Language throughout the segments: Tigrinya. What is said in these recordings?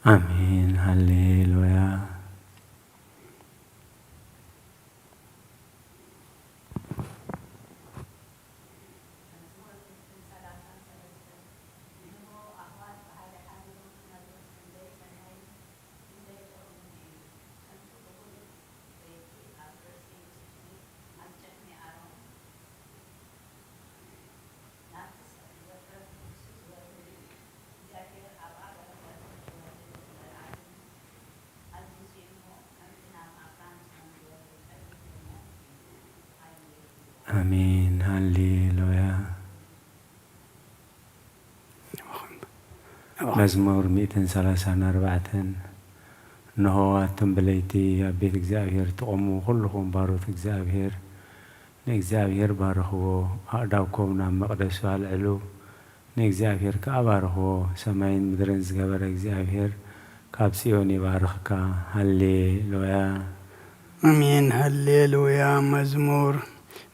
ኣሜን። ሃሌሉያ። ኣሜን። ሃሌሉያ። መዝሙር ሚእትን ሰላሳን ኣርባዕተን። እንሆ ኣቱም ብለይቲ ኣብ ቤት እግዚኣብሔር ትቖሙ ኩልኹም ባሮት እግዚኣብሔር፣ ንእግዚኣብሔር ባርኽዎ፣ ኣእዳውኩም ናብ መቕደሱ ኣልዕሉ፣ ንእግዚኣብሔር ከኣ ባርኽዎ። ሰማይን ምድርን ዝገበረ እግዚኣብሔር ካብ ጽዮን ይባርኽካ። ሃሌሉያ። ኣሜን። ሃሌሉያ። መዝሙር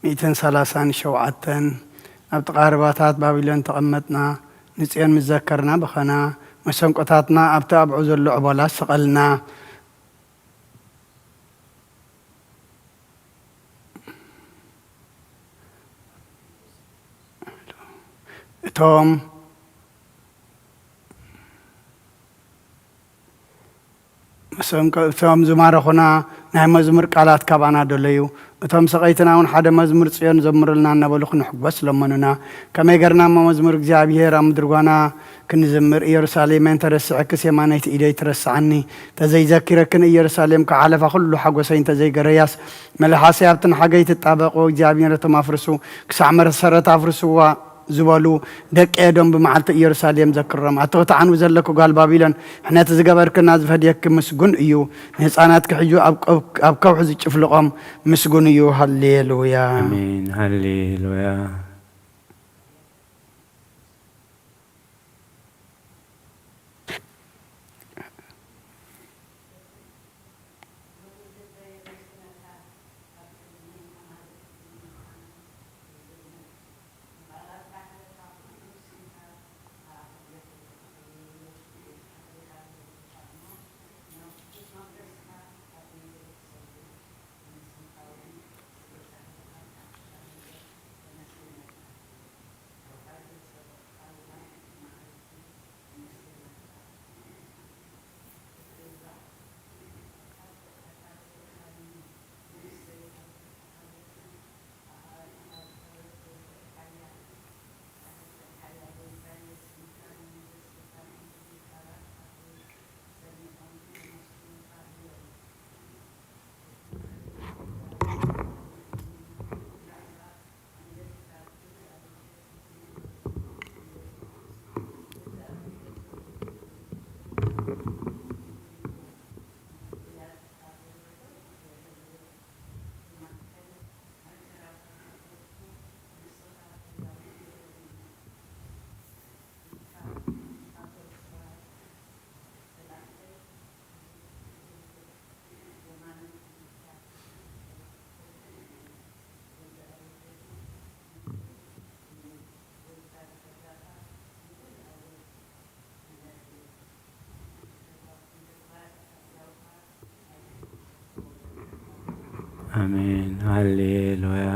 ሚእትን ሰላሳን ሸውዓተን። ኣብ ጥቓ ርባታት ባቢሎን ተቐመጥና፣ ንጽዮን ምስ ዘከርና በኸና፣ መሰንቆታትና ኣብቲ ኣብዑ ዘሎ ዕቦላ ሰቐልና። እቶም መሰንቆ-፣ እቶም ዝማረኹና ናይ መዝሙር ቃላት ካባና ደለዩ። እቶም ሰቐይትና እውን ሓደ መዝሙር ጽዮን ዘምሩልና እናበሉ ክንሕጎስ ለመኑና። ከመይ ገርና እሞ መዝሙር እግዚኣብሔር ኣብ ምድሪ ጓና ክንዝምር? ኢየሩሳሌመይ እንተረሲዐክስ የማነይቲ ኢደይ ትረስዓኒ። ተዘይዘኪረክን ኢየሩሳሌም ክሓለፋ ኩሉ ሓጎሰይ እንተዘይገረያስ መልሓሰይ ኣብቲ ንሓገይ ትጣበቕ እግዚኣብሔር እቶም ኣፍርሱ ክሳዕ መሰረት ኣፍርስዋ ዝበሉ ደቂ ኤዶም ብመዓልቲ ኢየሩሳሌም ዘክሮም። ኣቲ ክትዓንዊ ዘለኪ ጓል ባቢሎን፣ ሕነቲ ዝገበርክና ዝፈድየኪ ምስጉን እዩ። ንህፃናትኪ ሒዙ ኣብ ቀብ-፣ ኣብ ከውሒ ዝጭፍልቖም ምስጉን እዩ። ሃሌሉያ። ኣሜን። ሃሌሉያ። ኣሜን። ሃሌሉያ።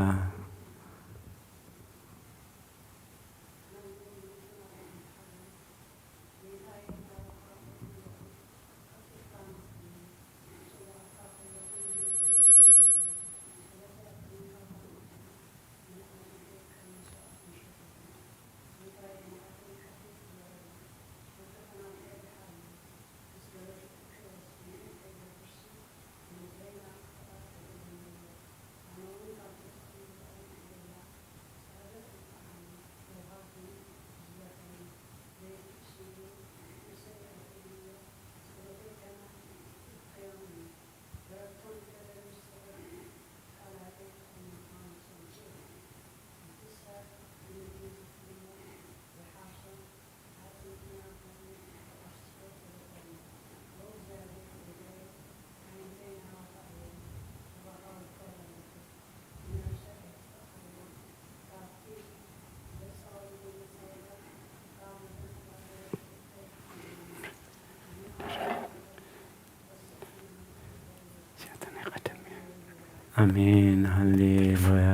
ኣሜን። ሃሌሉያ።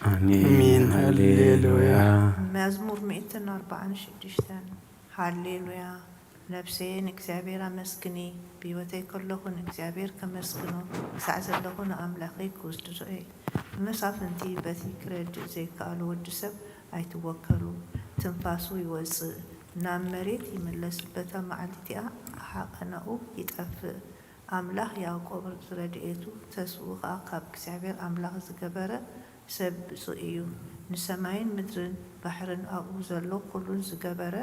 ኣሜን። ኣሜን። ሃሌሉያ። ሃሌሉያ። መዝሙር ሚእትን ኣርባዓን ሽዱሽተን። ሃሌሉያ። ነፍሰየ ንእግዚኣብሔር ኣመስግኒ፣ ብህይወተይ ከለኹ ንእግዚኣብሔር ከመስግኖ፣ ክሳዕ ዘለኹ ንኣምላኸይ ክውድሶ እየ። ንመሳፍንቲ በቲ ክረድእ ዘይከኣሎ ወዲ ሰብ ኣይትወከሉ። ትንፋሱ ይወጽእ፣ ናብ መሬት ይምለስ፣ በታ መዓልቲ እቲኣ ሓቐነኡ ይጠፍእ። ኣምላኽ ያዕቆብ ረድኤቱ፣ ተስፍኡ ኸኣ ካብ እግዚኣብሔር ኣምላኽ ዝገበረ ሰብ ብጹእ እዩ። ንሰማይን ምድርን ባሕርን ኣብኡ ዘሎ ኹሉን ዝገበረ፣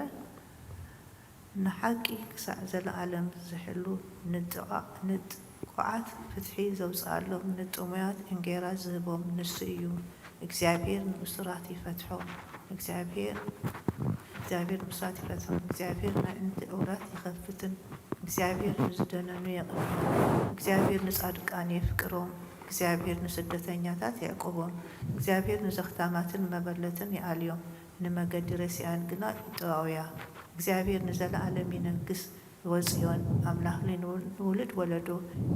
ንሓቂ ክሳዕ ዘለኣለም ዝሕሉ፣ ንጥቓ-፣ ንጥቑዓት ፍትሒ ዘውጽኣሎም፣ ንጥሙያት እንጌራ ዝህቦም ንሱ እዩ። እግዚኣብሔር ንእሱራት ይፈትሖም። እግዚኣብሔር፣ እግዚኣብሔር ንእሱራት ይፈትሖም። እግዚኣብሔር ኣዕንቲ ዕውራት ይኸፍትን፣ እግዚኣብሔር ንዝደነኑ የቕንዮም። እግዚኣብሔር ንጻድቃን የፍቅሮም። እግዚኣብሔር ንስደተኛታት የዕቁቦም። እግዚኣብሔር ንዘኽታማትን መበለትን ይኣልዮም፣ ንመገዲ ረሲኣን ግና ይጠዋውያ። እግዚኣብሔር ንዘለኣለም ይነግስ። ወጽዮን ኣምላኽ ንውልድ ወለዶ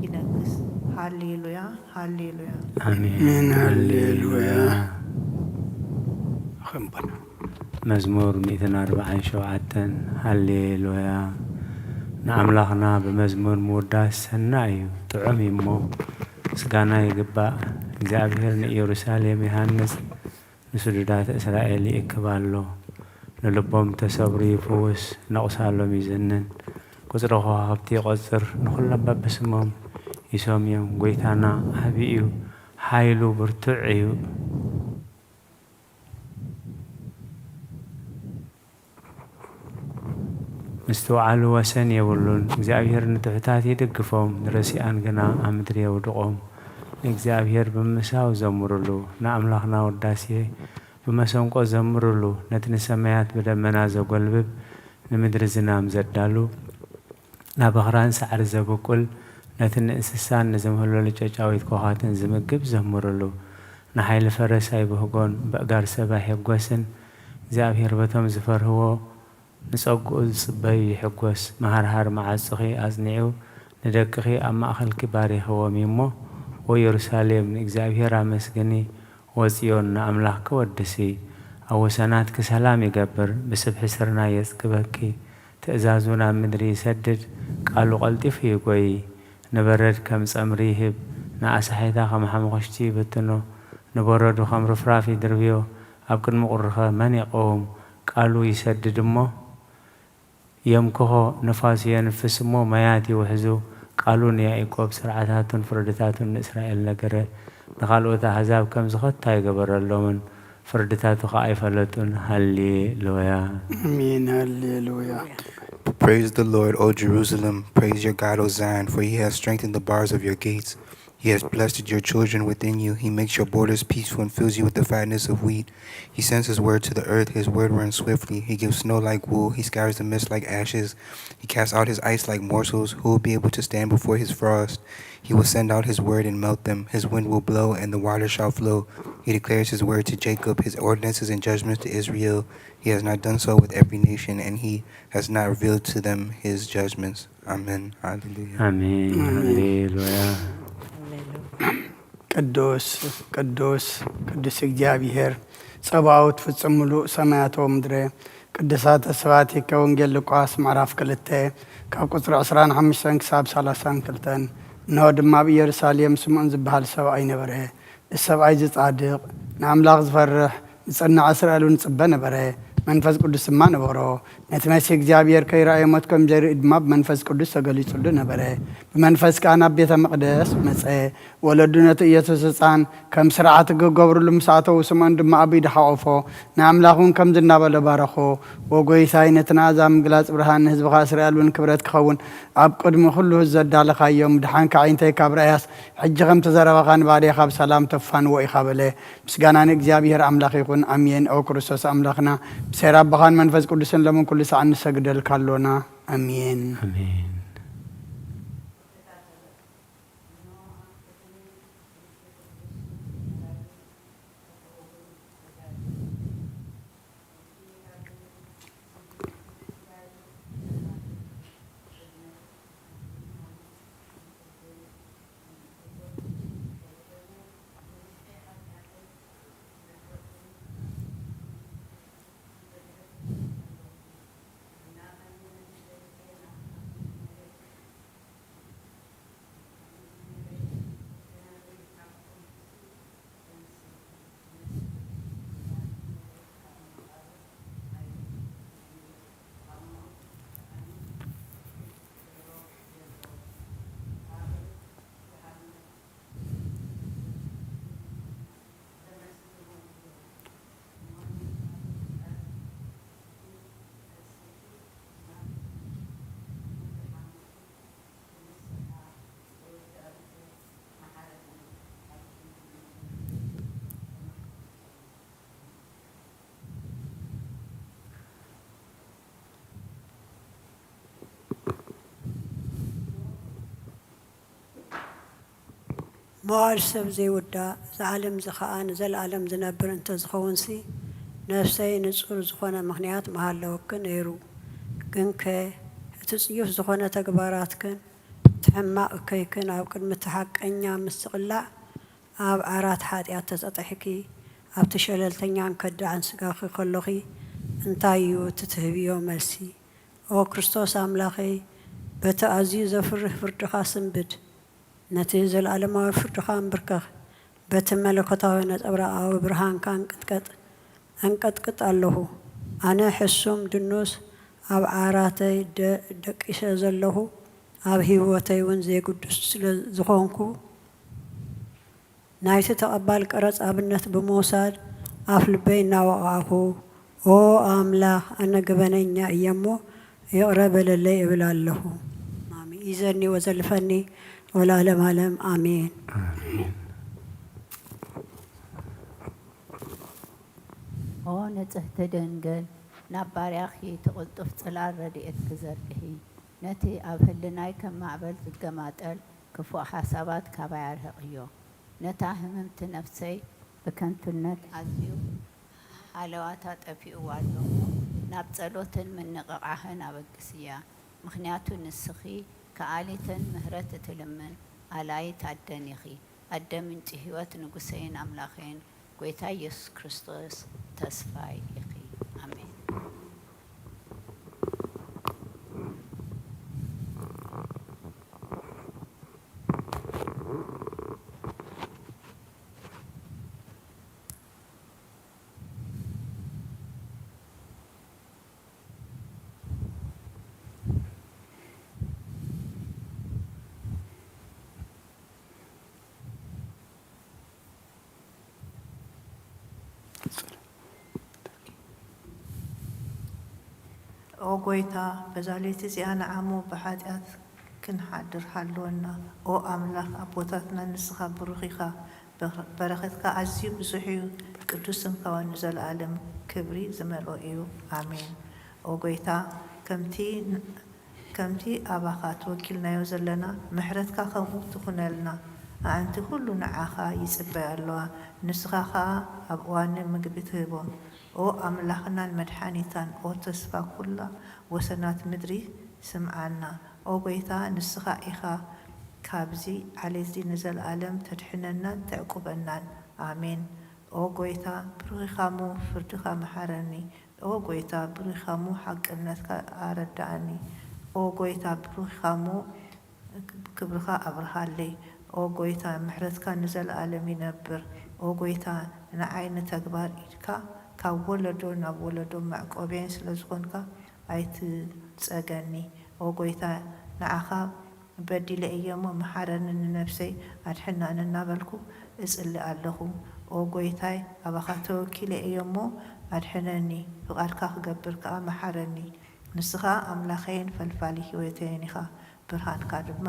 ይነግስ። ሃሌሉያ፣ ሃሌሉያ። ኣሜን። ኣሜን። ሃሌሉያ። ሃሌሉያ። ኸምበና። መዝሙር ሚእትን ኣርባዓን ሸውዓተን። ሃሌሉያ። ንኣምላኽና ብመዝሙር ምውዳስ ሰናይ እዩ፣ ጥዑም እዩ እሞ፣ ምስጋና ይግባእ። እግዚኣብሔር ንኢየሩሳሌም ይሃንጽ፣ ንስዱዳት እስራኤል ይእክብ ኣሎ። ንልቦም ተሰብሩ ይፍውስ፣ ነቑሳሎም ይዝንን። ቁጽሪ ከዋኽብቲ ይቖጽር፣ ንኹሎም በብስሞም ይሰምዮም። ጐይታና ዓቢ እዩ፣ ሓይሉ ብርቱዕ እዩ። ምስትውዓሉ ወሰን የብሉን። እግዚኣብሔር ንትሑታት ይድግፎም፣ ንረሲኣን ግና ኣብ ምድሪ የውድቖም። ንእግዚኣብሔር ብምምሳው ዘምሩሉ፣ ንኣምላኽና ውዳሴ ብመሰንቆ ዘምሩሉ። ነቲ ንሰማያት ብደመና ዘጎልብብ፣ ንምድሪ ዝናም ዘዳሉ፣ ናብ ኣኽራን ሳዕሪ ዘብቁል፣ ነቲ ንእንስሳን ንዝምህለሉ ጨጫዊት ኮኻትን ዝምግብ ዘምሩሉ። ንሓይሊ ፈረስ ኣይብህጎን፣ በእጋር ሰብ ኣይሕጎስን። እግዚኣብሔር በቶም ዝፈርህዎ ንጸግኡ ዝጽበዩ ይሕጎስ። መሃርሃር መዓጹኺ ኣጽኒዑ፣ ንደቅኺ ኣብ ማእከልኪ ባሪኽዎም እዩ እሞ፣ ወኢየሩሳሌም ንእግዚኣብሔር ኣመስግኒ፣ ወጽዮን ንኣምላኽኪ ወድሲ። ኣብ ወሰናትኪ ሰላም ይገብር፣ ብስብሒ ስርናይ የጽግበኪ። ትእዛዙ ናብ ምድሪ ይሰድድ፣ ቃሉ ቀልጢፉ ይጎዪ። ንበረድ ከም ጸምሪ ይህብ፣ ንኣሳሒታ ከም ሓሙኽሽቲ ይብትኖ። ንበረዱ ከም ርፍራፍ ይድርብዮ፣ ኣብ ቅድሚ ቁሪኸ መን ይቐውም? ቃሉ ይሰድድ እሞ የምክኾ፣ ንፋስ የንፍስ እሞ ማያት ይውሕዙ። ቃሉ ንያዕቆብ ስርዓታቱን ፍርድታቱን ንእስራኤል ነገረ። ንኻልኦት ኣህዛብ ከምዚ ኸቶ ኣይገበረሎምን፣ ፍርድታቱ ኸኣ ኣይፈለጡን። ሃሌሉያ። ኣሜን። ሃሌሉያ። Praise the Lord, O Jerusalem. Praise your God, O Zion, for he has strengthened the bars of your gates. He has blessed your children within you. He makes your borders peaceful and fills you with the fatness of wheat. He sends his word to the earth. His word runs swiftly. He gives snow like wool. He scatters the mist like ashes. He casts out his ice like morsels. Who will be able to stand before his frost? He will send out his word and melt them. His wind will blow, and the water shall flow. He declares his word to Jacob, his ordinances and judgments to Israel. He has not done so with every nation, and he has not revealed to them his judgments. Amen. Hallelujah. ኣሜን። ኣሜን። ሃሌሉያ። ቅዱስ፣ ቅዱስ፣ ቅዱስ እግዚኣብሔር ጸባኦት፣ ፍጹም ምሉእ ሰማያት ወምድረ። ቅዱሳተ ስብሐቲከ። ወንጌል ሉቃስ ምዕራፍ ክልተ ካብ ቁጽሪ ዕስራን ሓሙሽተን ክሳብ ሰላሳን ክልተን። እንሆ ድማ ኣብ ኢየሩሳሌም ስምዖን ዝበሃል ሰብኣይ ነበረ። እዚ ሰብኣይ እዚ ጻድቕ፣ ንኣምላኽ ዝፈርሕ፣ ዝጸንዕ እስራኤል እውን ይጽበ ነበረ። መንፈስ ቅዱስ ድማ ነበሮ። ነቲ መሲህ እግዚኣብሔር ከይረኣየ ሞት ከም ዘይርኢ ድማ ብመንፈስ ቅዱስ ተገሊጹሉ ነበረ። ብመንፈስ ከኣ ናብ ቤተ መቕደስ መጸ። ወለዱ ነቲ ኢየሱስ ህጻን ከም ስርዓት ክገብሩሉ ምስ ኣተዉ፣ ስምዖን ድማ ኣብ ኢዱ ሓቖፎ፣ ንኣምላኽ እውን ከምዚ እናበለ ባረኾ። "ወጎይታይ፣ ነቲ ናእዛ ምግላጽ ብርሃን ንህዝብኻ እስራኤል እውን ክብረት ክኸውን ኣብ ቅድሚ ኩሉ ዘዳለኻዮ ምድሓንካ ኣዒንተይ ካብ ረኣያስ፣ ሕጂ ከም ተዘረባኻ ንባርያኻ ብሰላም ተፋንዎ ኢኻ" በለ። ምስጋና ንእግዚኣብሔር ኣምላኽ ይኹን፣ ኣሜን። ኦ ክርስቶስ ኣምላኽና፣ ብሴራ ኣቦኻን መንፈስ ቅዱስን ሎምን ኩሉ ሰዓት ንሰግደልካ ኣሎና። ኣሜን። ኣሜን። መዋል ሰብ ዘይውዳእ፣ እዚ ዓለም እዚ ኸኣ ንዘለኣለም ዝነብር እንተዝኸውንሲ፣ ነፍሰይ ንጹር ዝኾነ ምኽንያት ምሃለወኪ ነይሩ። ግንከ፣ እቲ ጽዩፍ ዝኾነ ተግባራትክን እቲ ሕማቕ እከይክን ኣብ ቅድሚ እቲ ሓቀኛ ምስ ዝቕላዕ፣ ኣብ ዓራት ሓጢኣት ተጸጢሕኪ፣ ኣብቲ ሸለልተኛን ከዳዕን ስጋኺ ከሎኺ፣ እንታይ እዩ እቲ ትህብዮ መልሲ? ኦ ክርስቶስ ኣምላኸይ፣ በቲ ኣዝዩ ዘፍርህ ፍርድኻ ስንብድ። ነቲ ዘለኣለማዊ ፍርድኻ ኣንብርከኽ። በቲ መለኮታዊ ነጸብራቓዊ ብርሃንካ እንቅጥቀጥ፣ እንቀጥቅጥ ኣለኹ። ኣነ ሕሱም ድኑስ ኣብ ዓራተይ ደ-፣ ደቂሰ ዘለኹ፣ ኣብ ህይወተይ እውን ዘይግዱስ ስለ ዝኾንኩ፣ ናይቲ ተቐባል ቀረጽ ኣብነት ብምውሳድ ኣፍ ልበይ እናወቓዕኹ፣ "ኦ ኣምላኽ፣ ኣነ ገበነኛ እየ እሞ ይቕረ በለለይ" እብል ኣለኹ። ኣሜን። ይዘኒ ወዘልፈኒ ወለዓለመ ዓለም። ኣሜን። ኣሜን። ኦ ንጽህቲ ድንግል፣ ናብ ባርያኺ ትቕልጡፍ ጽላል ረድኤትኪ ዘርግሒ። ነቲ ኣብ ህልናይ ከም ማዕበል ዝገማጠል ክፉእ ሓሳባት ካባይ ኣርሕቕዮ። ነታ ህምምቲ ነፍሰይ ብከንቱነት ኣዝዩ ሃለዋታ ጠፊእዋ ኣሎ እሞ፣ ናብ ጸሎትን ምንቕቓሕን ኣበግስያ። ምኽንያቱ ንስኺ ከኣሊትን ምህረት እትልምን ኣላይት ኣደን ኢኺ። ኣደ ምንጪ ህይወት፣ ንጉሰይን ኣምላኸይን፣ ጐይታ ኢየሱስ ክርስቶስ ተስፋይ ኢኺ። ኣሜን። ኦ ጐይታ፣ በዛ ለይቲ እዚኣ ንዓሙ ብሓጢኣት ክንሓድር ሃልወና። ኦ ኣምላኽ ኣቦታትና፣ ንስኻ ብሩኽ ኢኻ፣ በረ-፣ በረኸትካ ኣዝዩ ብዙሕ እዩ። ቅዱስ ስምካ እውን ንዘለኣለም ክብሪ ዝመልኦ እዩ። ኣሜን። ኦ ጐይታ፣ ከምቲ ን-፣ ከምቲ ኣባኻ ተወኪልናዮ ዘለና፣ ምሕረትካ ከምኡ ትኹነልና። ኣዕንቲ ኩሉ ንዓኻ ይጽበያ ኣለዋ፣ ንስኻ ኸኣ ኣብ እዋን ምግቢ ትህቦም። ኦ ኣምላኽናን መድሓኒታን፣ ኦ ተስፋ ኩላ ወሰናት ምድሪ፣ ስምዓና። ኦ ጐይታ፣ ንስኻ ኢኻ ካብዚ ዓሌትዚ ንዘለኣለም ተድሕነናን ተዕቁበናን። ኣሜን። ኦ ጐይታ፣ ብሩኽ ኢኻ እሞ ፍርድኻ መሓረኒ። ኦ ጐይታ፣ ብሩኽ ኢኻ እሞ ሓቅነትካ ኣረድኣኒ። ኦ ጐይታ፣ ብሩኽ ኢኻ እሞ ክብርኻ ኣብርሃለይ። ኦ ጎይታ፣ ምሕረትካ ንዘለኣለም ይነብር። ኦ ጎይታ፣ ንዓይ ንተግባር ኢድካ ካብ ወለዶ ናብ ወለዶ መዕቆብየይ ስለ ዝኾንካ ኣይትጸገኒ። ኦ ጎይታ፣ ንዓኻ በዲለ እየ እሞ መሓረኒ፣ ንነብሰይ ኣድሕናኒ እናበልኩ እጽሊ ኣለኹ። ኦ ጎይታይ፣ ኣባኻ ተወኪለ እየ እሞ ኣድሕነኒ፣ ፍቓድካ ክገብር ከኣ መሓረኒ። ንስኻ ኣምላኸይን ፈልፋሊ ህይወተይን ኢኻ፣ ብርሃንካ ድማ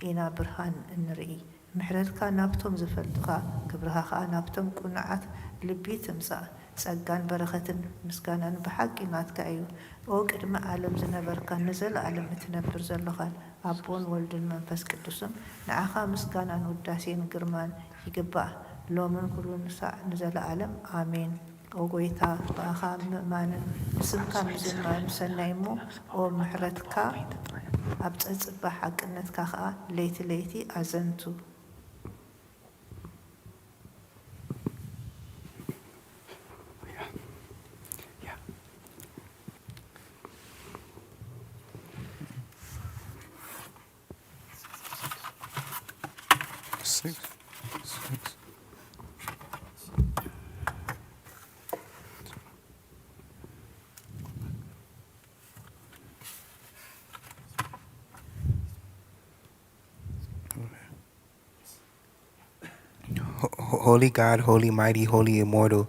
ኢና ብርሃን እንርኢ። ምሕረትካ ናብቶም ዝፈልጡኻ፣ ክብርኻ ኸኣ ናብቶም ቅኑዓት ልቢ ትምጻእ። ጸጋን በረኸትን ምስጋናን ብሓቂ ናትካ እዩ። ኦ ቅድሚ ዓለም ዝነበርካን ንዘለኣለም እትነብር ዘሎኻን ኣቦን ወልድን መንፈስ ቅዱስን፣ ንዓኻ ምስጋናን ውዳሴን ግርማን ይግባእ፣ ሎምን ኩሉ ሳዕ ንዘለኣለም። ኣሜን። ኦ ጎይታ፣ ብኣኻ ምእማንን ብስምካ ምዝማርን ሰናይ እሞ፣ ኦ ምሕረትካ ኣብ ጸጽባ ሓቅነትካ ኸኣ ለይቲ ለይቲ ኣዘንቱ። Six. Six. Ho- ho- Holy God, holy mighty, holy immortal,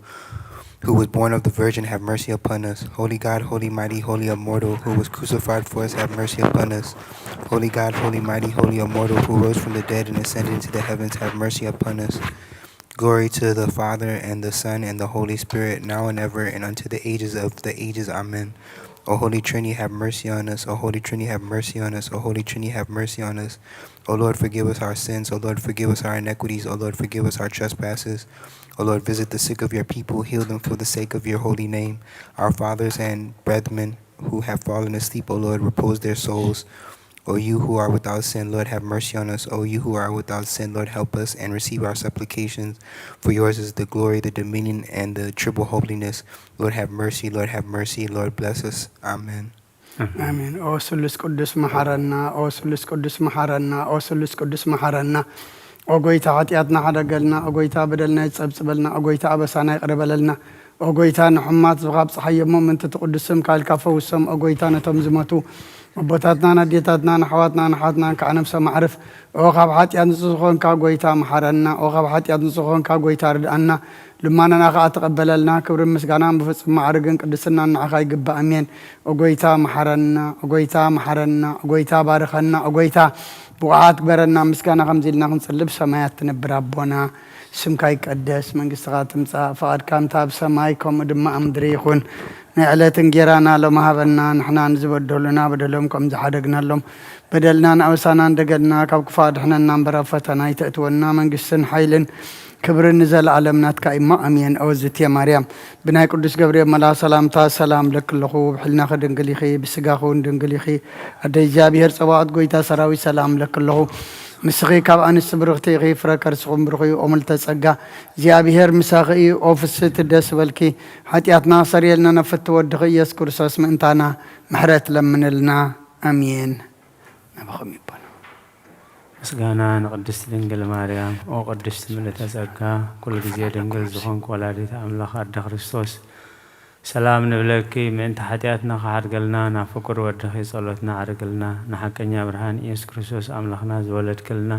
who was born of the Virgin, have mercy upon us. Holy God, holy mighty, holy immortal, who was crucified for us, have mercy upon us. Holy God, holy mighty, holy immortal, who rose from the dead and ascended into the heavens, have mercy upon us. Glory to the Father, and the Son, and the Holy Spirit, now and ever, and unto the ages of the ages. Amen. O Holy Trinity, have mercy on us. O Holy Trinity, have mercy on us. O Holy Trinity, have mercy on us. O Lord, forgive us our sins. O Lord, forgive us our iniquities. O Lord, forgive us our trespasses. O Lord, visit the sick of your people, heal them for the sake of your holy name. Our fathers and brethren who have fallen asleep, O Lord, repose their souls. O you who are without sin, Lord, have mercy on us. O you who are without sin, Lord, help us and receive our supplications. For yours is the glory, the dominion, and the triple holiness. Lord, have mercy. Lord, have mercy. Lord, bless us. Amen. ኣሜን። ኦ ስሉስ ቅዱስ መሓረና፣ ኦ ስሉስ ቅዱስ መሓረና፣ ኦ ስሉስ ቅዱስ መሓረና። ኦ ጎይታ ሓጢኣትና ሓደገልና፣ ኦ ጎይታ በደልና ይጸብጽበልና፣ ኦ ጎይታ ኣበሳና ይቕረ በለልና። ኦ ጎይታ ንሕማት ዝኻብ ጸሓይ እሞ ምእንቲ ትቕዱስ ስምካ ኢልካ ፈውሶም። ኦ ጎይታ ነቶም ዝመቱ ኣቦታትናን ኣዴታትናን ኣሕዋትናን ኣሓትናን ከዓ ነብሶም ኣዕርፍ። ኦ ካብ ሓጢኣት ንጹህ ዝኾንካ ጎይታ መሓረና፣ ኦ ካብ ሓጢኣት ንጹህ ዝኾንካ ጎይታ ርድኣና። ልማናና ኸኣ ተቐበለልና። ክብርን ምስጋናን ብፍጹም ማዕርግን ቅድስናን ንዓኻ ይግባእ። ኣሜን። ኦ ጐይታ መሓረና፣ ኦ ጐይታ መሓረና፣ ኦ ጐይታ ባርኸና፣ ኦ ጐይታ ብቑዓት ግበረና። ምስጋና ከምዚ ኢልና ክንጽሊ ብሰማያት ትነብር ኣቦና፣ ስምካ ይቀደስ፣ መንግስትኻ ትምጻእ፣ ፍቓድካ ከምታ ኣብ ሰማይ ከምኡ ድማ ኣብ ምድሪ ይኹን። ናይ ዕለት እንጌራና ሎሚ ሃበና፣ ንሕና ንዝበደሉና በደሎም ከም ዝሓደግናሎም በደልና ንኣበሳና እንደገልና ካብ ክፉእ ኣድሕነና እምበር ኣብ ፈተና ኣይተእትወና፣ መንግስትን ሓይልን ክብርን ንዘለኣለም ናትካ እዩ እሞ ኣሜን። ኦ ዝቴ ማርያም ብናይ ቅዱስ ገብርኤል መልኣ ሰላምታ ሰላም እብለኪ ኣለኹ፣ ብሕልናኺ ድንግል ኢኺ፣ ብስጋኺ እውን ድንግል ኢኺ። ኣደ እግዚኣብሔር ጸባኦት ጐይታ ሰራዊት ሰላም እብለኪ ኣለኹ። ንስኺ ካብ ኣንስቲ ብርኽቲ ኢኺ፣ ፍረ ከርስኺ እውን ብሩኽ እዩ። ኦ ምልዕተ ጸጋ እግዚኣብሔር ምሳኺ እዩ። ኦ ፍስህቲ ደስ ይበልኪ፣ ሓጢኣትና ኣስተሰርየልና ነፍቲ ወድኺ ኢየሱስ ክርስቶስ ምእንታና ምሕረት ለምንልና። ኣሜን። ናባኹም ይቦን። ምስጋና ንቅድስት ድንግል ማርያም። ኦ ቅድስት ምልዕተ ጸጋ፣ ኩሉ ግዜ ድንግል ዝኾንክ ወላዲት ኣምላኽ ኣደ ክርስቶስ፣ ሰላም ንብለኪ፣ ምእንቲ ሓጢኣትና ክሓድገልና ናብ ፍቁር ወድኺ ጸሎትና ኣዕርግልና። ንሓቀኛ ብርሃን ኢየሱስ ክርስቶስ ኣምላኽና ዝወለድክልና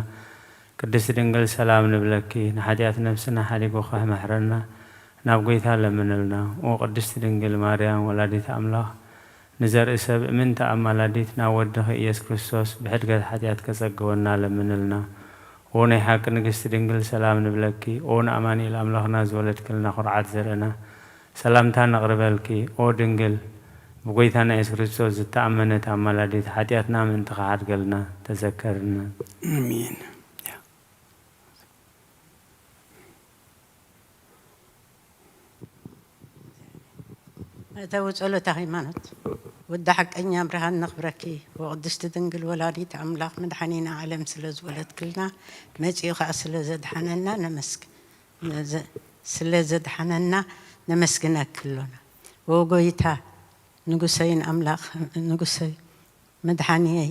ቅድስት ድንግል ሰላም ንብለኪ፣ ንሓጢኣት ነፍስና ሓዲጉ ክሕመሕረና ናብ ጐይታ ለምንልና። ኦ ቅድስት ድንግል ማርያም ወላዲት ኣምላኽ፣ ንዘርኢ ሰብ እምንቲ ኣማላዲት ናብ ወድኺ ኢየሱስ ክርስቶስ ብሕድገት ሓጢኣት ከጸግወና ለምንልና። ኦ ናይ ሓቂ ንግስቲ ድንግል ሰላም ንብለኪ። ኦ ንኣማኑኤል ኣምላኽና ዝወለድክልና ኩርዓት ዘርእና ሰላምታ ነቕርበልኪ። ኦ ድንግል ብጎይታና ኢየሱስ ክርስቶስ ዝተኣመነት ኣማላዲት ሓጢኣትና ምእንቲ ክሓድገልና ተዘከርና። ኣሜን። መእተዊ ጸሎተ ሃይማኖት። ወዲ ሓቀኛ ብርሃን ነኽብረኪ፣ ወቅድስቲ ድንግል ወላዲት ኣምላኽ መድሓኒና ዓለም ስለ ዝወለድክልና፣ መጺኡ ኸኣ ስለ ዘድሓነና ነመስግ-፣ ነዘ-፣ ስለ ዘድሓነና ነመስግነኪ ኣሎና። ወጎይታ ንጉሰይን ኣምላኽ ንጉሰይ መድሓኒየይ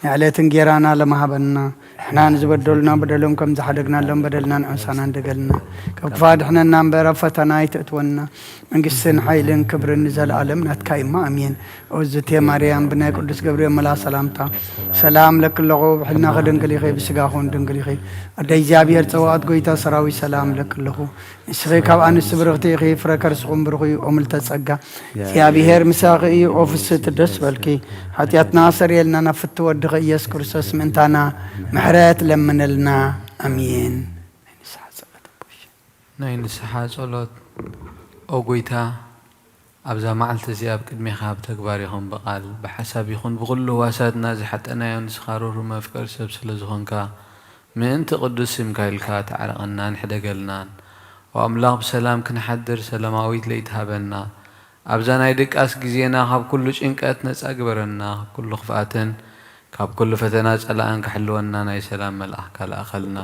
ንዕለት እንጌራና ለማሃበና፣ ንሕና ንዝበደሉና በደሎም ከም ዝሓደግናሎም በደልና ንዕንሳና እንደገልና፣ ካብ ክፋ ድሕነና እምበር ኣብ ፈተና ኣይተእትወና። መንግስትን ሓይልን ክብርን ንዘለኣለም ናትካ እማ፣ ኣሜን። ኦዝቴ ማርያም፣ ብናይ ቅዱስ ገብርኤል መልኣ ሰላምታ፣ ሰላም ለኪ ኣለኹ፣ ብሕልናኺ ድንግል ኢኺ፣ ብስጋኹን ድንግል ኢኺ። ኣደ እግዚኣብሔር ጸባኦት፣ ጎይታ ሰራዊት፣ ሰላም ለኪ ኣለኹ። ንስኺ ካብ ኣንስቲ ብርኽቲ ኢኺ፣ ፍረ ከርስኹም ብሩኽ እዩ። ኦ ምልተ ጸጋ፣ እግዚኣብሔር ምሳኺ እዩ። ኦ ፍስሕቲ፣ ደስ በልኪ። ሓጢኣትና ኣሰርየልና፣ ናብ ፍትወ ወድኺ ኢየሱስ ክርስቶስ ምእንታና ምሕረት ለምነልና። ኣሜን። ናይ ንስሓ ጸሎት። ናይ ንስሓ ጸሎት። ኦ ጎይታ፣ ኣብዛ መዓልቲ እዚኣ ኣብ ቅድሜኻ ብተግባር ይኹን ብቓል፣ ብሓሳብ ይኹን ብኹሉ ህዋሳትና ዝሓጠናዮ ንስኻ ርህሩህ መፍቀሪ ሰብ ስለ ዝኾንካ፣ ምእንቲ ቅዱስ ስምካ ኢልካ ተዓረቐናን ሕደገልናን። ኦ ኣምላኽ፣ ብሰላም ክንሓድር ሰላማዊት ለይቲ ሃበና። ኣብዛ ናይ ድቃስ ግዜና ካብ ኩሉ ጭንቀት ነጻ ግበረና፣ ካብ ኩሉ ክፍኣትን ካብ ኩሉ ፈተና ጸላእን ክሕልወና ናይ ሰላም መልኣኽካ ለኣኸልና።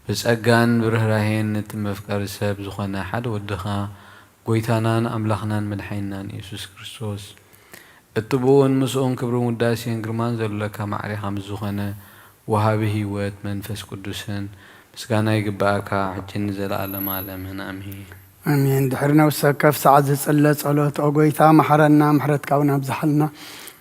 ብጸጋን ብርህራሄን እቲ መፍቀሪ ሰብ ዝኾነ ሓደ ወድኻ፣ ጎይታናን ኣምላኽናን መድሓኒናን ኢየሱስ ክርስቶስ፣ እቲ ብኡን ምስኡን ክብርን ውዳሴን ግርማን ዘለካ ማዕሬኻ ምስ ዝኾነ ወሃቢ ህይወት መንፈስ ቅዱስን ምስጋና ይግብኣካ፣ ሕጂ ንዘለኣለም ኣለምን። ኣሜን። ኣሜን። ድሕሪ ነፍሲ ወከፍ ሰዓት ዝጽለ ጸሎት፣ ኦ ጎይታ፣ መሓረና፣ ምሕረትካ እውን ኣብዝሓልና።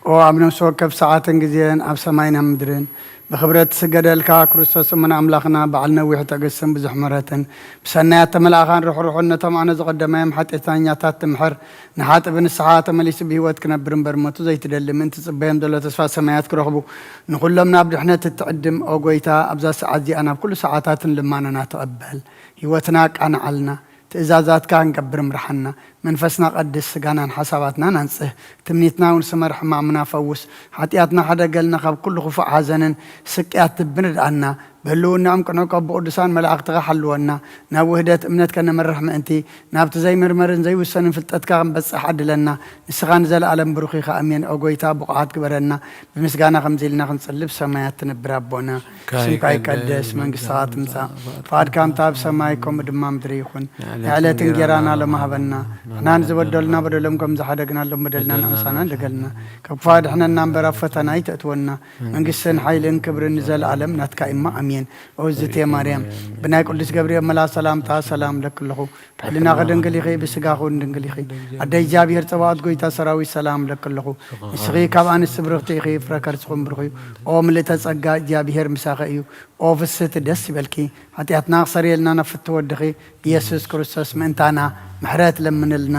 ኦ ኣብ ነፍሲ ወከፍ ሰዓትን ግዜን ኣብ ሰማይን ኣብ ምድርን ብኽብረት ትስገደልካ፣ ክርስቶስ እሙን ኣምላኽና፣ በዓል ነዊሕ ትዕግስትን ብዙሕ ምሕረትን፣ ብሰናያት ተመልኣኻን ርሕሩሕን፣ ነቶም ኣነ ዝቐደማዮም ሓጢኣተኛታት ትምሕር፣ ንሓጢእ ብንስሓ ተመሊሱ ብህይወት ክነብር እምበር ሞቱ ዘይትደሊ፣ ምእንቲ ጽበዮም ዘሎ ተስፋ ሰማያት ክረኽቡ፣ ንኹሎም ናብ ድሕነት እትዕድም፣ ኦ ጎይታ፣ ኣብዛ ሰዓት እዚኣ ናብ ኩሉ ሰዓታትን ልማኖና ተቐበል። ህይወትና ኣቃንዓልና። ትእዛዛትካ ክንገብር ምርሓና። መንፈስና ቀድስ፣ ስጋናን ሓሳባትናን ኣንጽህ። ትምኒትና እውን ስመር፣ ሕማምና ፈውስ። ሓጢኣትና ሓደገልና፣ ካብ ኩሉ ክፉእ ሓዘንን ስቅያት ልብን ርድኣና። ብህልውናኦም ክንዕቆብ ብቅዱሳን መላእኽትኻ ሓልወና። ናብ ውህደት እምነት ከነምርሕ ምእንቲ፣ ናብቲ ዘይምርመርን ዘይውሰንን ፍልጠትካ ክንበጽሕ ዓድለና። ንስኻ ንዘለኣለም ብሩኽ ኢኻ። ኣሜን። ኦ ጎይታ፣ ብቑዓት ግበረና። ብምስጋና ከምዚ ኢልና ክንጽሊ፣ ብሰማያት ትነብር ኣቦና፣ ስምካ ይቀደስ፣ መንግስትኻ ትምጻእ፣ ፍቓድካ ከምታ ኣብ ሰማይ ከምኡ ድማ ምድሪ ይኹን። ንዕለት እንጌራና ሎሚ ሃበና። ንሕና ንዝበደሉና በደሎም ከም ዝሓደግናሎም በደልና ንዕንሳና እንደገልና። ካብ ክፉ ኣድሕነና እምበር ኣብ ፈተና ኣይተእትወና። መንግስትን ሓይልን ክብርን ንዘለኣለም ናትካ እማ፣ ኣሜን። ኦዝቴ ማርያም፣ ብናይ ቅዱስ ገብርኤል መልኣክ ሰላምታ ሰላም እለኪ ኣለኹ። ብሕልናኺ ድንግል ኢኺ፣ ብስጋኺ እውን ድንግል ኢኺ። ኣደ እግዚኣብሔር ጸባኦት፣ ጎይታ ሰራዊት፣ ሰላም እለኪ ኣለኹ። ንስኺ ካብ ኣንስቲ ብርኽቲ ኢኺ፣ ፍረ ከርስኹም ብሩኽ እዩ። ኦ ምልእተ ጸጋ፣ እግዚኣብሔር ምሳኺ እዩ። ኦ ፍስህቲ፣ ደስ ይበልኪ። ሓጢኣትና ክሰርየልና ናብ ፍትው ወድኺ ኢየሱስ ክርስቶስ ምእንታና ምሕረት ለምንልና።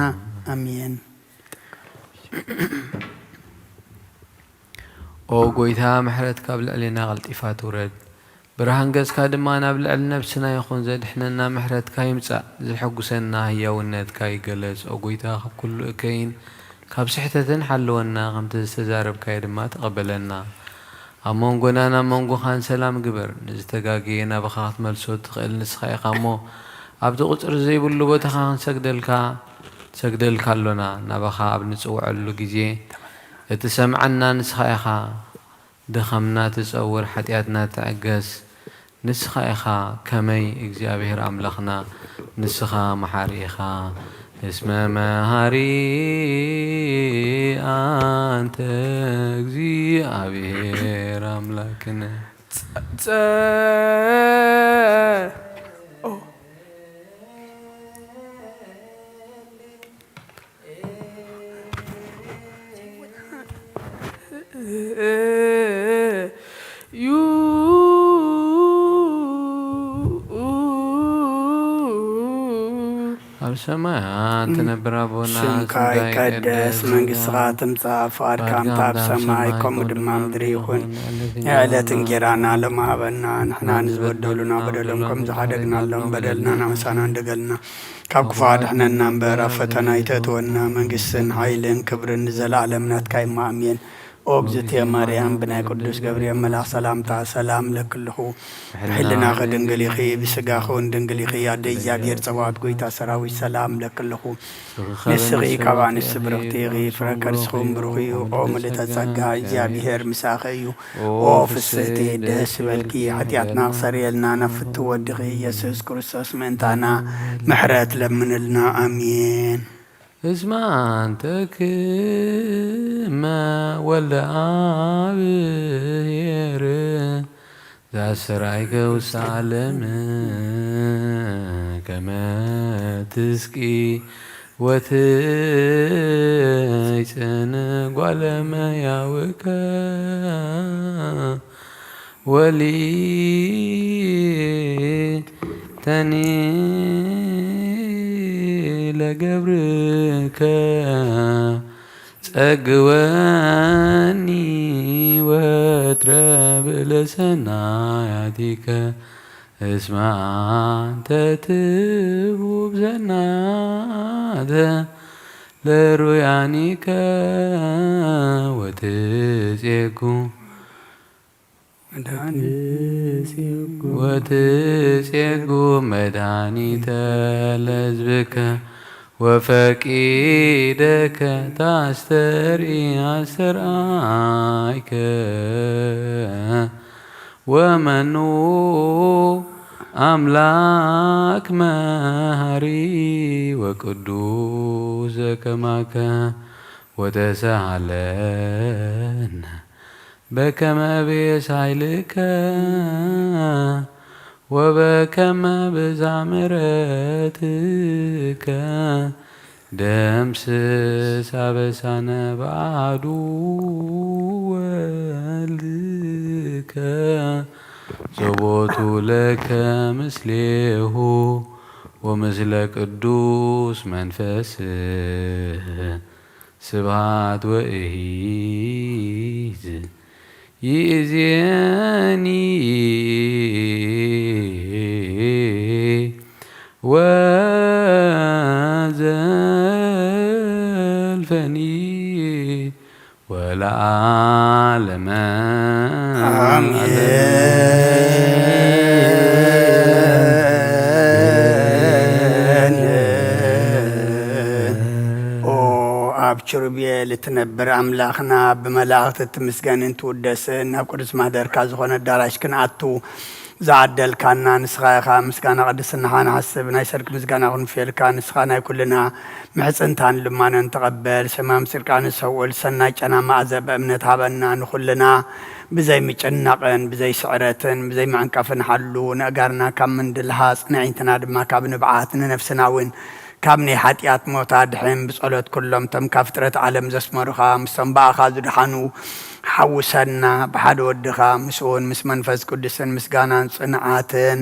ኣሜን። ኦ ጎይታ፣ ምሕረትካ ኣብ ልዕሌና ቀልጢፋ ትውረድ። ብርሃን ገጽካ ድማ ናብ ልዕሊ ነብስና ይኹን፣ ዘድሕነና ምሕረትካ ይምጻእ፣ ዘሐጉሰና ህያውነትካ ይገለጽ። ኦ ጎይታ፣ ካብ ኩሉ እከይን ካብ ስሕተትን ሓልወና፣ ከምቲ ዝተዛረብካዮ ድማ ተቐበለና። ኣብ መንጎናን ኣብ መንጎኻን ሰላም ግበር። ንዝተጋገየ ናባኻ ክትመልሶ ትኽእል ንስኻ ኢኻ እሞ፣ ኣብቲ ቁጽሪ ዘይብሉ ቦታኻ ክንሰግደልካ፣ ንሰግደልካ ኣሎና። ናባኻ ኣብ ንጽውዐሉ ግዜ፣ እትሰምዓና ንስኻ ኢኻ። ድኻምና ትጸውር፣ ሓጢኣትና ትዕገስ፣ ንስኻ ኢኻ። ከመይ እግዚኣብሔር ኣምላኽና፣ ንስኻ መሓሪ ኢኻ። እስመ መሃሪ ኣንተ እግዚኣብሔር ኣምላክነ። ጸ-፣ ጸ-፣ ኦ። ዩ-፣ ኣብ ሰማያት ትነብር ኣቦና፣ ስምካ ስምካ ይቀደስ፣ ይቀደስ፣ መንግስትኻ ትምጻእ፣ ፍቓድካ ፍቓድካ ከምታ ኣብ ኣብ ሰማይ ሰማይ ከምኡ ከምኡ ድማ ድማ ምድሪ ይኹን። ይኹን። ዕለት ዕለት እንጌራና እንጌራና ሎሚ ሃበና፣ ንሕና ንዝበደሉና በደሎም ከም ዝሓደግናሎም በደልና ናምሳና እንደገልና፣ ካብ ክፉ ኣድሕነና እምበር ኣብ ፈተና ኣይተእትወና። መንግስትን ሓይልን ክብርን ንዘለኣለም ናትካ እማ፣ ኣሜን። ኦ እግዝእትየ ማርያም፣ ብናይ ቅዱስ ገብርኤል መልኣኽ ሰላምታ ሰላም እለኪ ኣለኹ። ብሕልናኺ ድንግል ኢኺ፣ ብስጋኺ እውን ድንግል ኢኺ። ኣደ እግዚኣብሔር ጸባኦት፣ ጎይታ ሰራዊት፣ ሰላም እለኪ ኣለኹ። ንስኺ ካብ ኣንስቲ ብርኽቲ ኢኺ፣ ፍረ ከርስኺ እውን ብሩኽ እዩ። ኦ ምልእተ ጸጋ፣ እግዚኣብሔር ምሳኺ እዩ። ኦ ፍስህቲ፣ ደስ ይበልኪ። ሓጢኣትና ክሰርየልና ናብ ፍትው ወድኺ ኢየሱስ ክርስቶስ ምእንታና ምሕረት ለምንልና። ኣሜን። እስመ ኣንተ ክመ ወልደ ኣብ ዘኣስተርኣይከ ውስተ ዓለም ከመ ትስቂ ወትይጽን ጓለ እመሕያውከ ወሊተኒ ለገብርከ ጸግወኒ ወትረ ብእለ ሰናያቲከ እስመ አንተ ትሁብ ሰናተ ለሩያኒከ ወትጼጉ ወትጼጉ መድኃኒተ ለሕዝብከ ወፈቂደከ ታስተርኢ ኣስተርኣይከ ወመኑ ኣምላክ መሃሪ ወቅዱስ ዘከማከ ወተሰሃለነ በከመ ብየስ ኃይልከ ወበከመ ብዛ ምሕረትከ ደምስስ አበሳነ በአሐዱ ወልድከ ዘቦቱ ለከ ምስሌሁ ወምስለ ቅዱስ መንፈስ ስብሐት ወእሂዝ ይእዜኒ ወዘልፈኒ ወለዓለመ አሜን። ኦ ኣብ ኪሩቤል እትነብር ኣምላኽና፣ ብመላእኽቲ እትምስገንን ትውደስን፣ ናብ ቅዱስ ማሕደርካ ዝኾነ ኣዳራሽ ክንኣቱ ዝዓደልካና ንስኻ ኢኻ። ምስጋና ቅድስናኻ ንሓስብ፣ ናይ ሰርክ ምስጋና ክንፍየልካ፣ ንስኻ ናይ ኩልና ምሕጽንታን ልማነን ተቐበል። ሰማም ጽድቃ ንሰውል፣ ሰናይ ጨና መኣዘ ብእምነት ሃበና። ንኹልና ብዘይ ምጭናቕን ብዘይ ስዕረትን ብዘይ ምዕንቀፍን ሓሉ። ንእጋርና ካብ ምንድልሃጽ፣ ንዕንትና ድማ ካብ ንብዓት፣ ንነፍስና እውን ካብ ናይ ሓጢኣት ሞት ኣድሕን። ብጸሎት ኩሎም እቶም ካብ ፍጥረት ዓለም ዘስመሩኻ፣ ምስቶም ብኣኻ ዝድሓኑ ሓውሰና። ብሓደ ወድኻ ምስኡን ምስ መንፈስ ቅዱስን ምስጋናን ጽንዓትን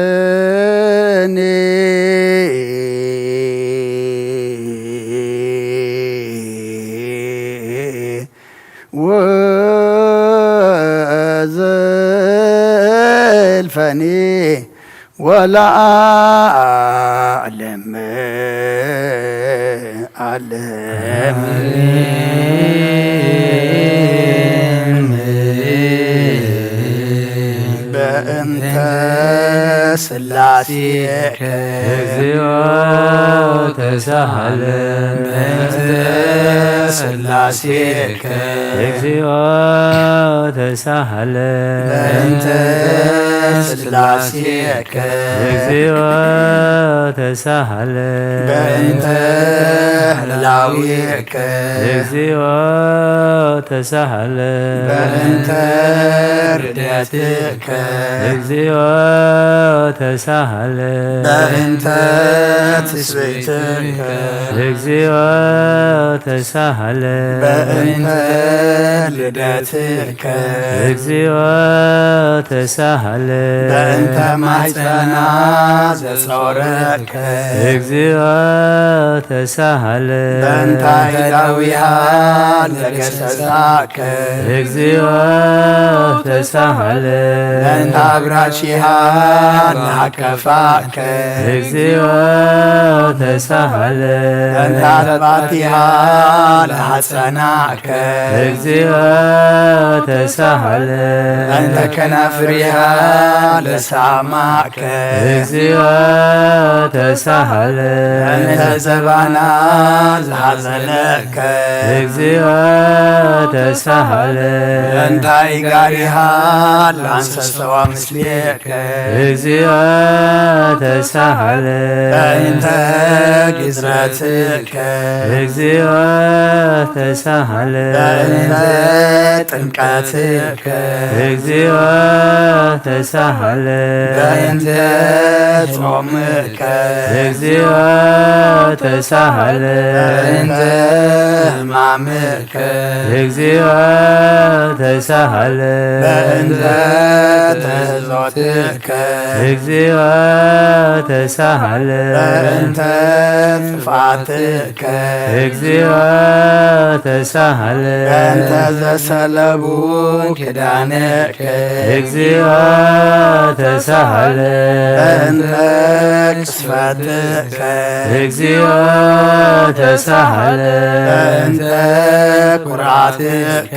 ይእዜኒ ወዘልፈኒ ወለዓለም ዓለም። በእንተ ስላሴከ እግዚኦ ተሳሃለ በእንተ ስላሴከ እግዚኦ ተሳሃለ በእንተ ስላሴከ እግዚኦ ተሳሃለ በእንተ ህላዌከ እግዚኦ ተሳሃለ በእንተ ርደትከ እግዚኦ ተሳሃለ በእንተ ትስብእትከ እግዚኦ ተሳሃለ በእንተ ልደትከ እግዚኦ ተሳሃለ በእንተ ማሕፀና ዘጾረከ እግዚኦ ተሳሃለ በእንተ ዳዊሃ ለገሰጻከ እግዚኦ ተሳሃለ በእንተ አብራቺሃ ለሃከፋከ እግዚኦ ተሳሃለ በእንተ አጥባቲሃ ለሃጸናከ እግዚኦ ተሳሃለ በእንተ ከናፍሪሃ ለሳማከ እግዚኦ ተሳሃለ እንተ ዘባና ዝሃዘነከ እግዚኦ ተሳሃለ እንታይ ጋሪሃ ላንሰሰዋ ምስሌከ እግዚኦ ተሳሃለ በእንተ ግዝረትከ እግዚኦ ተሳሃለ በእንተ ጥምቀትከ እግዚኦ ተሳሃለ በእንተ ጾምከ እግዚኦ ተሳሃለ በእንተ ሕማምከ እግዚኦ ተሳሃለ በእንተ ትእዛዝከ እግዚኦ ተሳሃለ በእንተ ጥፋትከ እግዚኦ ተሳሃለ በእንተ ዘሰለቡ ክዳንከ እግዚኦ ተሳሃለ በእንተ ቅስፈትከ እግዚኦ ተሳሃለ በእንተ ኩራትከ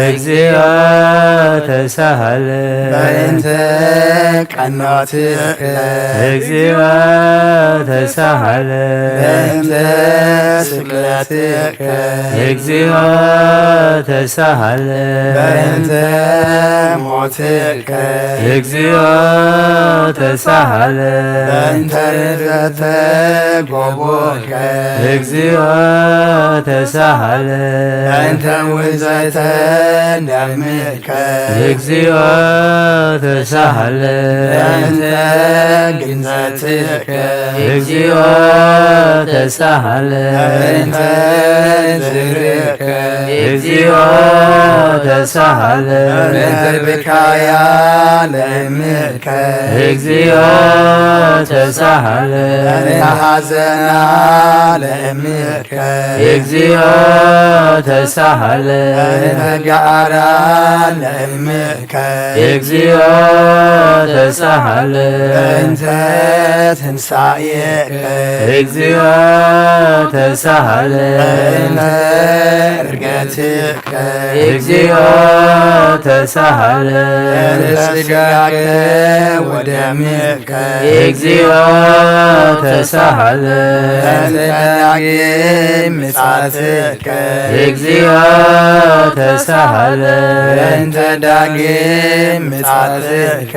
እግዚኦ ተሳሃለ በእንተ ቀኖትከ እግዚኦ ተሳሃለ በእንተ ስቅለትከ እግዚኦ ተሳሃለ በእንተ ሞትከ እግዚኦ ተሳሃለ በእንተ ርዘተ ጎቦከ እግዚኦ ተሳሃለ በእንተ ውዘተ ደምከ እግዚኦ ተሳሃለ በእንተ ግንዘትከ እግዚኦ ተሳሃለ በእንተ ዝህርከ እግዚኦ ተሳሃለ በእንተ ብካያ ለእምከ እግዚኦ ተሳሃለ በእንተ ሐዘና ለእምከ እግዚኦ ተሳሃለ በእንተ ጋራ ለእምከ እግዚኦ ተሳሃለ በእንተ ትንሳኤከ እግዚኦ ተሳሃለ በእንተ እርገትከ እግዚኦ ተሳሃለ በእንተ ስጋከ ወደምከ እግዚኦ ተሳሃለ በእንተ ዳግም ምጻትከ እግዚኦ ተሳሃለ በእንተ ዳግም ምጻትከ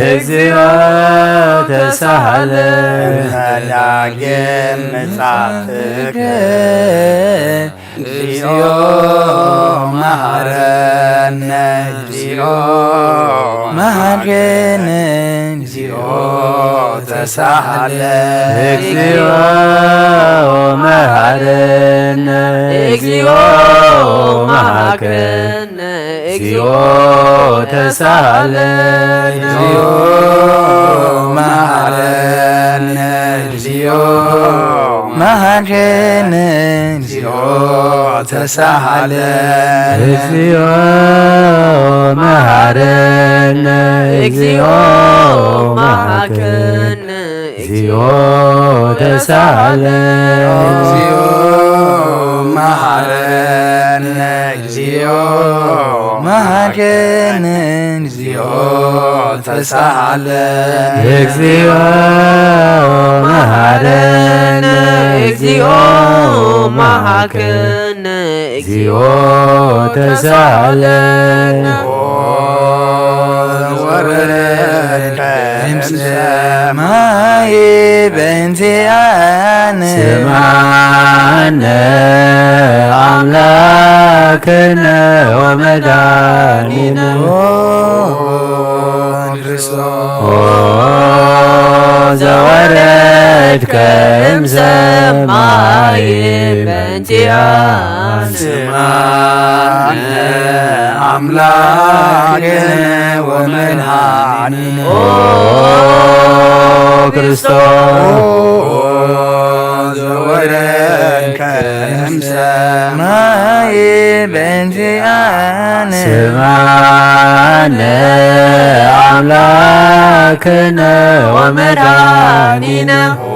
እግዚኦ ተሳሃለ በእንተ ዳግም ምጻትከ እግዚኦ መሐረነ እግዚኦ መሐረነ እግዚኦ ተሳሃለ እግዚኦ መሐረነ እግዚኦ መሐረነ እግዚኦ ተሳሃለ እግዚኦ መሐረነ እግዚኦ መሐረነ እግዚኦ ተሳሃለ እግዚኦ መሐረነ እግዚኦ መሐረነ እግዚኦ ተሳሃለ እግዚኦ መሐረነ እግዚኦ መሐረነ እግዚኦ ተሳሃለ እግዚኦ መሐረነ እግዚኦ መሐረነ እግዚኦ ተሳሃለ ኦ ዘወረድከ እምሰማይ በእንቲአነ ስማነ አምላክነ ወመድኃኒነ ኦ ክርስቶስ ኦ ዘወረድከ እምሰማይ በእንቲአነ ስማነ አምላክነ ወመድኃኒነ ኦ ክርስቶስ ኦ ዘወረድከ እምሰማይ በእንቲአነ ስማነ አምላክነ ወመድኃኒነ ኦ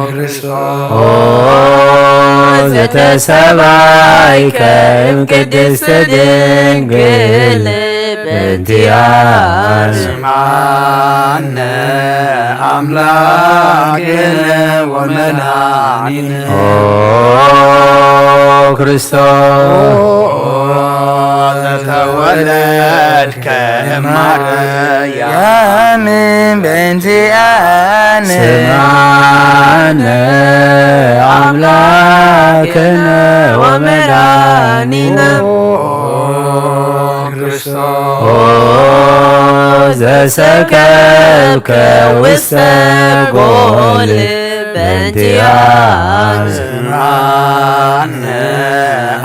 ክርስቶስ ኦ ተሰባይከ እም ቅድስት ድንግል በእንቲኣነ። ስምዓነ ኣምላክነ ወመድኃኒነ። ኦ ክርስቶስ። ኦ ዘተወለድከ እማርያም በእንቲኣነ። ስምዓነ ኣምላክነ ወመድኃኒነ። ኦ ክርስቶስ። ኦ ዘሰከብከ ውስተ ጎል በእንቲኣነ። ስምዓነ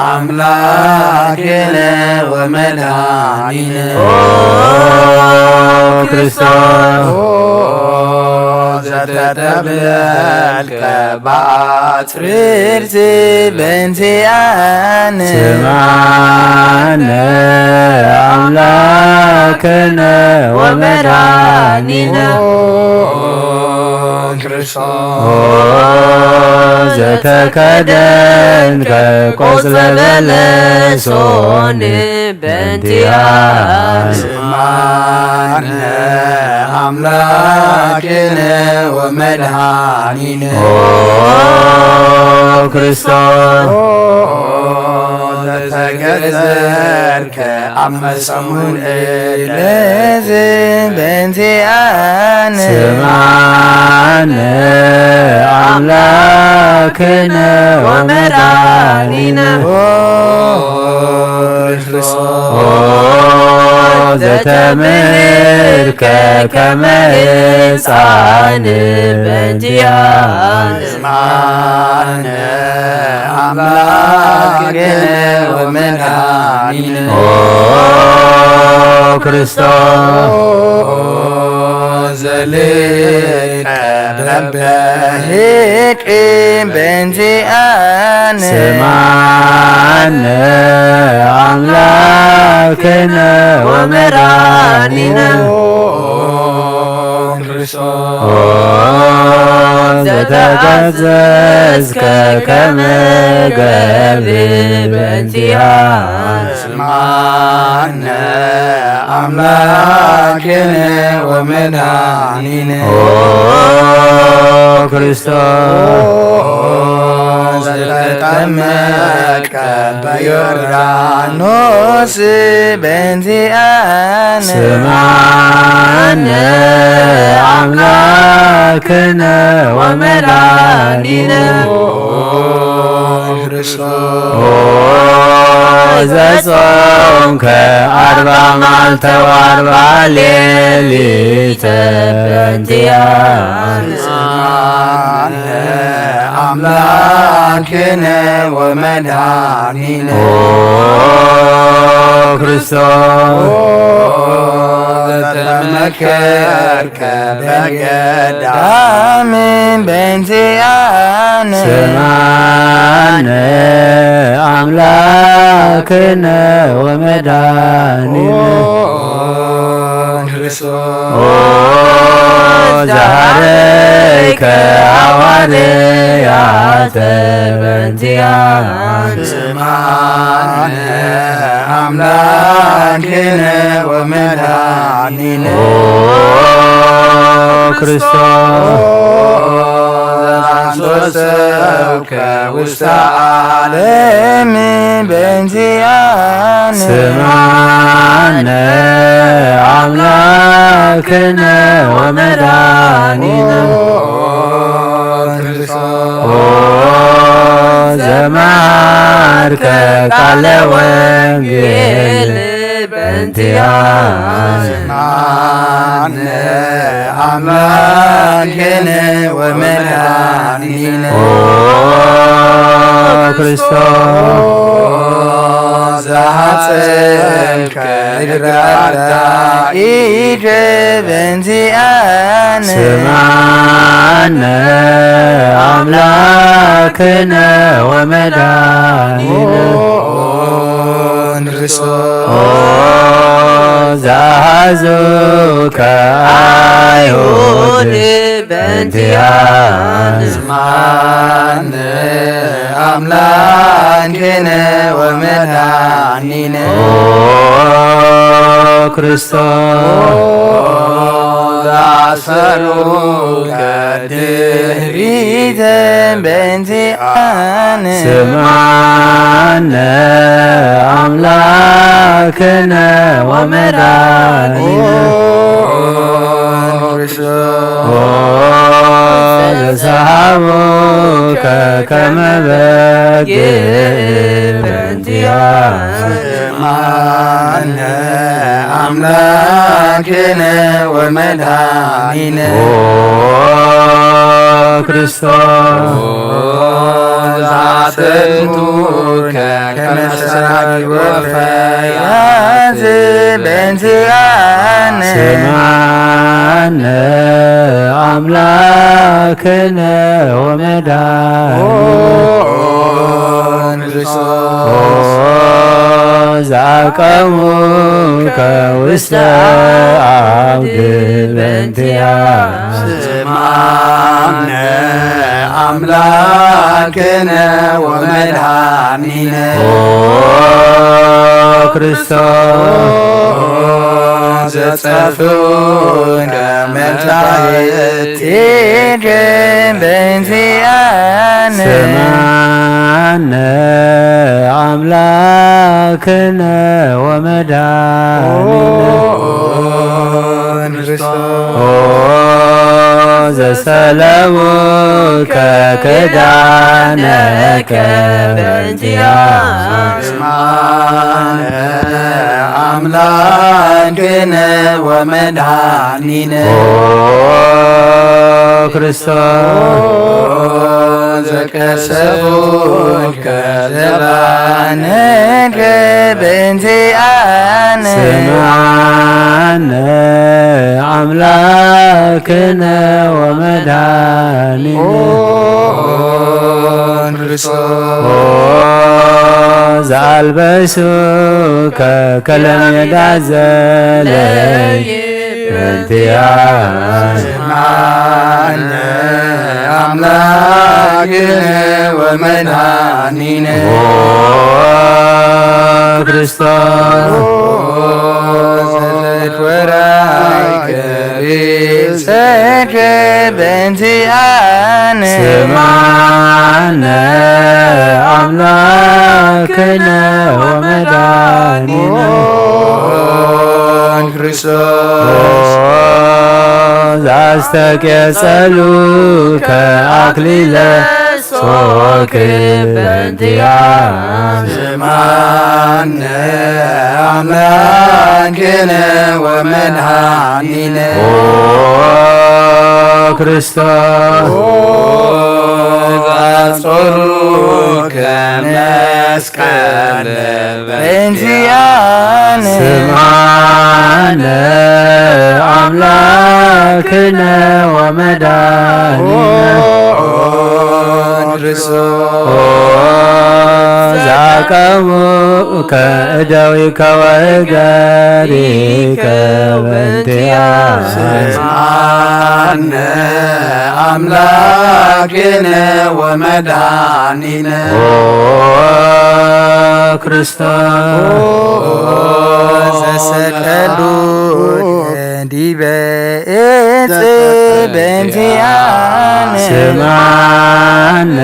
ኣምላክነ ወመድኃኒነ። ኦ ክርስቶስ። ኦ ዘተጠብለልከ በአጽርርት በእንቲኣነ። ስምዓነ ኣምላክነ ወመድኃኒነ። ኦ ክርስቶስ። ኦ ዘተከደንከ ቆጽለ በለሶን በእንቲኣነ። ስምዓነ ኣምላክነ ወመድኃኒነ። ኦ ክርስቶስ። ኦ ዘተገዘርከ ኣብ መሰሙን እለዝ በእንቲኣነ። ስምዓነ ኣምላክነ ወመድኃኒነ። ኦ ክርስቶስ። ኦ ዘተምህርከ ከመ ህፃን በእንቲኣነ። ስምዓነ ኣምላክነ ወመድኃኒነ። ኦ ክርስቶስ። ኦ ዘልቀ በበህቅ በእንቲኣነ። ስምዓነ ኣምላክነ ወመድኃኒነ። ኦ ክርስቶስ። ኦ ዘተገዘዝከ ከመ ገብር በእንቲኣነ። ስምዓነ ኣምላክነ ወመድኃኒነ። ኦ ክርስቶስ። ኦ ዘተጠመቀ በዮርዳኖስ በእንቲኣነ። ስምዓነ ኣምላክነ ወመድኃኒነ። ኦ ክርስቶስ። ኦ ዘጾምከ ኣርባ መዓልተ ወኣርባ ሌሊተ በእንቲኣነ። ስምዓነ ኣምላክነ ወመድኃኒነ። ኦ ክርስቶስ። ኦ ዘተመከርከ በገዳም በእንቲኣነ። ስምዓነ ኣምላክነ ወመድኃኒነ። ኦ ክርስቶስ። ኦ ዘሃረይከ ሃዋርያተ በእንቲኣነ። ስምዓነ ኣምላክነ ወመድኃኒነ። ኦ ክርስቶስ። ኦ ዘአንሶሰብከ ውስተ ዓለም በእንቲኣነ። ስምዓነ ኣምላክነ ወመድኃኒነ። ኦ ክርስቶስ። ኦ ዘመሃርከ ቃለ ወንጌል በእንቲኣነ። ስምዓነ ኣምላክነ ወመድኃኒነ። ኦ ክርስቶስ። ኦ ዘሐጸብከ እግረ አርዳኢከ በእንቲኣነ። ስምዓነ ኣምላክነ ወመድኃኒነ። ኦ ኦ ዘሃዙከ ኣይሁድ በእንቲኣነ። ስምዓነ ኣምላክነ ወመድኃኒነ። ኦ ክርስቶስ ኦ ዘኣሰሩከ ድህሪተ በእንቲኣነ። ስምዓነ ኣምላክነ ወመድኃኒነ። ኦ ክርስቶስ ኦ ዘሰሃቡከ ከመ በግ በእንቲኣነ። ስምዓነ ኣምላክነ ወመድኃኒነ። ኦ ክርስቶስ ኦ ዘኣሰሩከ ከመ ሰራቂ ወፈያት በእንቲኣነ። ስምዓነ ኣምላክነ ወመድኃኒነ። ኦ ክርስቶስ ኦ ዘኣቀሙከ ውስተ ዓውዲ በእንቲኣነ። ስምዓነ ኣምላክነ ወመድኃኒነ። ኦ ክርስቶስ ኦ ዘጸፍኡከ መጻሕፍቲከ በእንቲኣነ። ስምዓነ ኣምላክነ ወመድኃኒነ። ኦ ክርስቶስ ኦ ዘሰለሙከ ክዳነከ በእንቲኣነ። ስምዓነ ኣምላክነ ወመድኃኒነ። ኦ ክርስቶስ ኦ ዘቀሰቡከ ዘባነከ በእንቲኣነ። ስምዓነ ኣምላክነ ወመድኃኒነ። ኦ ክርስቶስ ኦ ዘኣልበሱከ ከለሜዳ ዘለይ በእንቲኣነ። ስምዓነ ኣምላክነ ወመድኃኒነ። ኦ ክርስቶስ ኦ ዘትወራይከ ርእሰከ በእንቲኣነ። ስምዓነ ኣምላክነ ወመድኃኒነ። ኦ ክርስቶስ ኦ ዘኣስተቄጸሉከ ኣክሊለ ሶክ በእንቲኣነ። ስምዓነ ኣምላክነ ወመድኃኒነ። ኦ ክርስቶስ ኦ ዘጾሩከ መስቀል በእንቲኣነ። ስምዓነ ኣምላክነ ወመድኃኒነ። ኦ ክርስቶስ ኦ ዘኣቀሙከ እደዊከ ወእገሪከ በእንቲኣነ። ስምዓነ ኣምላክነ ወመድኃኒነ። ኦ ክርስቶስ ኦ ዘሰቀሉከ ዲበ እጽ በእንቲኣነ። ስምዓነ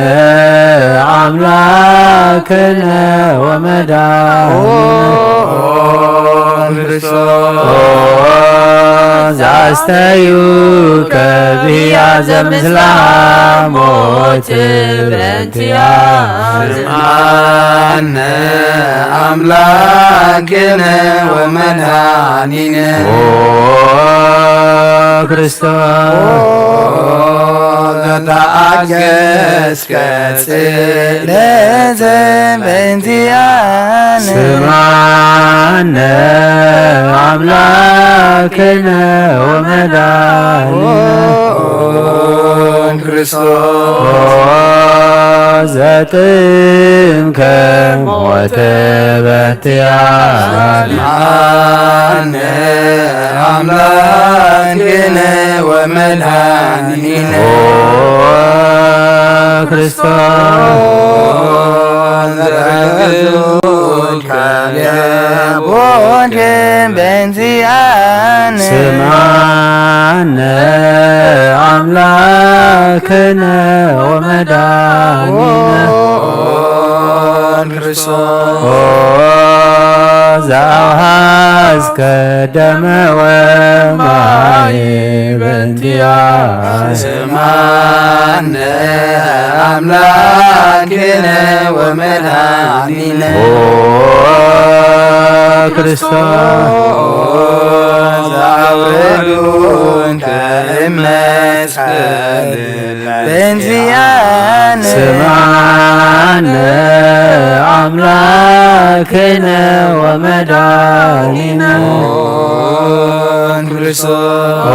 ኣምላክነ ወመድኃኒነ። ኦ ክርስቶስ ኦ ዘኣስተዩከ ብህያዘ ምስለ ሞት በእንቲኣነ። ስምዓነ ኣምላክነ ወመድኃኒነ። ኦ ክርስቶስ ኦ ዘተኣገስከ ጽለተ በእንቲኣነ። ስምዓነ ኣምላክነ ወመድኃኒነ። ኦ ክርስቶስ ኦ ዘጥምከ ሞተ በእንቲኣነ። ስምዓነ ኣምላክነ ወመድኃኒነ። ኦ ክርስቶስ ዘእግዙከ ለቦድን በእንቲኣነ። ስምዓነ ኣምላክነ ወመድኃኒነ። ኦ ክርስቶስ ኦ ዘአውሃዝከ ደመ ወማየ በእንቲኣነ። ስምዓነ ኣምላክነ ወመድኃኒነ። ኦ ክርስቶስ ኦ ዘአውረዱከ እመ በእንቲኣነ። ስምዓነ ኣምላክነ ወመድኃኒነ። ኦ ክርስቶስ ኦ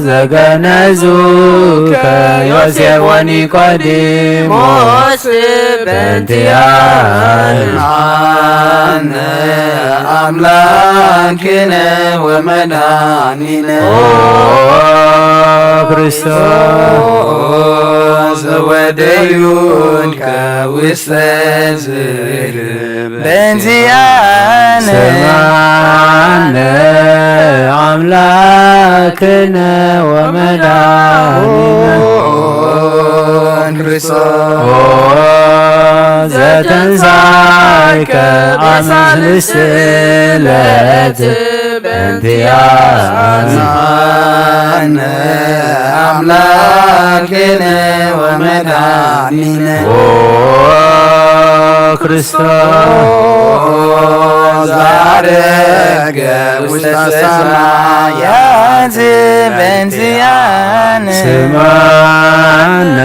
ዘገነዙከ ዮሴፍ ወኒቆዲሞስ በእንቲኣነ። ስምዓነ ኣምላክነ ወመድኃኒነ። ኦ ክርስቶስ ዘወደዩከ ውስተ ዝል በእንቲኣነ። ስምዓነ ኣምላክነ ወመድኃኒነ። ኦ ክርስቶስ ኦ ዘተንሳይከ ኣመ ثالث ዕለት በእንቲኣነ። ስምዓነ ኣምላክነ ወመድኃኒነ። ኦ ክርስቶስ ኦ ዘዐረገ ውስተ ሰማያት በእንቲኣነ። ስምዓነ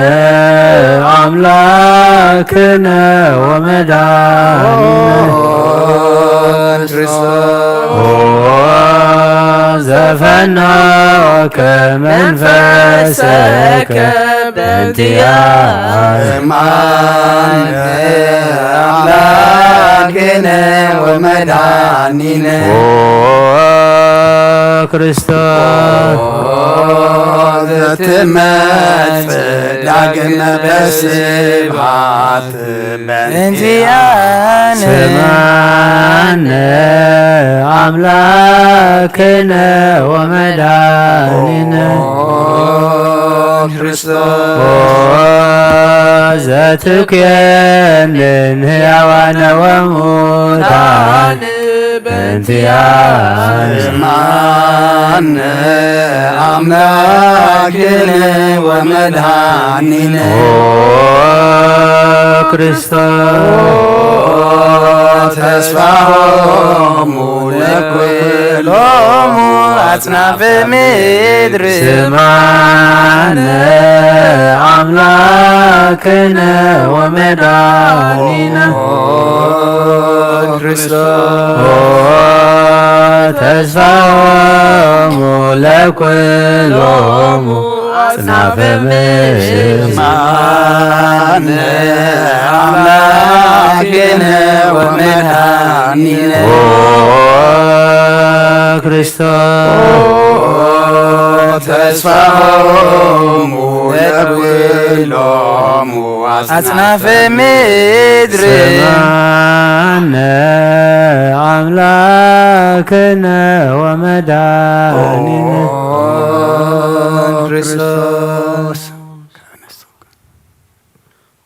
ኣምላክነ ወመድኃኒነ። ኦ ክርስቶስ ኦ ዘፈነወከ መንፈሰከ በእንቲኣነ። ስምዓነ ኣምላክነ ወመድኃኒነ። ኦ ክርስቶስ ኦ ዘትመጽእ ዳግመ በስብሐት በእንቲኣነ። ስምዓነ ኣምላክነ ወመድኃኒነ። ኦ ክርስቶስ ኦ ዘትኩየንን ሕያዋነ ወሙታን በእንቲኣነ። ስምዓነ ኣምላክነ ወመድኃኒነ። ኦ ክርስቶስ ተስፋሆሙ ለኩሎሙ አጽናፈ ምድር። ስምዓነ አምላክነ ወመድኃኒነ። ኦ ክርስቶስ ኦ ተስፋሆሙ ለኩሎሙ አጽናፈ ምድር። ስምዓነ አምላክነ ወመድኃኒነ። ኦ ክርስቶስ ኦ ተስፋሆሙ ለኩሎሙ አጽናፈ ምድር። ስምዓነ አምላክነ ወመድኃኒነ። ኦ ክርስቶስ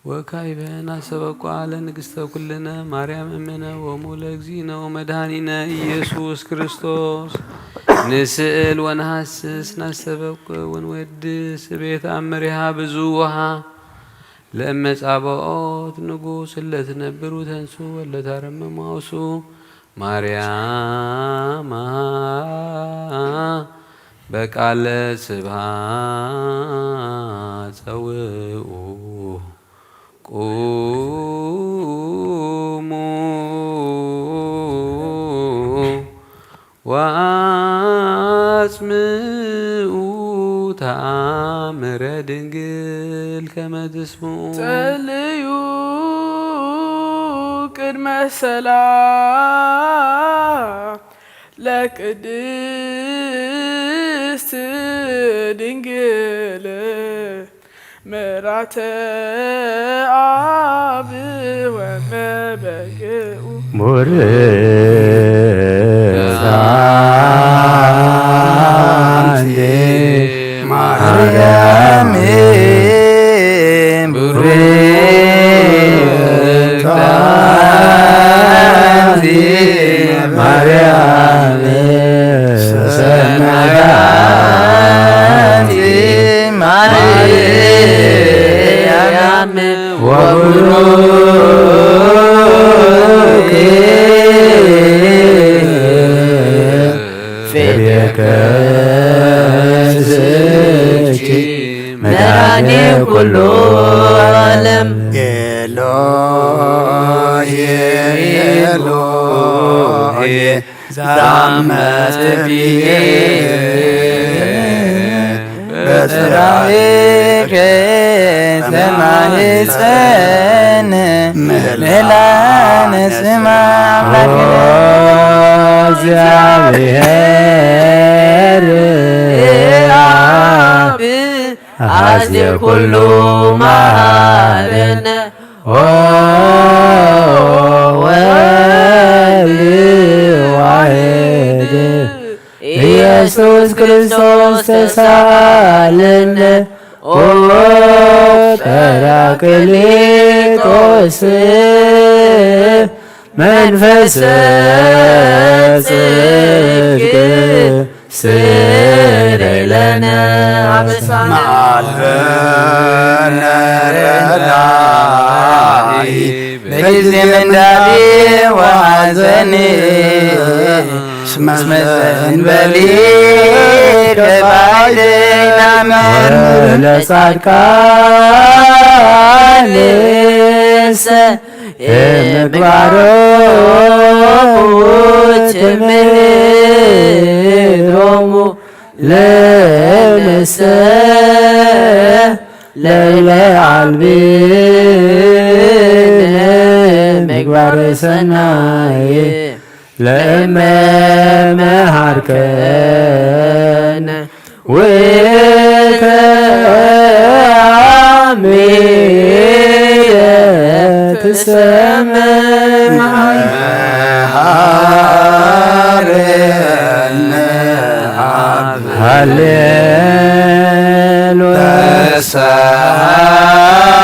ወካዕበ ናስተበቁዓ ለንግሥተ ኩልነ ማርያም እምነ ወሙ ለእግዚእነ ወመድኃኒነ ኢየሱስ ክርስቶስ። ንስእል ወንሃስስ ናስተበቁዕ ወንወድስ ቤት አመሪሃ ብዙሃ ለእመጻብኦት ንጉሥ እለ ትነብር ወተንሱ ወለ ታረምም አውሱ ማርያም በቃለ ስብሐት ጸውኡ ቁሙ ወአጽምኡ ተአምረ ድንግል ከመ ትስምዑ። ጸልዩ ቅድመ ሰላም ለቅድስት ድንግል ምራተ አብ ወመበግኡ። ቡርክት አንቲ ማርያም፣ ቡርክት አንቲ ማርያም፣ ሰናይ አንቲ ማርያም፣ ወቡሩክ ፍሬ ከርስኪ መድኃኔ ኩሉ ዓለም። ኤሎሄ ኤሎሄ ዛመትብዬ በጽራይከ ተማህፀን ምህላነ ስማ አምላክነ። እግዚአብሔር አብ አዜ ኩሉ መሃረነ። ኦ ወልድ ዋሕድ ኢየሱስ ክርስቶስ ተሳለነ። ኦ ጳራቅሊጦስ መንፈሰ ጽድቅ ስረይ ለነ አበሳነ። መዓልበነ ረዳኢ በጊዜ ምንዳቤ ወሐዘን እስመ ዘእንበሌከ ባዕደይና መርምር። ለጻድቃንሰ የምግባሮ ትምህሮሙ ለነሰ ለለ አልብነ ምግባረ ሰናይ ለእመ መሃርከነ ውእተ አሜን ትሰመ መሃረነ አብ ሃሌሉያ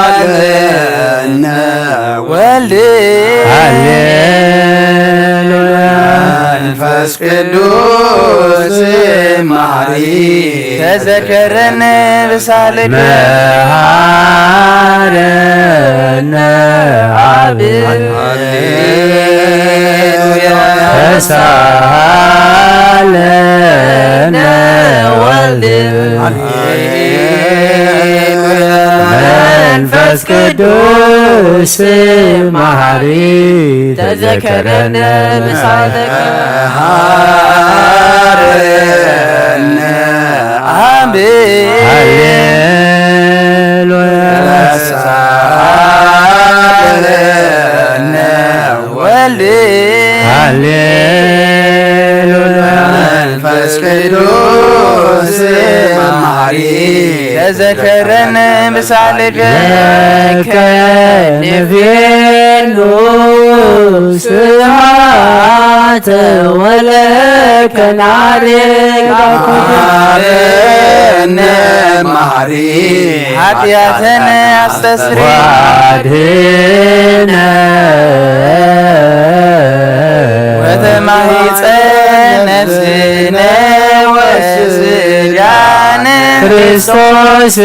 ተሳለነ ወልድ ሃሌሉያ መንፈስ ቅዱስ መሐሪ ተዘከረነ ብሳልከ መሃረነ አብ ሃሌሉያ ተሳለነ ወልድ ሃሌሉያ መንፈስ ቅዱስ መሐሪ ተዘከረነ ምሳሌከ መሃረነ አብ ሃሌሉያ ተሳለነ ወልድ ሃሌሉያ መንፈስ ቅዱስ መሐሪ ተዘከረነ ምሳሌከ ለከ ንቤሉ ስብሐተ ወለከ ናሬ መሐረነ መሐሪ ኃጢአተነ አስተስሪ ወአድህነ ወተማሂፀ ነፍስነ ወስጋነ ክርስቶስ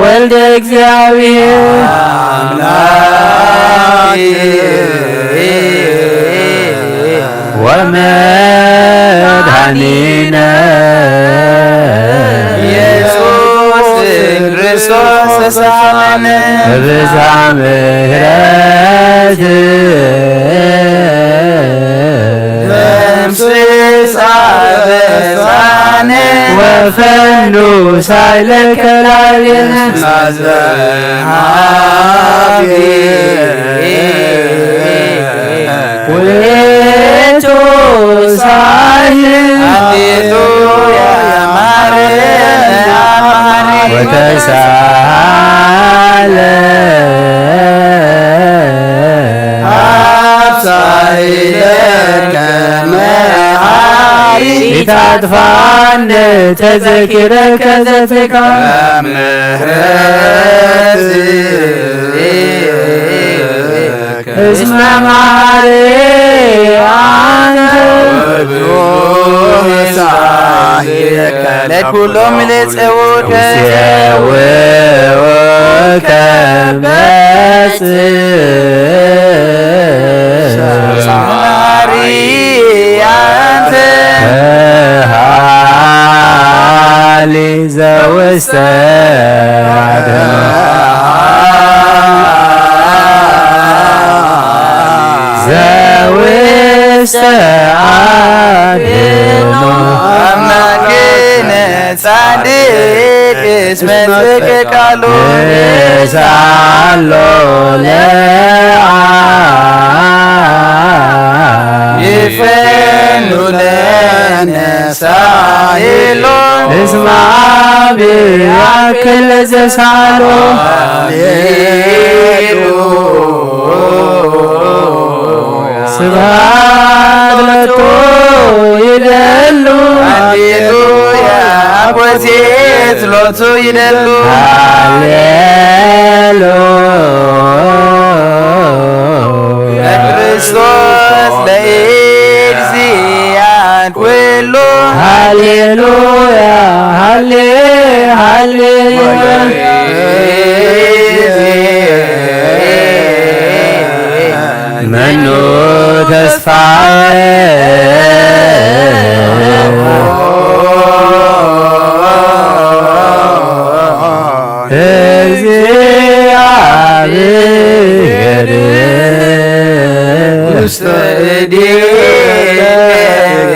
ወልደ እግዚአብሔር አምላክ ወመድኃኒነ ኢየሱስ ክርስቶስ ተሳለነ ብዛ ምሕረት ደምስስ አበሳነ ወፈኑ ሳይለ ከላቤነ ናዘናቤ ታጥፋኒ ተዘኪረከ ዘትካ ምሕረት እስመ መሓሪ ኣንተ ወብዙሕ ሳህየከ ለኩሎም ለጸውከ ይሴውከ መጽእ መሓሪ ኣንተ መሃሊ ዘውስተ ዘውስተ ኣድህኖ ኣምላክነ ጻድቅ እስመ ጽድቅ ቃሉ ንሳሎ ለዓ ይፈኑ ለነ ሳይሎ እስማ ብኣክል ዘሳሎ ስብሐት ለቱ ይደሉ ሃሌሉያ ኣጎዜ ጸሎቱ ይደሉ ሃሌሉያ ለክርስቶስ ለእግዚኣን ኩሉ ሃሌሉያ ሃሌ ሃሌ መኑ ተስፋ እግዚአብሔር ውስተ እዴ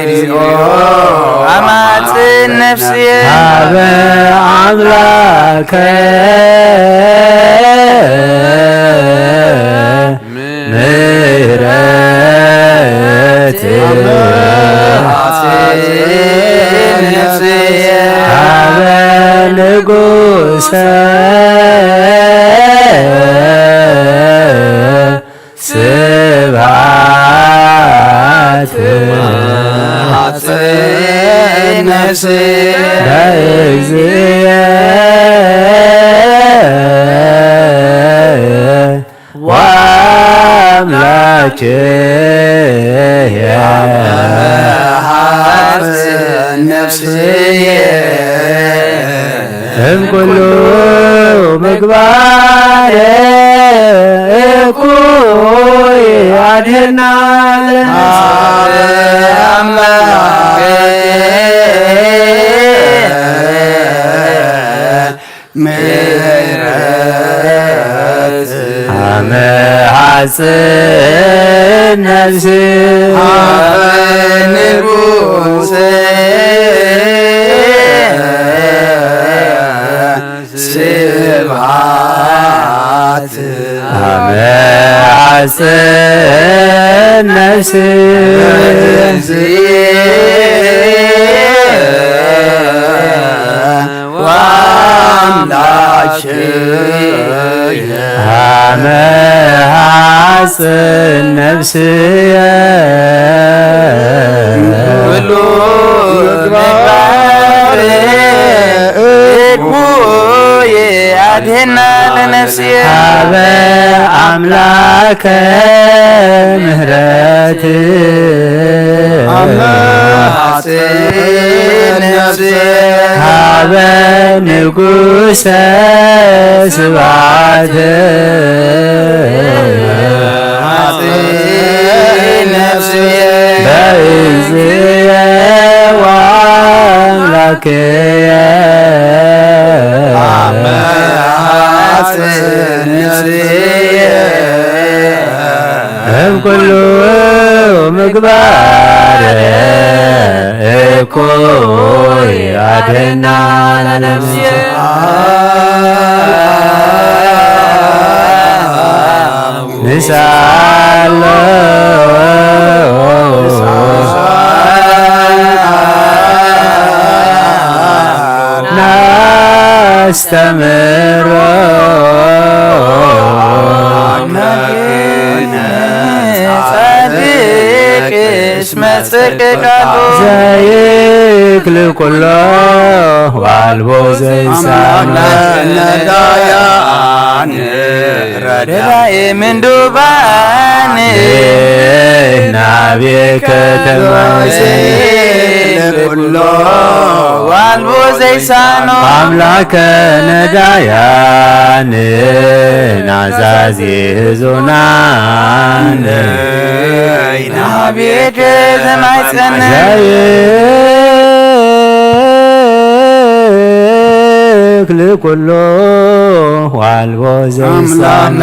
እግዚኦ አማጽን ነፍስየ ሀበ አምላከ ምህረት ሀበ ንጉሰ ስብሐት ነፍስየ በእግዚእየ ወአምላኬ ነፍስየ እምኩሉ ምግባር እኩይ አድህና ለነፍስየ አምላኬ ምሕረት አመ ሐጽን ነፍስ ሀበ ንጉሰ ስብሐት አመ ሐጽን ነፍስ ወአምላክየ አመ ሐጽን ነፍስየ ኩሉ ምግባር እኩይ አድህና ለነፍስየ ሀበ አምላከ ምህረት አመ ሐጽን ነፍስየ ሀበ ንጉሰ ስብሐት ሐጽን ነፍስየ በእግዚእየ ወአምላክየ አመ ሐጽን ነፍስየ እምኩሉ ምግባር እኩይ አድህና ለነፍስየ ንሳሎ ናስተምሮ ጻድቅ መጽድቂ ቃሉ ዘይክል ኩሎ ዋልቦ ዘይሳነ ነዳያን ረዳኢ ምንዱባን ናብየ ከተማ ዘይክል ኩሎ ዋልቦ ዘይሳኖ ኣምላከ ነዳያን ናዛዚ ህዙናን ናብየት ተማይጸነ ዘይክል ኩሎ ዋልቦ ዘይሳነ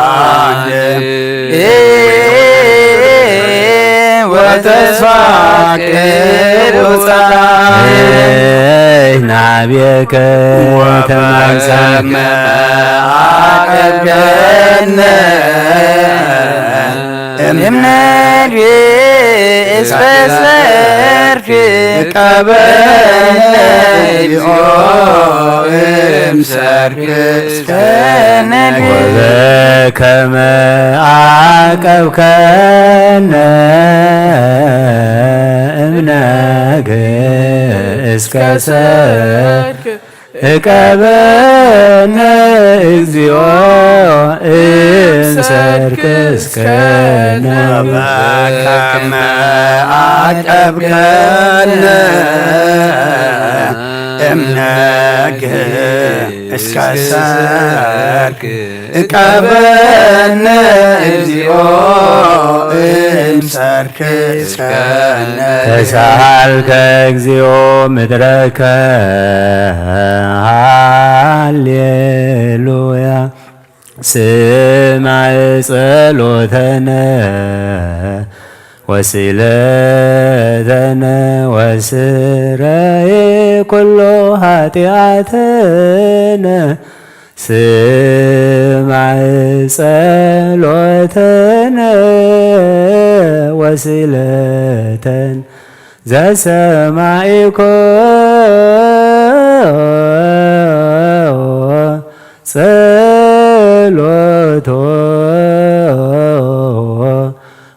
ነዳያን ወተስፋ ቅዱሳን ናብየከ ተማይጸነ አቀብገነ እምነድቤ እስፈሰርክ ቀበነ ቢኦ እምሰርክ እስከነድቤ ወበከመ አቀብከነ እምነግ እስከ ሰርክ እቀበነ እግዚኦ እምሰርክ እስከነ በከመ አቀብከነ እምነግ እስከ ሰርክ እቀበነ እግዚኦ እምሰርክ እስከነ ተሳልከ እግዚኦ ምድረከ ሃሌሉያ ስማዕ ጸሎተነ ወሲለተነ ወስረይ ኩሎ ኃጢአተነ ስማዕ ጸሎተነ ወሲለተነ ዘሰማዒኮ ጸሎቶ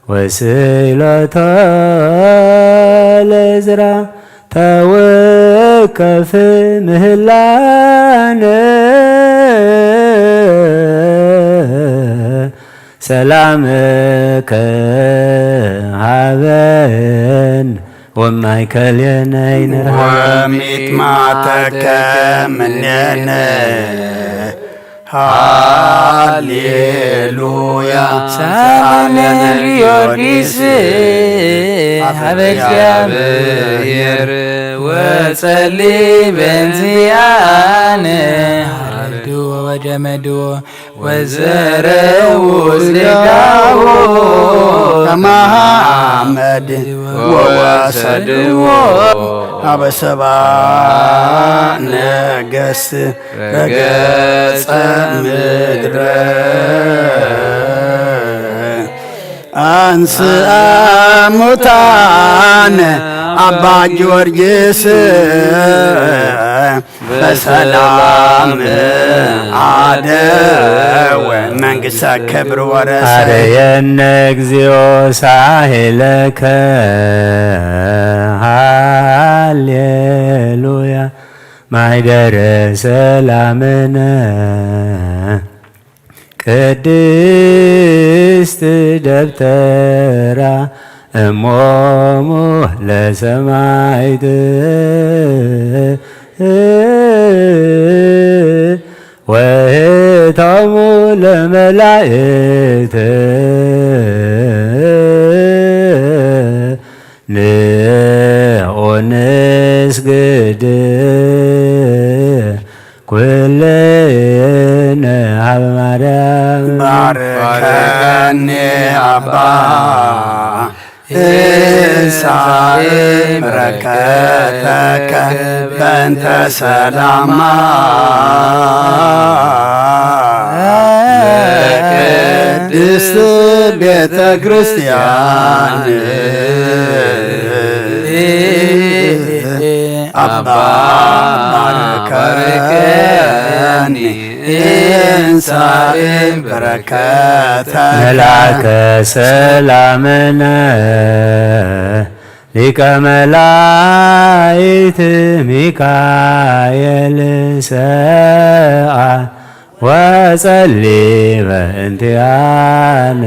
ወስእለቶ ለዝራ ተወከፍ ምህላነ ሰላምከ ሃበን ወማይከልየነ ይንርሃ ወሚጥማተከ ምኔነ ሃሌሉያ ሳሌነ ጊዮርጊስ ሀበ እግዚአብሔር ወጸሊ በንዚአነ አርዱ ወጀመዱ ወዘረው ስጋው ከመሐመድ ወወሰድዎ ሀበ ሰባ ነገስት ረገጸ ምድረ አንስአ ሙታነ አባ ጊዮርጊስ በሰላም አደወ መንግስተ ክብር ወረሰ። አደየነ እግዚኦ ሳሄለከ ሃሌሉያ ማይደረ ሰላምነ ቅድስት ደብተራ እሞሙ ለሰማይት ወህታሙ ለመላእክት ንኦንስግድ ኩልነ ሀበ ማርያም ባርከኒ አባ እንሳኤ በረከተከ በእንተ ሰላማ ቅድስት ቤተ ክርስቲያን አባ ባርከኒ እንሳእ በረከተ መልአከ ሰላምነ ሊቀ መላእክት ሚካኤል ሰአ ወጸሊ በእንቲአነ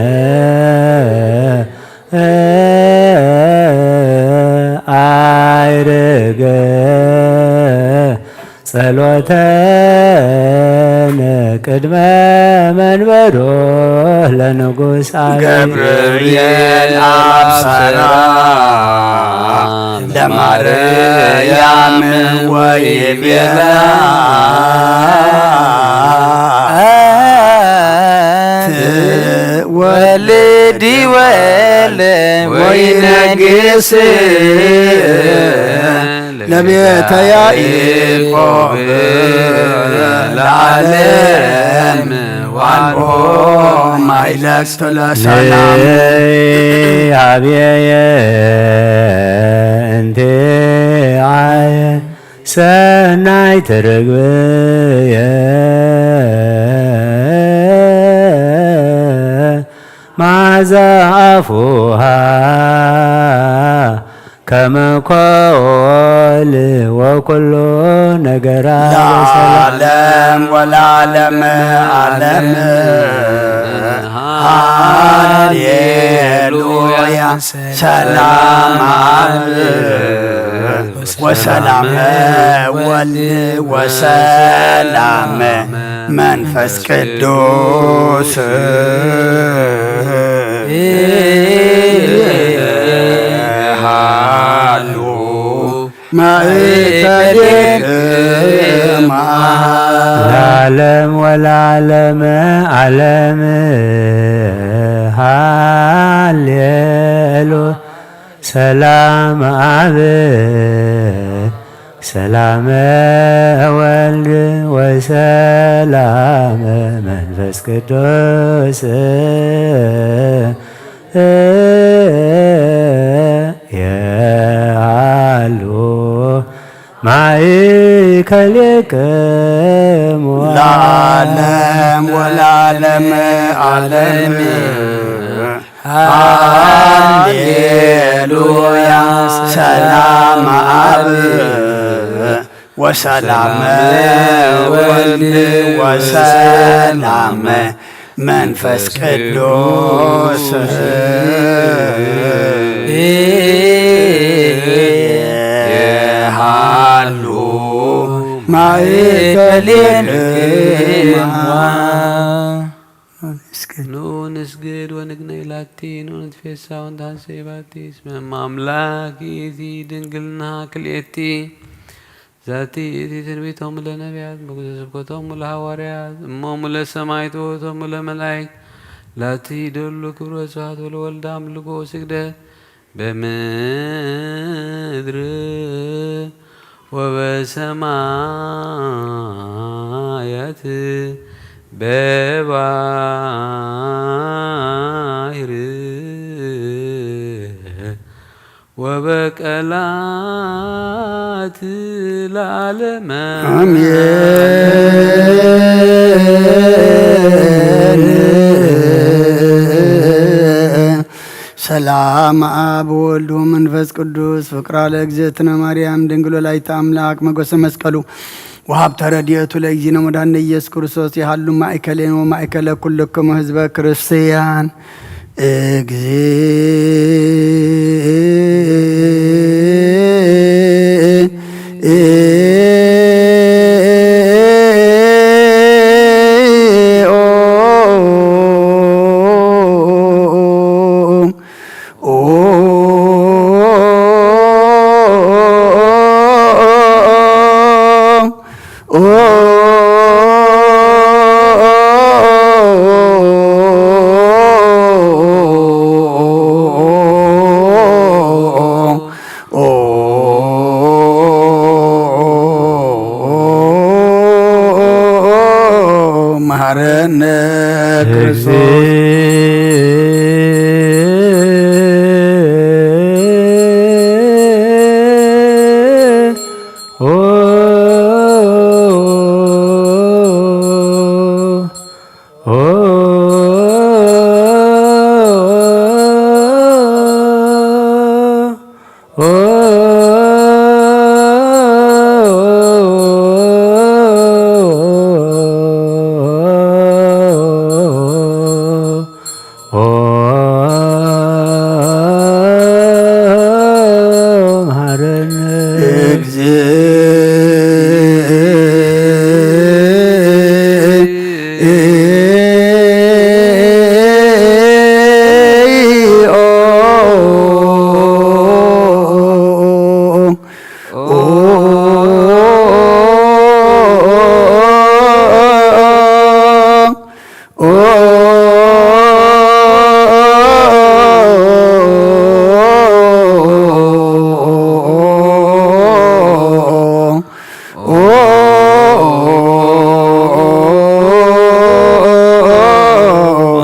አይርግ ጸሎተነ ቅድመ መንበሮ ለንጉስ አብይ። ገብርኤል አብሰራ ለማርያም ወይቤላ ትወልዲ ወለ ወይነግስ ለቤተ ያዕቆብ ለዓለም ዋልቦ ማይለክቶ ለሰላም። ንያብየየ እንቴ አየ ሰናይ ትርግብየ ማዛ አፉሃ ከመ ኮል ወኩሎ ነገራ ለዓለም ወለዓለም ዓለም። ሃሌሉያ። ሰላም አብ ወሰላም ወልድ ወሰላም መንፈስ ቅዱስ ሃሉ ማእከሌክማ ለዓለም ወለዓለም ዓለም። ሃሌሉ ሰላም አብ ሰላም ወልድ ወሰላም መንፈስ ቅዱስ የሃሉ ማእከሌክሙ ለዓለም ወለዓለም ዓለም። ሃሌሉያ። ሰላም አብ ወሰላም ወልድ ወሰላም መንፈስ ቅዱስ የሃሉ ማእከሌክማ። ኑ ንስግድ ወንግነይ ላቲ፣ ኑ ንትፌሳ ወንትሃሰይ ባቲ፣ እስመ እመ አምላክ ይእቲ ድንግልና ክልኤቲ። ዛቲ ይእቲ ትንቢቶሙ ለነቢያት፣ ምጉዘ ስብከቶሙ ለሃዋርያት፣ እሞሙ ለሰማዕት ወውእቶሙ ለመላእክት፣ ላቲ ይደሉ ክብር ወስብሐት ወለወልድ አምልኮ ወስግደት በምድር ወበሰማያት በባህር ወበቀላት ለዓለመ አሜን። ሰላም አብ ወወልድ ወመንፈስ ቅዱስ ፍቅራ ለእግዝእትነ ማርያም ድንግል ወላዲተ አምላክ መጎሰ መስቀሉ ወሀብተ ረድኤቱ ለእግዚእነ መድኃኒነ ኢየሱስ ክርስቶስ ይሃሉ ማእከሌነ ወማእከለ ኩልክሙ ህዝበ ክርስቲያን። መሐረነ ክርስቶስ። ኦ ኦ ኦ መሐረነ እግዚኦ።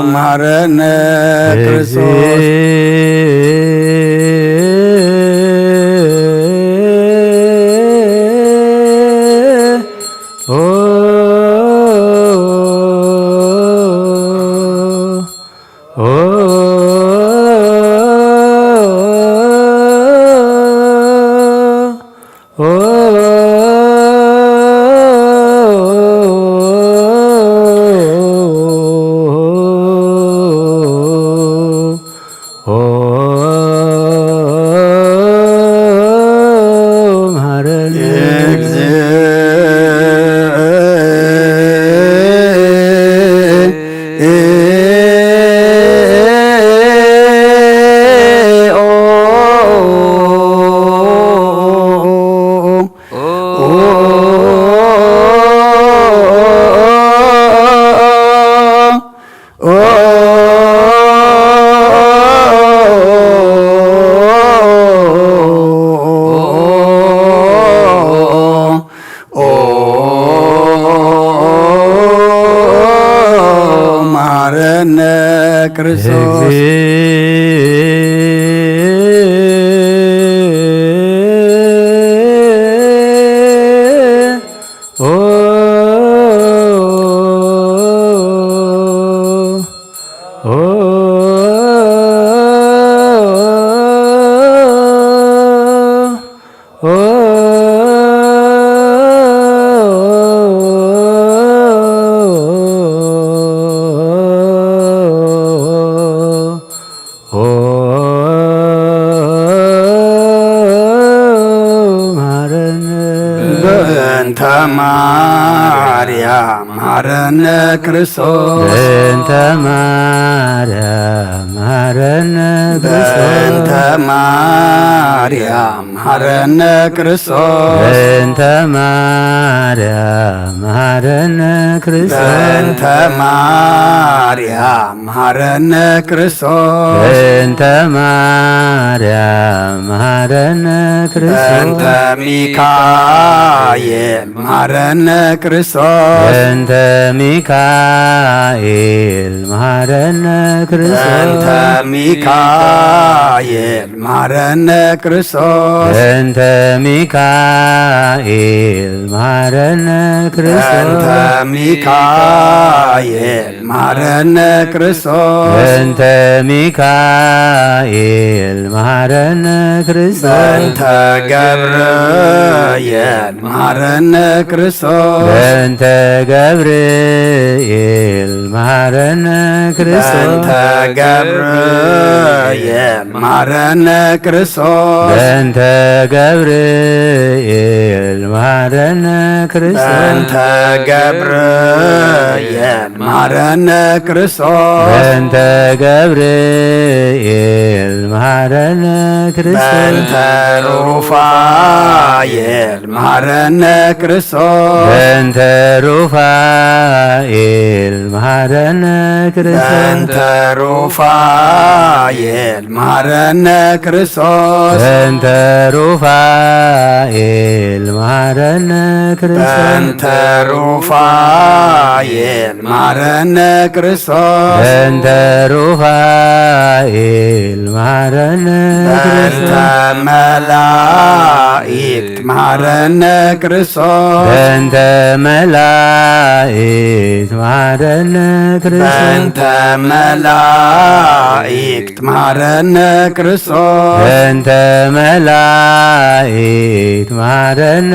መሐረነ ክርስቶስ። ኦ መሐረነ እግዚኦ። ኦ መሐረነ ክርስቶስ። ኦ መሐረነ በእንተ ማርያም መሐረነ ክርስቶስ። በእንተ ማርያም መሐረነ ክርስቶስ። በእንተ ማርያም መሐረነ ክርስቶስ። በእንተ ማርያም መሐረነ ክርስቶስ። በእንተ ማርያም መሐረነ ክርስቶስ። በእንተ ማርያም መሐረነ ክርስቶስ። በእንተ ሚካኤል መሐረነ ክርስቶስ። በእንተ ሚካኤል መሐረነ ክርስቶስ። በእንተ ሚካኤል መሐረነ ክርስቶስ። በእንተ ሚካኤል መሐረነ ክርስቶስ። በእንተ ሚካኤል መሐረነ ክርስቶስ። በእንተ ሚካኤል መሐረነ ክርስቶስ። በእንተ ገብርኤል መሐረነ ክርስቶስ። በእንተ ገብርኤል መሐረነ ክርስቶስ። በእንተ ገብርኤል መሐረነ ክርስቶስ። በእንተ ገብርኤል መሐረነ ክርስቶስ። በእንተ ገብርኤል መሐረነ ክርስቶስ። በእንተ ገብርኤል መሐረነ ክርስቶስ። በእንተ ሩፋኤል መሐረነ ክርስቶስ። በእንተ ሩፋኤል መሐረነ ክርስቶስ። በእንተ ሩፋኤል መሐረነ ክርስቶስ። በእንተ ሩፋኤል መሐረነ ክርስቶስ። በእንተ ሩፋኤል መሐረነ ክርስቶስ። በእንተ ሩፋኤል መሐረነ በእንተ ክርስቶስ። መላእክት መሐረነ ክርስቶስ። በእንተ መላእክት መሐረነ ክርስቶስ። በእንተ መላእክት መሐረነ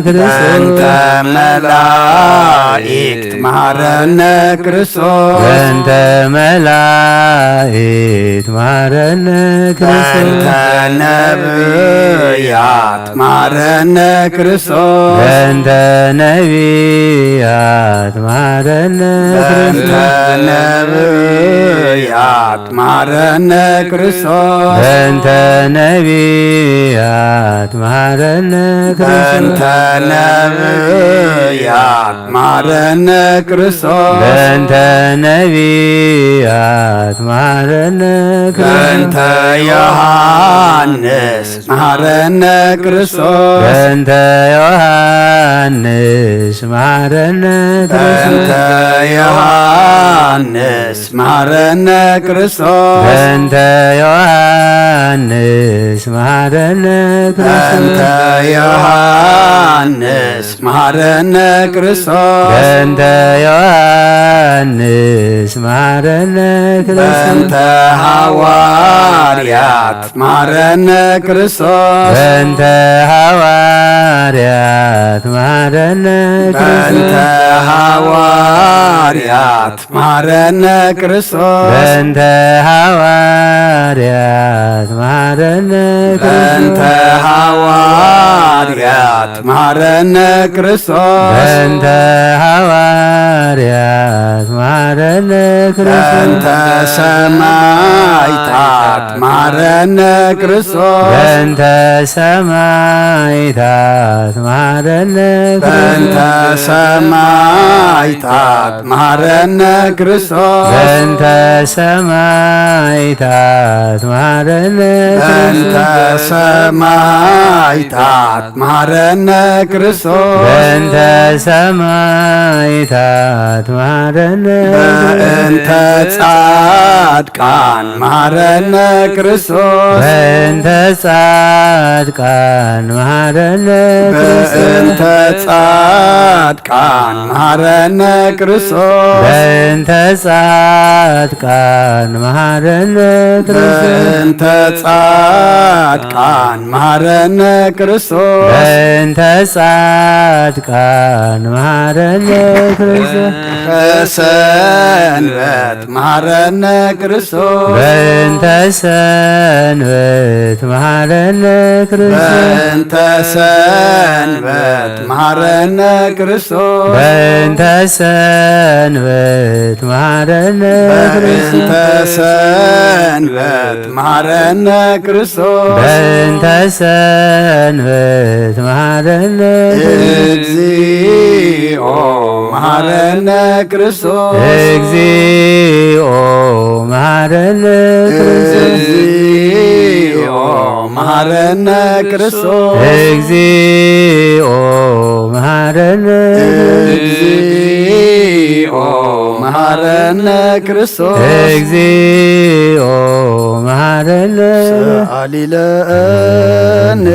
ክርስቶስ። በእንተ መላእክት መሐረነ ክርስቶስ። በእንተ መላእክት መሐረነ ክርስቶስ። በእንተ መላእክት መሐረነ ክርስቶስ። በእንተ ነብያት መሐረነ ክርስቶስ። በእንተ ነቢያት መሐረነ በእንተ ክርስቶስ። ነብያት መሐረነ ክርስቶስ። በእንተ ነቢያት መሐረነ ክርስቶስ። በእንተ ነብያት መሐረነ ክርስቶስ። በእንተ ነቢያት መሐረነ ክርስቶስ። በእንተ ዮሐንስ መሐረነ ክርስቶስ። በእንተ ዮሐንስ መሐረነ ክርስቶስ። በእንተ ዮሐንስ መሐረነ ክርስቶስ። በእንተ ዮሐንስ መሐረነ ክርስቶስ። በእንተ ዮሐንስ መሐረነ ክርስቶስ። በእንተ ዮሐንስ መሐረነ ክርስቶስ። በእንተ ሐዋርያት መሐረነ ክርስቶስ። በእንተ ሐዋርያት መሐረነ ክርስቶስ። በእንተ ሐዋርያት መሐረነ ክርስቶስ። በእንተ ሐዋርያት መሐረነ በእንተ ክርስቶስ። ሐዋርያት መሐረነ ክርስቶስ። በእንተ ሐዋርያት መሐረነ ክርስቶስ። በእንተ ሰማዕታት መሐረነ ክርስቶስ። በእንተ ሰማዕታት መሐረነ በእንተ ክርስቶስ። ሰማዕታት መሐረነ ክርስቶስ። በእንተ ሰማዕታት መሐረነ በእንተ ክርስቶስ። ሰማዕታት መሐረነ ክርስቶስ። በእንተ ሰማዕታት መሐረነ በእንተ ክርስቶስ። ጻድቃን መሐረነ ክርስቶስ። በእንተ ጻድቃን መሐረነ ክርስቶስ። በእንተ ጻድቃን መሐረነ ክርስቶስ። በእንተ ጻድቃን መሐረነ ክርስቶስ። በእንተ ጻድቃን መሐረነ ክርስቶስ። በእንተ ጻድቃን መሐረነ ክርስቶስ። በሰንበት መሐረነ ክርስቶስ። በእንተ ሰንበት መሐረነ ክርስቶስ። በእንተ ሰንበት መሐረነ ክርስቶስ። በእንተ ሰንበት መሐረነ በእንተ ክርስቶስ። ሰንበት መሐረነ ክርስቶስ። በእንተ ሰንበት መሐረነ ክርስቶስ። እግዚኦ መሐረነ ክርስቶስ። እግዚኦ መሐረነ ክርስቶስ። እግዚኦ መሐረነ ክርስቶስ። እግዚኦ መሐረነ እግዚኦ መሐረነ ክርስቶስ። እግዚኦ መሐረነ ሰአሊ ለነ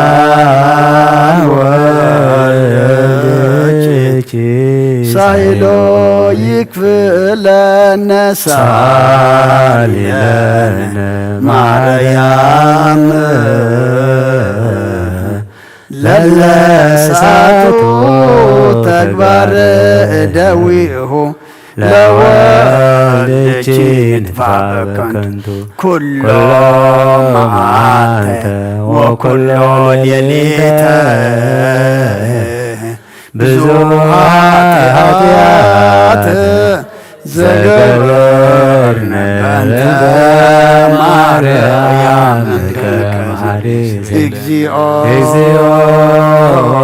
ማርያም ወልድኪ ሳይሎ ይክፍለነ ሳሊ ለነ ማርያም ለለሳቱ ተግባር እደዊሁ ለወልድኪ ይጥፋእ በከንቱ ኩሎ መዓልተ ወኩሎ ሌሊተ ብዙኃት ኃጢአት ዘገበርነ በእንተ ማርያም ከማሪስ እግዚኦ እግዚኦ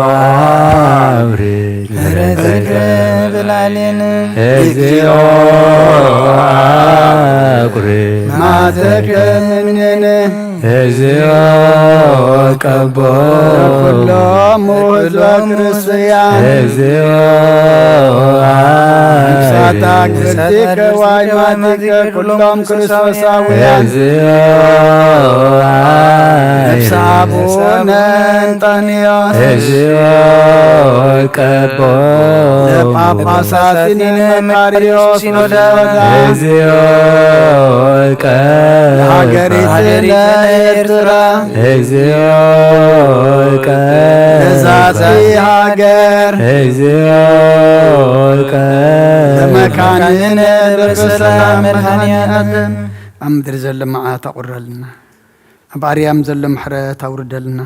አብሪ ምሕረትከ ብላሊን። እግዚኦ አኩሪ ማተከምንን። እግዚኦ ቀቦ ኩሎም ህዝበ ክርስቲያን። እግዚኦ ነፍሳታ ክብርቲከ ዋይማቲከ ኩሎም ክርስቶሳውያን። እግዚኦ ነፍሲ ኣቡነ እንጠንዮስ። እግዚኦ ቀቦ ለጳጳሳት ሲኖዳ። እግዚኦ ቀቦ ለሃገሪትነ ኤርትራ። እግዚኦ ቀቦ ለዛቲ ሃገር። እግዚኦ ቀቦ ለመካንነ በሰላም መድኃኔዓለም። ኣብ ምድሪ ዘሎ መዓት ኣቑረልና፣ ኣብ ኣርያም ዘሎ ምሕረት ኣውርደልና።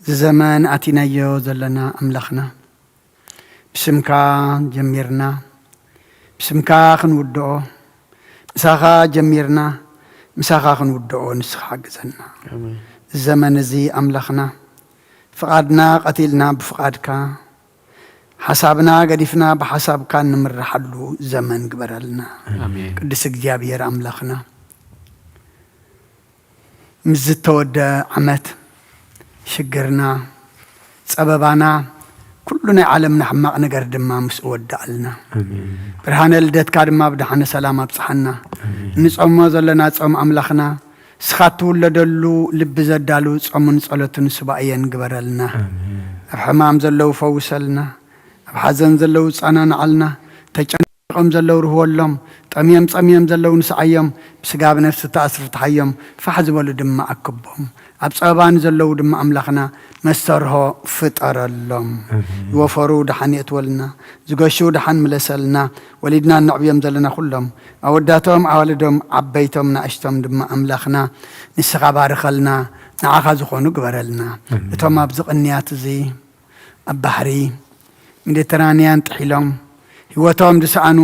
እዚ ዘመን ኣቲናዮ ዘለና ኣምላኽና፣ ብስምካ ጀሚርና፣ ብስምካ ክንውድኦ፣ ምሳኻ ጀሚርና፣ ምሳኻ ክንውድኦ ንስኻ ሓግዘና። ኣሜን። እዚ ዘመን እዚ ኣምላኽና፣ ፍቓድና ቀቲልና ብፍቓድካ፣ ሓሳብና ገዲፍና ብሓሳብካ እንምርሓሉ ዘመን ግበረልና። ኣሜን። ቅዱስ እግዚኣብሔር ኣምላኽና፣ ምስ ዝተወደ ዓመት ሽግርና፣ ጸበባና፣ ኩሉ ናይ ዓለምና ሕማቕ ነገር ድማ ምስ እወዳእልና፣ ኣሜን። ብርሃነ ልደትካ ድማ ብደሓነ ሰላም ኣብጽሓና። ኣሜን። እንጾሞ ዘለና ጾም ኣምላኽና፣ ንስኻ እትውለደሉ ልቢ ዘዳሉ ጾምን ጸሎትን ሱባኤን ግበረልና። ኣሜን። ኣብ ሕማም ዘለዉ ፈውሰልና፣ ኣብ ሓዘን ዘለዉ ጻናንዓልና፣ ተጨ- ቆም ዘለዉ ርህወሎም፣ ጠምዮም ጸምዮም ዘለዉ ንስዓዮም፣ ብስጋ ብነፍሲ ተኣስሩ ፍትሓዮም፣ ፋሕ ዝበሉ ድማ ኣክቦም። ኣብ ጸበባ ንዘለዉ ድማ ኣምላኽና መስተርሆ ፍጠረሎም። ኣሜን። ዝወፈሩ ደሓን የእትወልና፣ ዝገሹ ደሓን ምለሰልና፣ ወሊድና እነዕብዮም ዘለና ኩሎም፣ ኣወዳቶም፣ ኣዋልዶም፣ ዓበይቶም፣ ናእሽቶም ድማ ኣምላኽና ንስኻ ባርኸልና፣ ንዓኻ ዝኾኑ ግበረልና። ኣሜን። እቶም ኣብዚ ቅንያት እዚ ኣብ ባሕሪ ሜዲተራንያን ጥሒሎም ህይወቶም ዝሰኣኑ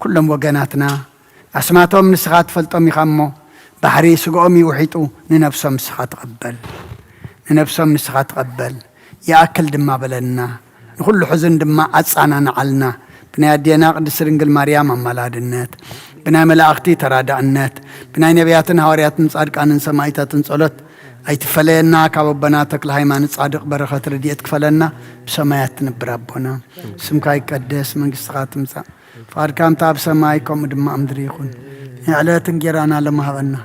ኩሎም ወገናትና፣ ኣስማቶም ንስኻ ትፈልጦም ኢኻ እሞ፣ ባሕሪ ስግኦም እዩ ውሒጡ፣ ንነብሶም ንስኻ ተቐበል። ንነብሶም ንስኻ ተቐበል። ይኣክል ድማ በለና። ንኹሉ ሕዝን ድማ ኣጻናንዓልና። ብናይ ኣዴና ቅድስት ድንግል ማርያም ኣማላድነት፣ ብናይ መላእኽቲ ተራዳእነት፣ ብናይ ነቢያትን ሃዋርያትን ጻድቃንን ሰማዕታትን ጸሎት ኣይትፈለየና። ካብ ኣቦና ተክለ ሃይማኖት ጻድቕ በረኸት ረድኤት ክፈለና። ብሰማያት ትነብር ኣቦና፣ ስምካ ይቀደስ፣ መንግስትኻ ትምጻእ፣ ፍቓድካ ከምታ ኣብ ሰማይ ከምኡ ድማ ኣብ ምድሪ ይኹን። ናይ ዕለት እንጌራና ሎሚ ሃበና።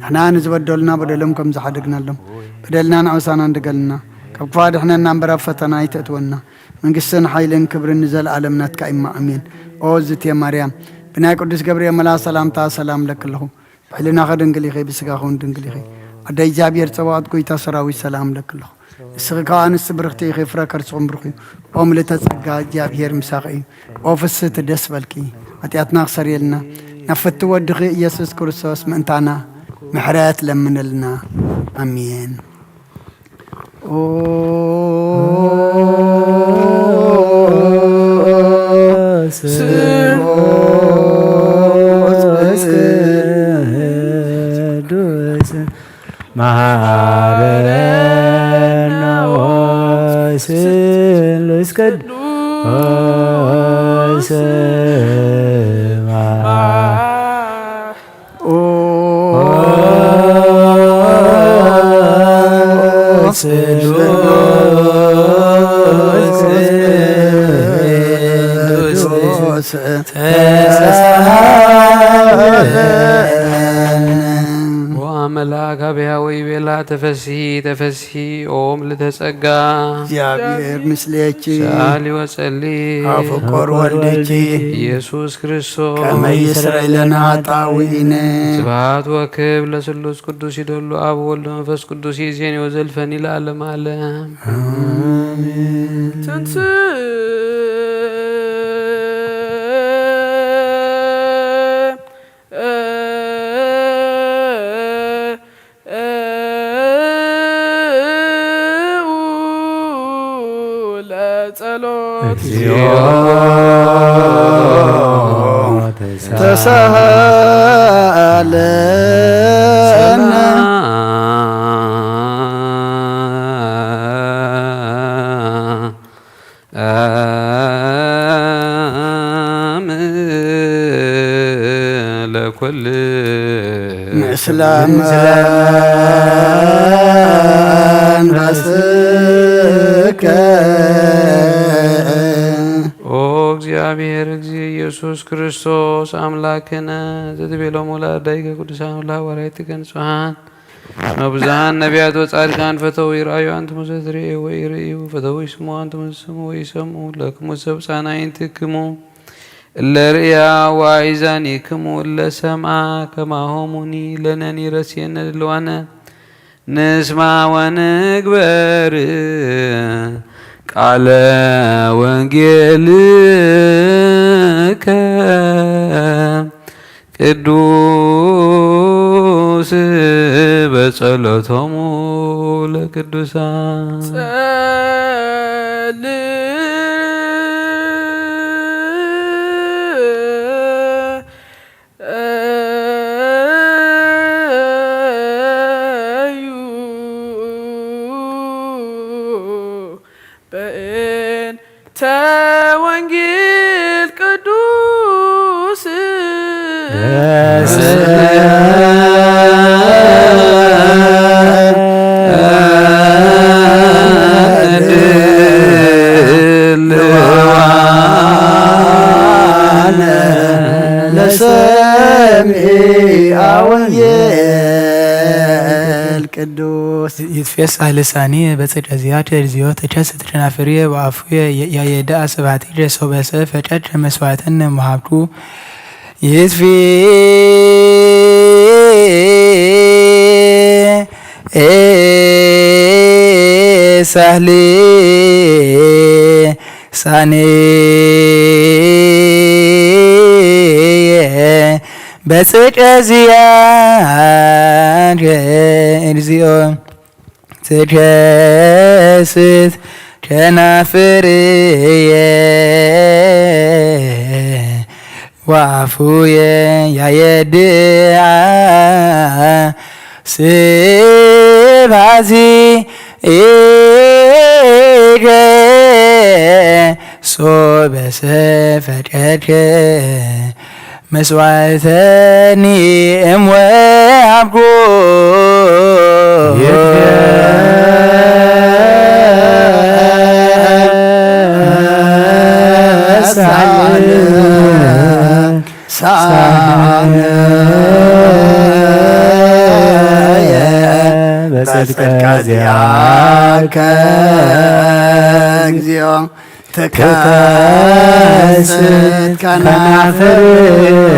ንሕና ንዝበደሉና በደሎም ከም ዝሓደግናሎም፣ በደልና ንኣውሳና እንድገልና፣ ካብ ክፉእ ኣድሕነና እምበር ኣብ ፈተና ኣይተእትወና። መንግስትን ሓይልን ክብርን ንዘለኣለም ናትካ እማ ኣሜን። ኦ ዝትየ ማርያም፣ ብናይ ቅዱስ ገብርኤል መልኣኽ ሰላምታ ሰላም እብለኪ ኣለኹ። ብሕልናኺ ድንግል ኢኺ፣ ብስጋኺ እውን ድንግል ኢኺ። ኣደ እግዚኣብሔር ጸባኦት፣ ጎይታ ሰራዊት፣ ሰላም እብለኪ ኣለኹ። ንስኺ ካብ ኣንስቲ ብርኽቲ ኢኺ፣ ፍረ ከርስኹም ብሩኽ እዩ። ኦ ምልእተ ጸጋ፣ እግዚኣብሔር ምሳኺ እዩ። ኦ ፍስህቲ፣ ደስ በልኪ። ሓጢኣትና ክሰርየልና፣ ናብ ፍትው ወድኺ ኢየሱስ ክርስቶስ ምእንታና ምሕረት ለምንልና። ኣሜን። ኦ ስሉስ ቅዱስ መሃረና ወስሉስ ቅዱስ ኦ ስሉስ ቅዱስ ተሳሃለነ። ወአመላ ጋብያ ወይቤላ ተፈስሂ ተፈስሂ ኦም ልተጸጋ። እግዚኣብሔር ምስሌኪ። ሰአሊ ወጸሊ። አፍቆር ወልድኪ። ኢየሱስ ክርስቶስ። ከመ ይስረይ ለነ ኃጣውኢነ። ስብሐት ወክብር ለስሉስ ቅዱስ ይደሉ አብ ወልድ መንፈስ ቅዱስ ይእዜኒ ወዘልፈኒ ለዓለመ ዓለም። አሜን። ትንስእ ለጸሎት እግዚኦ ተሳሃለነ። ኩል ምስለ ምስለ መንፈስከ። ኦ እግዚኣብሔር እግዚእ ኢየሱስ ክርስቶስ ኣምላክነ ዘትቤሎሙ ለኣርዳኢከ ቅዱሳን ወለሐዋርያቲከ ንጹሓን መብዙሃን ነቢያት ወጻድቃን ፈተው ይርኣዩ ኣንትሙ ዘትርእዩ ወኢርእዩ ፈተው ይስሙ ኣንትሙ ዝስሙ ወኢሰምኡ ለክሙ ሰብ ጻናይንትክሙ እለ ርእያ ወአእዛኒክሙ እለ ሰምዓ ከማሆሙኒ ለነኒ ረስየነ ድልዋነ ንስማ ወንግበር ቃለ ወንጌልከ ቅዱስ በጸሎቶሙ ለቅዱሳን። ተወንጌል ቅዱስ ለሰሚዐ ወንጌል ቅዱስ። ይትፌሳህ ልሳኒ በጽድቅ ዚያት እግዚኦ ተከስት ከናፍርየ ወአፉየ ያየዳ ስብሐቲከ ሶበሰ ፈቀድከ መስዋዕተነ መሃብኩ ይትፌ ሳህሊ ሳኔ በጽድቅ ዚያት እግዚኦ ትከስት ከናፍርየ ወአፉየ ያየድአ ስብሐቲከ ሶበሰ ፈቀድከ መስዋዕተኒ እምወ አብጎ ሳለ ሳነየ በጽድቀ ዚአከ እግዚኦ ትከስት ከናፍርየ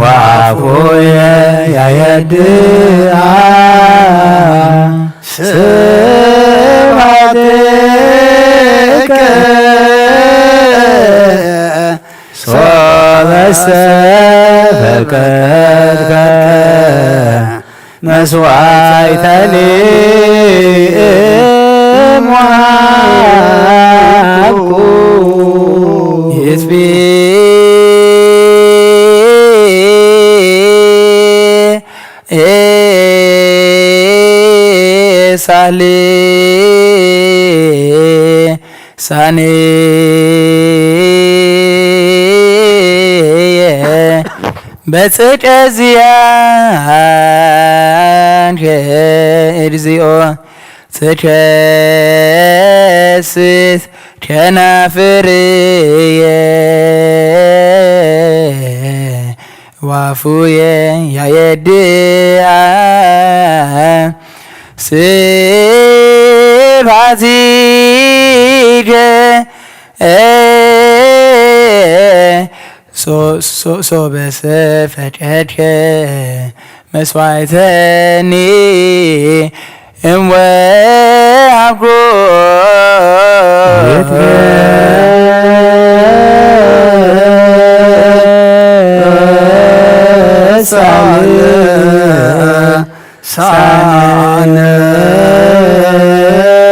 ወአፉየ ያየድአ ስብሐትከ ሶበሰ ፈቀድከ መስዋዕተኒ እምወሃብኩ ይትፌ ሳህሊ ሳኔ በጽድቅ ዚአከ እግዚኦ ትከስት ከናፍርየ ወአፉየ ያየድአ ስብሐቲከ ሶበሰ ፈቀድከ መስዋዕተኒ እምወሃብኩ ሳለ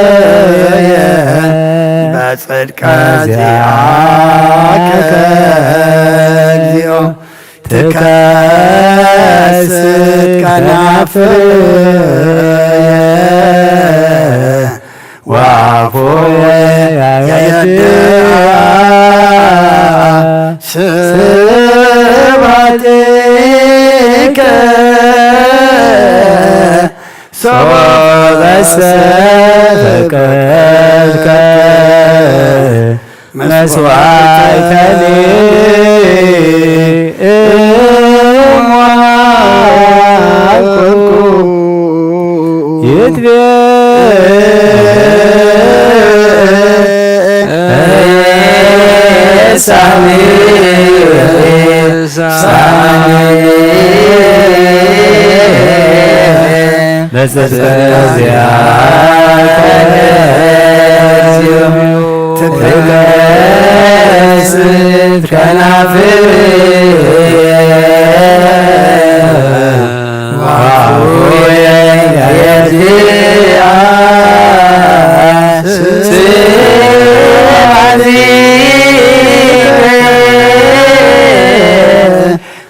ሳነየ በጽድቀ ዚአከ እግዚኦ ትከስት ከናፍርየ ወአፉየ ያየድአ ስብሐትከ ሶበ ሰፈቀድከ መስዋዕተ ይትቤ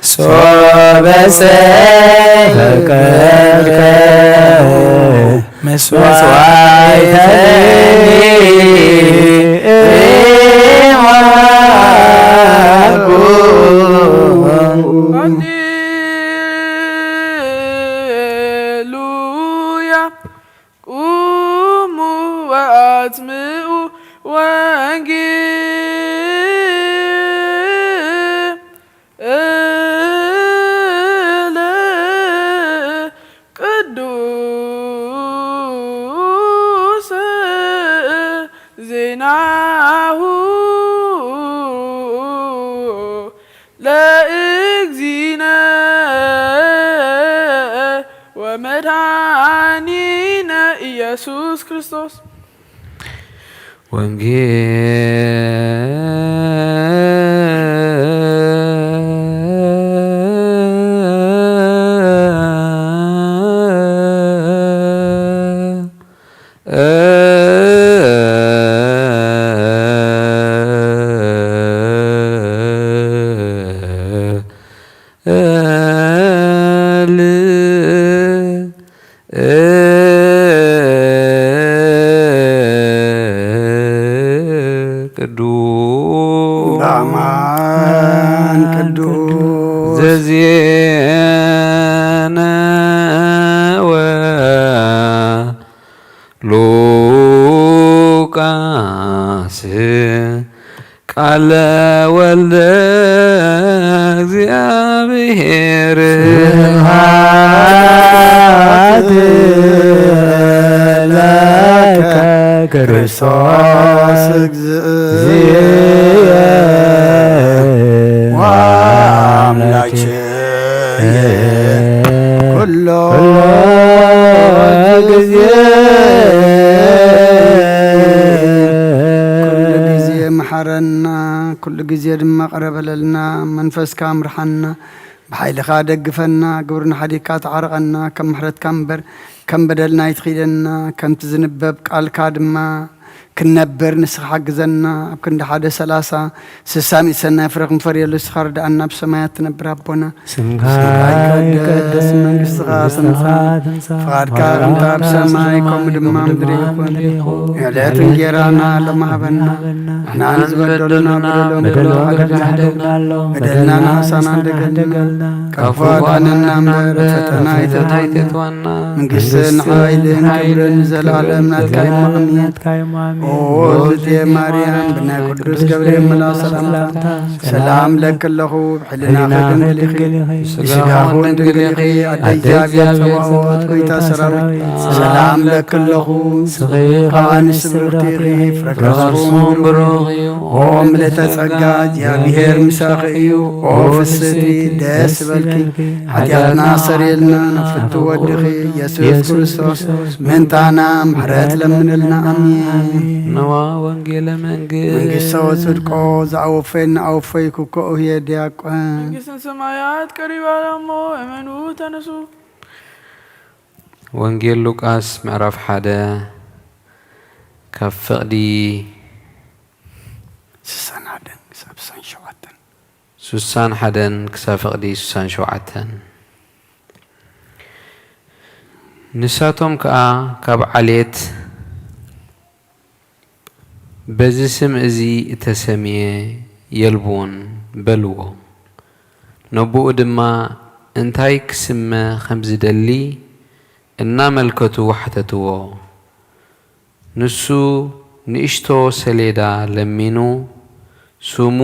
ሶበ ሰፈቀድከ መስዋዕተ ሃሌሉያ። ቁሙ ወአጽምዑ ወንጌል ቅዱስ ዜናሁ ለእግዚእነ ወመድኃኒነ ኢየሱስ ክርስቶስ። ወንጌል ቅዱስ በአማን ቅዱስ ዘዜነወ ሉቃስ ቃለ ወልደ እግዚአብሔር። ስብሐት ለከ ክርስቶስ እግዚእየ ወአምላክየ ኩሎ ጊዜ ኩሉ ግዜ መሓረና፣ ኩሉ ግዜ ድማ ቅረ በለልና። መንፈስካ ምርሓና፣ ብሓይልኻ ደግፈና፣ ግብርና ሓዲግካ ተዓረቐና። ከም ምሕረትካ እምበር ከም በደልና ኣይትኺደና። ከምቲ ዝንበብ ቃልካ ድማ ክንነብር ንስኻ ሓግዘና። ኣብ ክንዲ ሓደ ሰላሳ ስሳ ሚእቲ ሰናይ ፍረ ክንፈርየሉ ንስኻ ርድኣና። ኣብ ሰማያት ትነብር ኣቦና፣ ስምካ ይቀደስ፣ መንግስትኻ ትምጻእ፣ ፍቓድካ ከምታ ኣብ ሰማይ ከምኡ ድማ ምድሪ ይኹን። የዕለት እንጌራና ሎሚ ሃበና፣ ንሕና ንዝበደሉና በደሎም በደሎም በደልና ንሓደገልና፣ በደልና ንሓሳና ንሓደገልና፣ ካብ ክፉእ ኣድነና እምበር ፈተና ኣይተትዋና። መንግስትን ሓይልን ክብርን ንዘለኣለም ናትካ እዩ። ኣሜን። ኦ ዝእቲ ማርያም፣ ብናይ ቅዱስ ገብርኤል መልኣኽ ሰላምታ ሰላም እለኪ ኣለኹ። ብሕልናኺ ድንግል ኢኺ፣ ብስጋኺ እውን ድንግል ኢኺ። ኣደ እግዚኣብሔር ጸባኦት፣ ጐይታ ሰራዊት፣ ሰላም እለኪ ኣለኹ። ንስኺ ካብ ኣንስቲ ብርኽቲ ኢኺ፣ ፍረ ከርስኺ እውን ብሩኽ እዩ። ኦ ምልእተ ጸጋ፣ እግዚኣብሔር ምሳኺ እዩ። ኦ ፍስቲ፣ ደስ ይበልኪ፣ ሓጢኣትና ኣስተሰርየልና፣ ናብ ፍቱ ወድኺ ኢየሱስ ክርስቶስ ምእንታና ምሕረት ለምንልና። ኣሜን። ነዋ ወንጌለ መንግስት። መንግስተ ወጽድቆ ዘአወፈየና አወፈይኩ እኮ እየ ዲያቆን። መንግስተ ሰማያት ቀሪባ እሞ እመኑ ተነሱ። ወንጌል ሉቃስ ምዕራፍ ሓደ ካብ ፍቕዲ ስሳን ሓደን ክሳብ ስሳን ሸውዓተን። ስሳን ሓደን ክሳብ ፍቕዲ ስሳን ሸውዓተን። ንሳቶም ከኣ ካብ ዓሌት በዚ ስም እዚ እተሰምየ የልቦን፣ በልዎ። ነቦኡ ድማ እንታይ ክስመ ከም ዝደሊ እናመልከቱ ሓተትዎ። ንሱ ንእሽቶ ሰሌዳ ለሚኑ፣ "ስሙ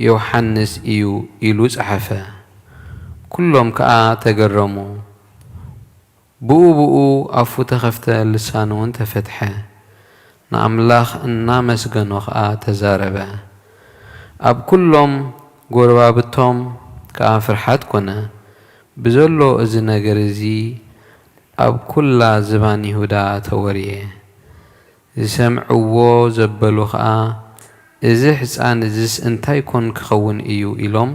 ዮሓንስ እዩ" ኢሉ ጸሓፈ። ኩሎም ከኣ ተገረሙ። ብኡ ብኡ ኣፉ ተኸፍተ፣ ልሳኑ እውን ተፈትሐ። ንኣምላኽ እናመስገኖ ኸኣ ተዛረበ። ኣብ ኩሎም ጎረባብቶም ከኣ ፍርሓት ኮነ። ብዘሎ እዚ ነገር እዚ ኣብ ኩላ ዝባን ይሁዳ ተወርየ። ዝሰምዕዎ ዘበሉ ኸኣ፣ "እዚ ሕጻን እዝስ እንታይ ኮን ክኸውን እዩ?" ኢሎም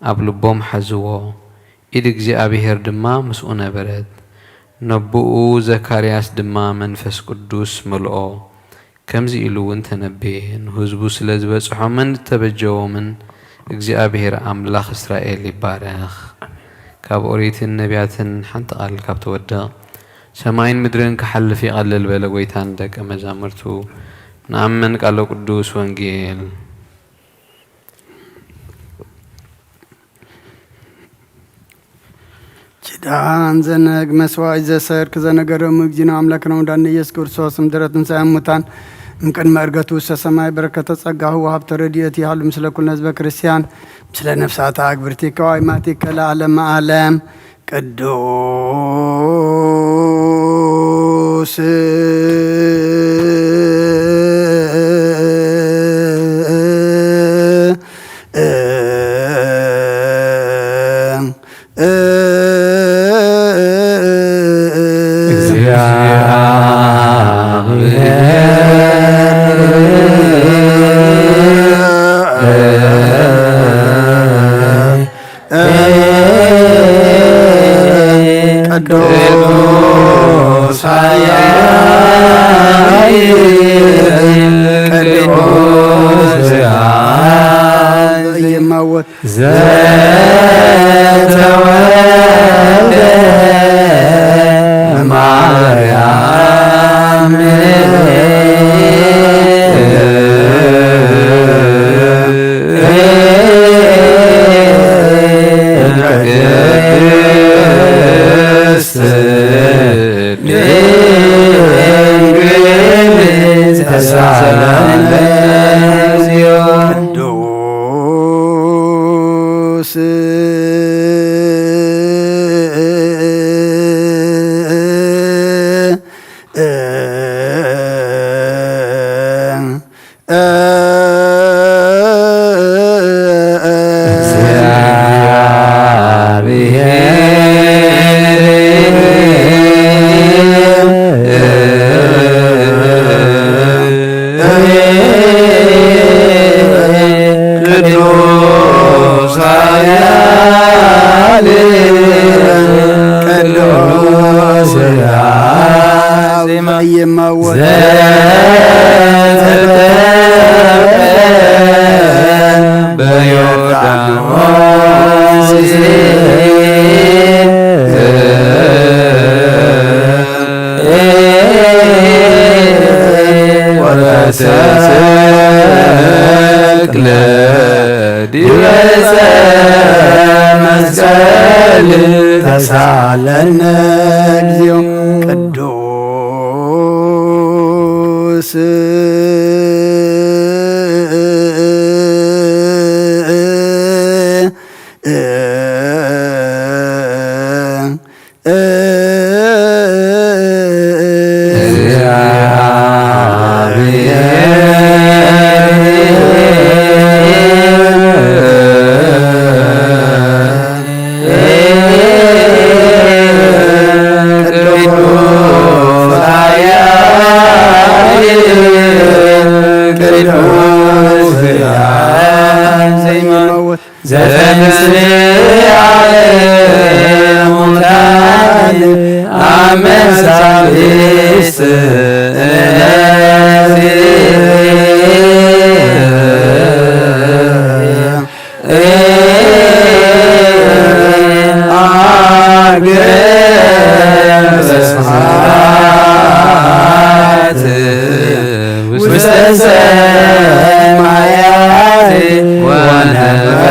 ኣብ ልቦም ሓዝዎ። ኢድ እግዚኣብሄር ድማ ምስኡ ነበረት። ነቦኡ ዘካርያስ ድማ መንፈስ ቅዱስ መልኦ። ከምዚ ኢሉ እውን ተነበየ፣ ንህዝቡ ስለ ዝበጽሖምን እተበጀዎምን፣ እግዚኣብሄር ኣምላኽ እስራኤል ይባረኽ። ካብ ኦሪትን ነቢያትን ሓንቲ ቃል ካብ ትወድቕ፣ "ሰማይን ምድርን ክሓልፍ ይቐልል" በለ ጐይታ ንደቀ መዛሙርቱ። ንኣምን ቃለ ቅዱስ ወንጌል። ኪዳን ዘነግ መስዋዕት ዘሰርክ ዘነገሮም እግዚእነ ኣምላክነ ወዳነ ኢየሱስ ክርስቶስ ምድረ ትንሣኤ ሙታን እምቅድመ ዕርገቱ ውስተ ሰማይ በረከተ ጸጋሁ ወሃብተ ረድኤቱ ይሃሉ ምስለ ኩልነ ህዝበ ክርስቲያን ምስለ ነፍሳተ ኣግብርቲከ ወኣይማቲከ ለዓለመ ዓለም። ቅዱስ ቅዱስ ኃያል ቅዱስ ኃያል ዘይማወት ዘተወልደ ማርያም ቅድስት ድንግል ተሳለነ። ቅዱስ ቅዱስ ኃያል ቅዱስ ኃያል ዜማ ይማወት ዘተጠምቀ በዮርዳኖስ ወተሰቅለ ዲበ ዕፀ መስቀል ተሳለነ እግዚኦ። ቅዱስ ዘተንሥአ እሙታን አመ ሳልስት ዕለት አግረ በስብሐት ውስተ ሰማያት ወነበረ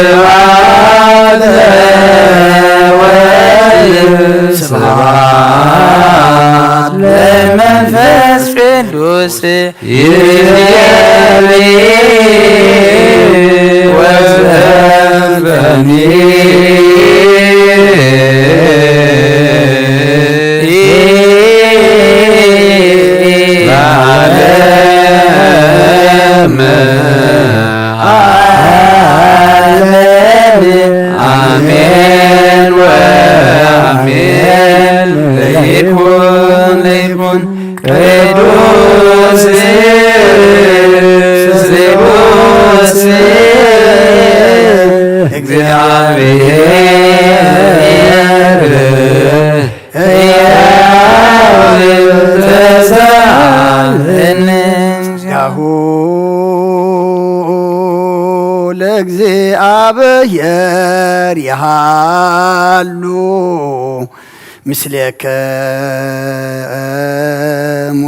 ስብሐት ለወልድ ስብሐት ለመንፈስ ቅዱስ ይእዜኒ ወዝፈኒ ለዓለመ ዓለም። አሜን ወአሜን። ለይኩን ለይኩን ቅዱስ ስሉስ እግዚአብሔር ሕያው ተሳለነ። ዚአሁ ለእግዚአብሔር ይሃሉ ምስሌክሙ።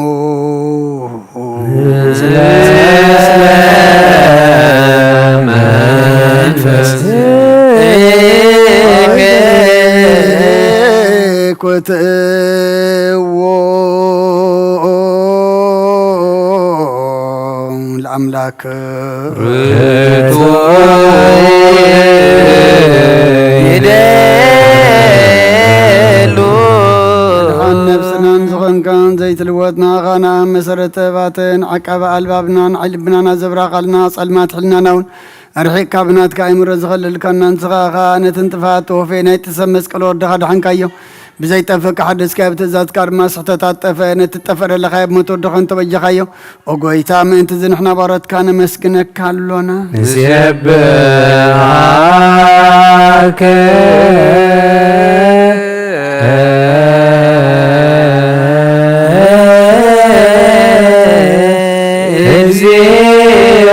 ለአምላክ ርቱ ይደሉ። መድኃን ነፍስናን ዝኾንካን ዘይትልወጥ ንኣኻና መሰረተ ባትን ዓቃቢ ኣልባብናን ዓይኒ ልብናና ዘብራኻልና ጸልማት ሕልናና እውን ኣርሒቕካ ብናትካ ኣእምሮ ዝኸለልካና ንስኻ ኸኣ ነቲ ንጥፋት ተወፌ ናይቲ ሰብ መስቀል ወርድኻ ደሓንካዮ። ብዘይጠፍእ ከሓደስካዮ፣ ብትእዛዝካ ድማ ስሕተት ኣጠፈ። ነቲ ጠፈ ደለኻዮ ብሞት ወድኻ እንተበጀኻዮ። ኦ ጐይታ፣ ምእንቲ እዚ ንሕና ባሮትካ ነመስግነካ ኣሎና። ንሴብሐከ እግዚኦ።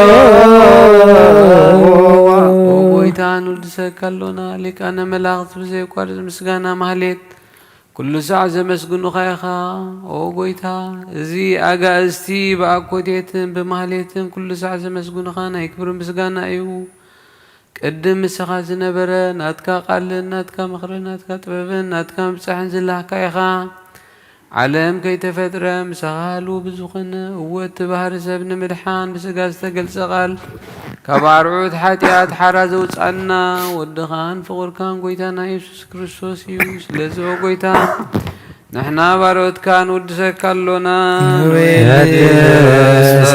ኦ ጐይታ፣ ንውድሰካ ኣሎና። ሊቃነ መላእኽት ብዘየቋርጽ ምስጋና ማህሌት ኩሉ ሳዕ ዘመስግኑኻ ኢኻ። ኦ ጐይታ፣ እዚ ኣጋእዝቲ ብኣኮቴትን ብማህሌትን ኩሉ ሳዕ ዘመስግኑኻ ናይ ክብሪ ምስጋና እዩ። ቅድም ንስኻ ዝነበረ ናትካ ቃልን ናትካ ምኽርን ናትካ ጥበብን ናትካ ምብጻሕን ዝላህካ ኢኻ። ዓለም ከይተፈጥረ ምሳኻ ህልው ብዝኾነ፣ እወ እቲ ባህሪ ሰብ ንምድሓን ብስጋ ዝተገልጸ ቃል፣ ካብ ኣርዑት ሓጢኣት ሓራ ዘውጻና ወድኻን ፍቑርካን ጐይታና ኢየሱስ ክርስቶስ እዩ። ስለዚ ኦ ጐይታ፣ ንሕና ባሮትካ ንውድሰካ ኣሎና። ንውድሰካ።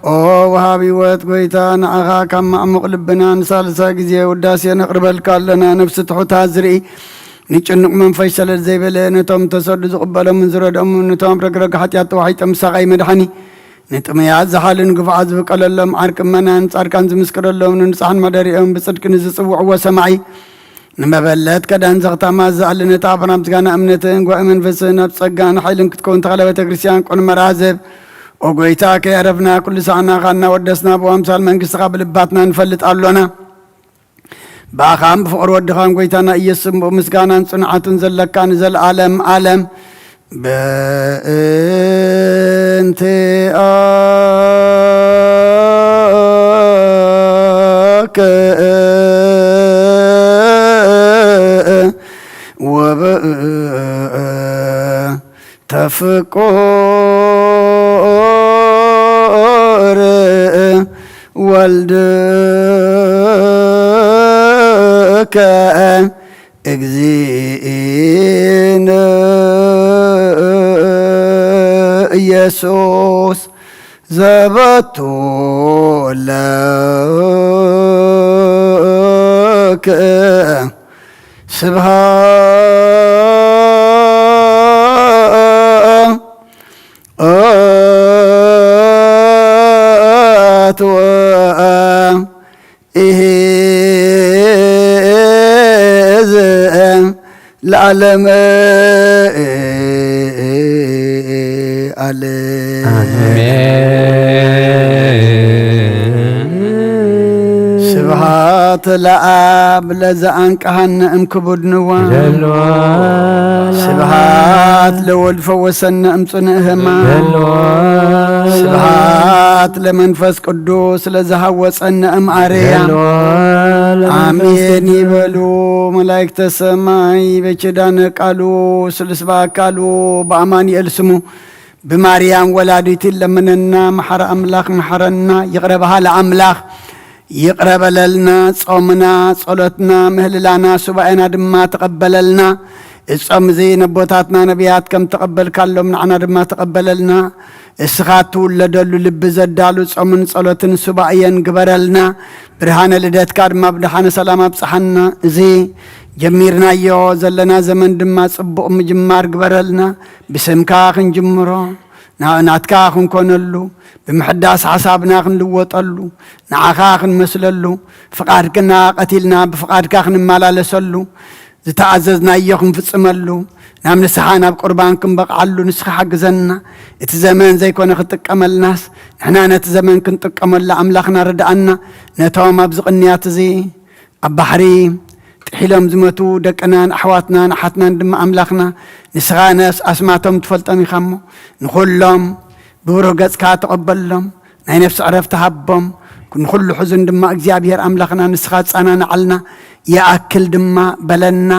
ኦ ወሃቢ ህይወት ጐይታ፣ ንዓኻ ካብ ማዕሙቕ ልብና ንሳልሳይ ግዜ ውዳሴ ነቕርበልካ ኣለና። ነፍሲ ትሑታ ዝርኢ፣ ንጭኑቕ መንፈስ ሸለል ዘይበለ፣ ነቶም ተሰዱ ዝቕበሎምን ዝረድኦምን፣ ነቶም ረግረግ ሓጢኣት ተዋሒጦም ምሳኻ እዩ መድሓኒ። ንጥሙያት ዝሓሉ ንግፉዓት ዝብቀለሎም ዓርቂ እመናን ጻድቃን ዝምስክረሎም ንንጹሓን መደሪኦም ብጽድቂ ንዝጽውዕዎ ሰማዒ ንመበለት ከዳን ዘኽታማ ዝኣሊ ነቲ ኣቦና ምስጋና እምነትን ጓኢ መንፈስን ኣብ ጸጋን ሓይልን ክትከውን ተኸለ ቤተ ክርስቲያን ቅኑዕ መርሃ ዝህብ ኦ ጐይታ ከየዕረፍና ኩሉ ሳዕ ንዓኻ እናወደስና ብኣምሳል መንግስትኻ ብልባትና ንፈልጥ ኣሎና። ብኣኻን ብፍቕሪ ወድኻን ጐይታና ኢየሱስን ብኡ ምስጋናን ጽንዓትን ዘለካ ንዘለዓለም ዓለም። በእንቲአከ ወበእንተ ፍቁር ወልድከ እግዚእነ ኢየሱስ ዘበቱ ለክ ስብሐት ወ ኢሕዝ ለዓለም ዓለም። አሜን። ስብሐት ለአብ ለዘአንቀሐነ እምክቡድ ንዋ። ዘለዋ ስብሐት ለወልድ ፈወሰነ እምጽኑዕ ሕማም። ዘለዋ ስብሐት ለመንፈስ ቅዱስ ለዘሃወጸነ እምአርያም። ዘለዋ ለመንፈስ አሜን ቅዱስ። ይበሉ መላእክተ ሰማይ በኪዳነ ቃሉ ስሉስ በአካሉ በአማኑኤል ስሙ ብማርያም ወላዲት ለምነና። መሐረ አምላኽ መሐረና። ይቕረ በሃሊ አምላኽ ይቕረ በለልና። ጾምና፣ ጸሎትና፣ ምህልላና፣ ሱባኤና ድማ ተቐበለልና። እዚ ጾም እዚ ነቦታትና ነቢያት ከም ተቐበልካሎም ንዓና ድማ ተቐበለልና። እስኻ እትውለደሉ ልቢ ዘዳሉ ጾምን ጸሎትን ሱባኤን ግበረልና። ብርሃነ ልደትካ ድማ ብደሓነ ሰላም ኣብጽሓና። እዚ ጀሚርናዮ ዘለና ዘመን ድማ ጽቡቕ ምጅማር ግበረልና። ብስምካ ክንጅምሮ፣ ና-፣ ናትካ ክንኮነሉ፣ ብምሕዳስ ሓሳብና ክንልወጠሉ፣ ንዓኻ ክንመስለሉ፣ ፍቓድክና ቀቲልና ብፍቓድካ ክንመላለሰሉ፣ ዝተኣዘዝናዮ ክንፍጽመሉ፣ ናብ ንስሓ ናብ ቁርባን ክንበቕዓሉ ንስኻ ሓግዘና። እቲ ዘመን ዘይኮነ ክጥቀመልናስ፣ ንሕና ነቲ ዘመን ክንጥቀመሉ ኣምላኽና ርድኣና። ነቶም ኣብዚ ቅንያት እዚ ኣብ ባሕሪ ጥሒሎም ዝመቱ ደቅናን ኣሕዋትናን ኣሓትናን ድማ ኣምላኽና፣ ንስኻ ነፍስ ኣስማቶም ትፈልጦም ኢኻ እሞ፣ ንኹሎም ብብሩህ ገጽካ ተቐበሎም፣ ናይ ነፍሲ ዕረፍቲ ሃቦም። ንኹሉ ሕዙን ድማ እግዚኣብሔር ኣምላኽና ንስኻ ጻናናዓልና፣ ይኣክል ድማ በለና፣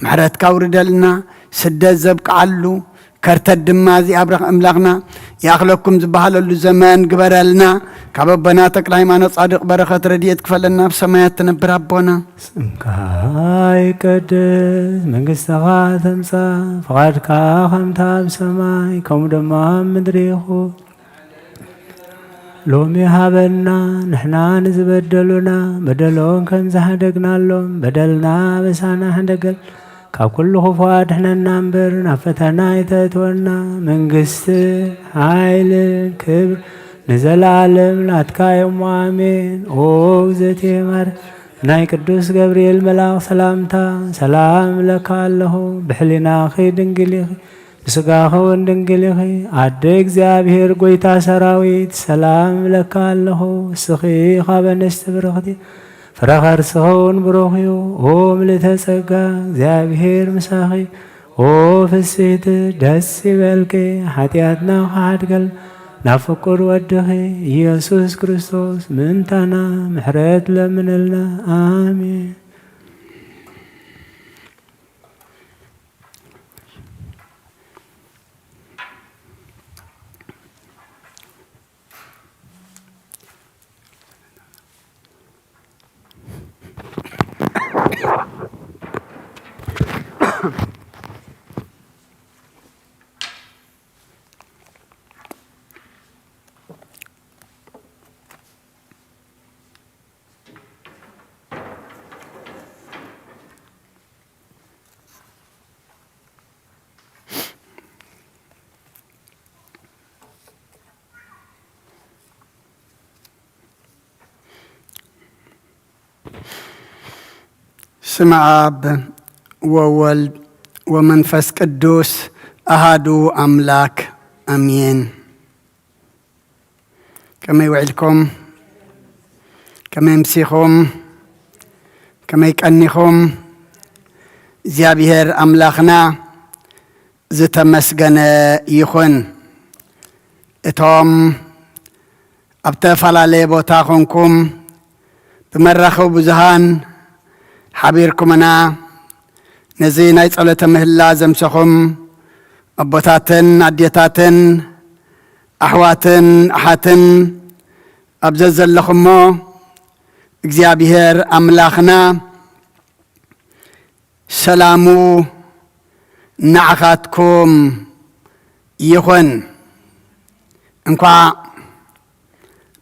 ምሕረትካ ኣውርደልና። ስደት ዘብቅዓሉ፣ ከርተት ድማ እዚ ኣብረኽ እምላኽና ይኣኽለኩም ዝበሃለሉ ዘመን ግበረልና። ካብ ኣቦና ተክለ ሃይማኖት ጻድቕ በረኸት ረድኤት ክፈለና፣ ኣብ ሰማያት ትነብር ኣቦና። ስምካ ይቀደስ፣ መንግስትኻ ትምጻእ፣ ፍቓድካ ከምታ ኣብ ሰማይ ከምኡ ድማ ኣብ ምድሪ ይኹን። ሎሚ ሃበና፣ ንሕና ንዝበደሉና በደሎም ከም ዝሓደግናሎም በደልና ኣበሳና ሕደገል፣ ካብ ኩሉ ክፉእ ኣድሕነና እምበር ናብ ፈተና ኣይተእትወና። መንግስቲ፣ ሓይሊ፣ ክብር ንዘለኣለም ናትካ እዮም። ኣሜን። ኦ እግዝእትየ ማርያም፣ ናይ ቅዱስ ገብርኤል መልኣኽ ሰላምታ ሰላም እብለካ ኣለኹ። ብሕሊናኺ ድንግል ኢኺ፣ ብስጋኺ እውን ድንግል ኢኺ። ኣደ እግዚኣብሔር፣ ጎይታ ሰራዊት፣ ሰላም እብለካ ኣለኹ። እስኺ ካብ ኣንስቲ ብርኽቲ፣ ፍረ ከርስኺ እውን ብሩኽ እዩ። ኦ ምልእተ ጸጋ፣ እግዚኣብሔር ምሳኺ። ኦ ፍስሕቲ፣ ደስ ይበልኪ፣ ሓጢኣትና ክሓድገል ናብ ፍቁር ወድኺ ኢየሱስ ክርስቶስ ምእንታና ምሕረት ለምንልና። ኣሜን። ስመ አብ ወወልድ ወመንፈስ ቅዱስ አሃዱ አምላክ አሜን። ከመይ ውዒልኩም? ከመይ ኣምሲኹም? ከመይ ቀኒኹም? እግዚኣብሔር ኣምላኽና ዝተመስገነ ይኹን። እቶም ኣብ ተፈላለየ ቦታ ኾንኩም ብመራኸቢ ብዙሃን ሓቢርኩምና፣ ነዚ ናይ ጸሎተ ምህላ ዘምሰኹም ኣቦታትን ኣዴታትን ኣሕዋትን ኣሓትን ኣብ ዘዘለኹሞ፣ እግዚኣብሔር ኣምላኽና ሰላሙ ንዓኻትኩም ይኹን። እንኳዕ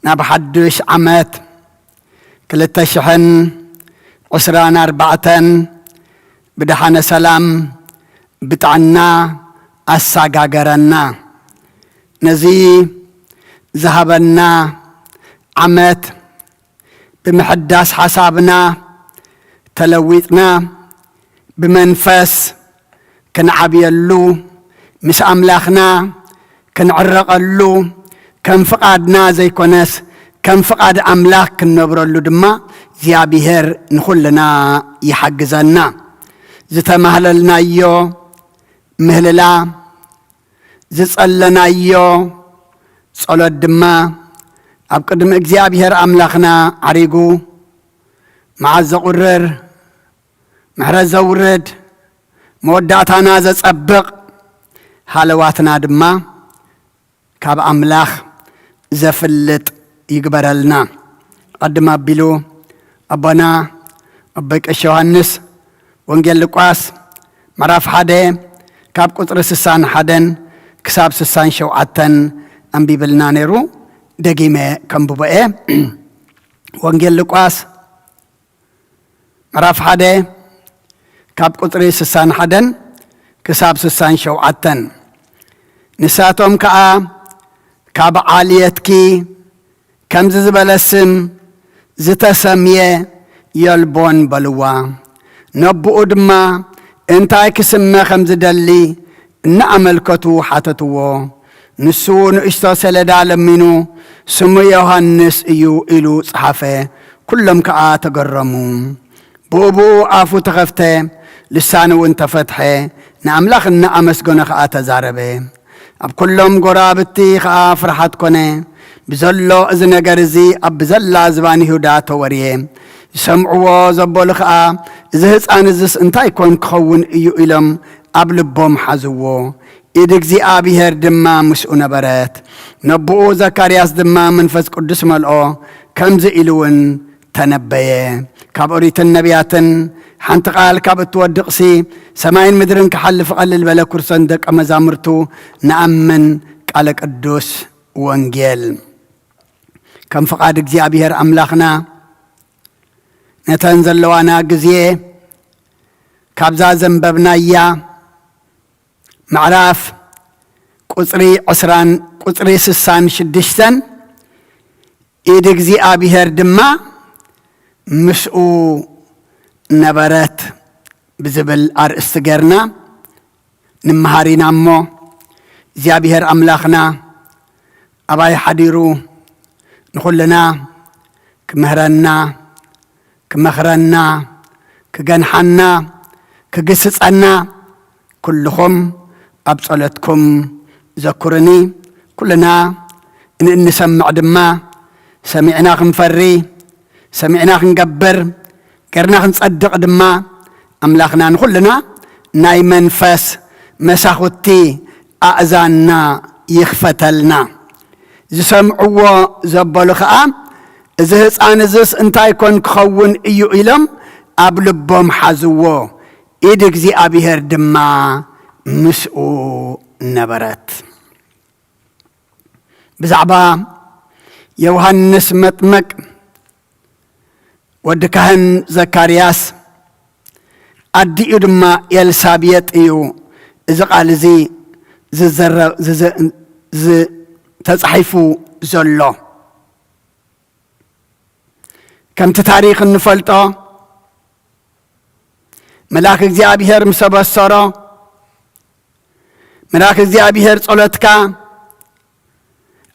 ናብ ሓድሽ ዓመት ክልተ ሽሕን ዕስራን ኣርባዕተን ብደሓነ ሰላም ብጥዕና ኣሳጋገረና። ነዚ ዝሃበና ዓመት ብምሕዳስ ሓሳብና ተለዊጥና ብመንፈስ ክንዓብየሉ፣ ምስ ኣምላኽና ክንዕረቐሉ፣ ከም ፍቓድና ዘይኮነስ ከም ፍቓድ ኣምላኽ ክንነብረሉ ድማ እግዚኣብሔር ንኹልና ይሓግዘና። ዝተማህለልናዮ ምህልላ፣ ዝጸለናዮ ጸሎት ድማ ኣብ ቅድሚ እግዚኣብሔር ኣምላኽና ዓሪጉ፣ መዓዝ ዘቑርር፣ ምሕረት ዘውርድ፣ መወዳእታና ዘጸብቕ፣ ሃለዋትና ድማ ካብ ኣምላኽ ዘፍልጥ ይግበረልና። ቀድም ኣቢሉ ኣቦና ኣቦይ ቀሺ ዮሃንስ ወንጌል ሉቃስ ምዕራፍ ሓደ ካብ ቁጽሪ ስሳን ሓደን ክሳብ ስሳን ሸውዓተን ኣንቢብልና ነይሩ። ደጊመ ከንብቦ እየ። ወንጌል ሉቃስ ምዕራፍ ሓደ ካብ ቁጽሪ ስሳን ሓደን ክሳብ ስሳን ሸውዓተን። ንሳቶም ከኣ፣ ካብ ዓልየትኪ ከምዚ ዝበለ ስም ዝተሰምየ የልቦን በልዋ። ነቦኡ ድማ እንታይ ክስመ ከም ዝደሊ እናኣመልከቱ ሓተትዎ። ንሱ ንእሽቶ ሰሌዳ ለሚኑ፣ ስሙ ዮሃንስ እዩ ኢሉ ጸሓፈ። ኩሎም ከኣ ተገረሙ። ብኡብኡ ኣፉ ተኸፍተ፣ ልሳኑ እውን ተፈትሐ፣ ንኣምላኽ እናኣመስገነ ኸኣ ተዛረበ። ኣብ ኩሎም ጎረባብቲ ኸኣ ፍርሃት ኮነ። ብዘሎ እዚ ነገር እዚ ኣብ ብዘላ ዝባን ይሁዳ ተወርየ። ዝሰምዕዎ ዘበሉ ኸኣ፣ "እዚ ህፃን እዝስ እንታይ ኮን ክኸውን እዩ?" ኢሎም ኣብ ልቦም ሓዝዎ። ኢድ እግዚኣብሔር ድማ ምስኡ ነበረት። ነቦኡ ዘካርያስ ድማ መንፈስ ቅዱስ መልኦ፣ ከምዚ ኢሉ እውን ተነበየ። ካብ ኦሪትን ነቢያትን ሓንቲ ቃል ካብ እትወድቕሲ፣ ሰማይን ምድርን ክሓልፍ ቀልል በለ፣ ኩርሰን ደቀ መዛሙርቱ ንኣምን። ቃለ ቅዱስ ወንጌል። ከም ፍቓድ እግዚኣብሔር ኣምላኽና፣ ነተን ዘለዋና ግዜ ካብዛ ዘንበብናያ ምዕራፍ ቁጽሪ ዕስራን ቁጽሪ ስሳን ሽዱሽተን፣ ኢድ እግዚኣብሔር ድማ ምስኡ ነበረት ብዝብል ኣርእስቲ ጌርና ንምሃር ኢና እሞ፣ እግዚኣብሔር ኣምላኽና ኣባይ ሓዲሩ ንኹልና ክምህረና፣ ክመኽረና፣ ክገንሓና፣ ክግስጸና፣ ኩልኹም ኣብ ጸሎትኩም ዘኩርኒ። ኩልና እንሰምዕ ድማ፣ ሰሚዕና ክንፈሪ፣ ሰሚዕና ክንገብር፣ ገርና ክንጸድቕ ድማ፣ ኣምላኽና ንኹልና ናይ መንፈስ መሳኹቲ ኣእዛንና ይኽፈተልና። ዝሰምዕዎ ዘበሉ ኸኣ፣ "እዚ ህፃን እዝስ እንታይ ኮን ክኸውን እዩ?" ኢሎም ኣብ ልቦም ሓዝዎ። ኢድ እግዚኣብሔር ድማ ምስኡ ነበረት። ብዛዕባ ዮሃንስ መጥመቅ፣ ወዲ ካህን ዘካርያስ፣ ኣዲኡ ድማ ኤልሳቤጥ እዩ እዚ ቃል እዚ ዝዘረ-፣ ዝዘ-፣ ዝ-፣ ተጻሒፉ ዘሎ። ከምቲ ታሪኽ እንፈልጦ፣ መልኣክ እግዚኣብሔር ምስ ኣበሰሮ፣ መልኣክ እግዚኣብሔር ጸሎትካ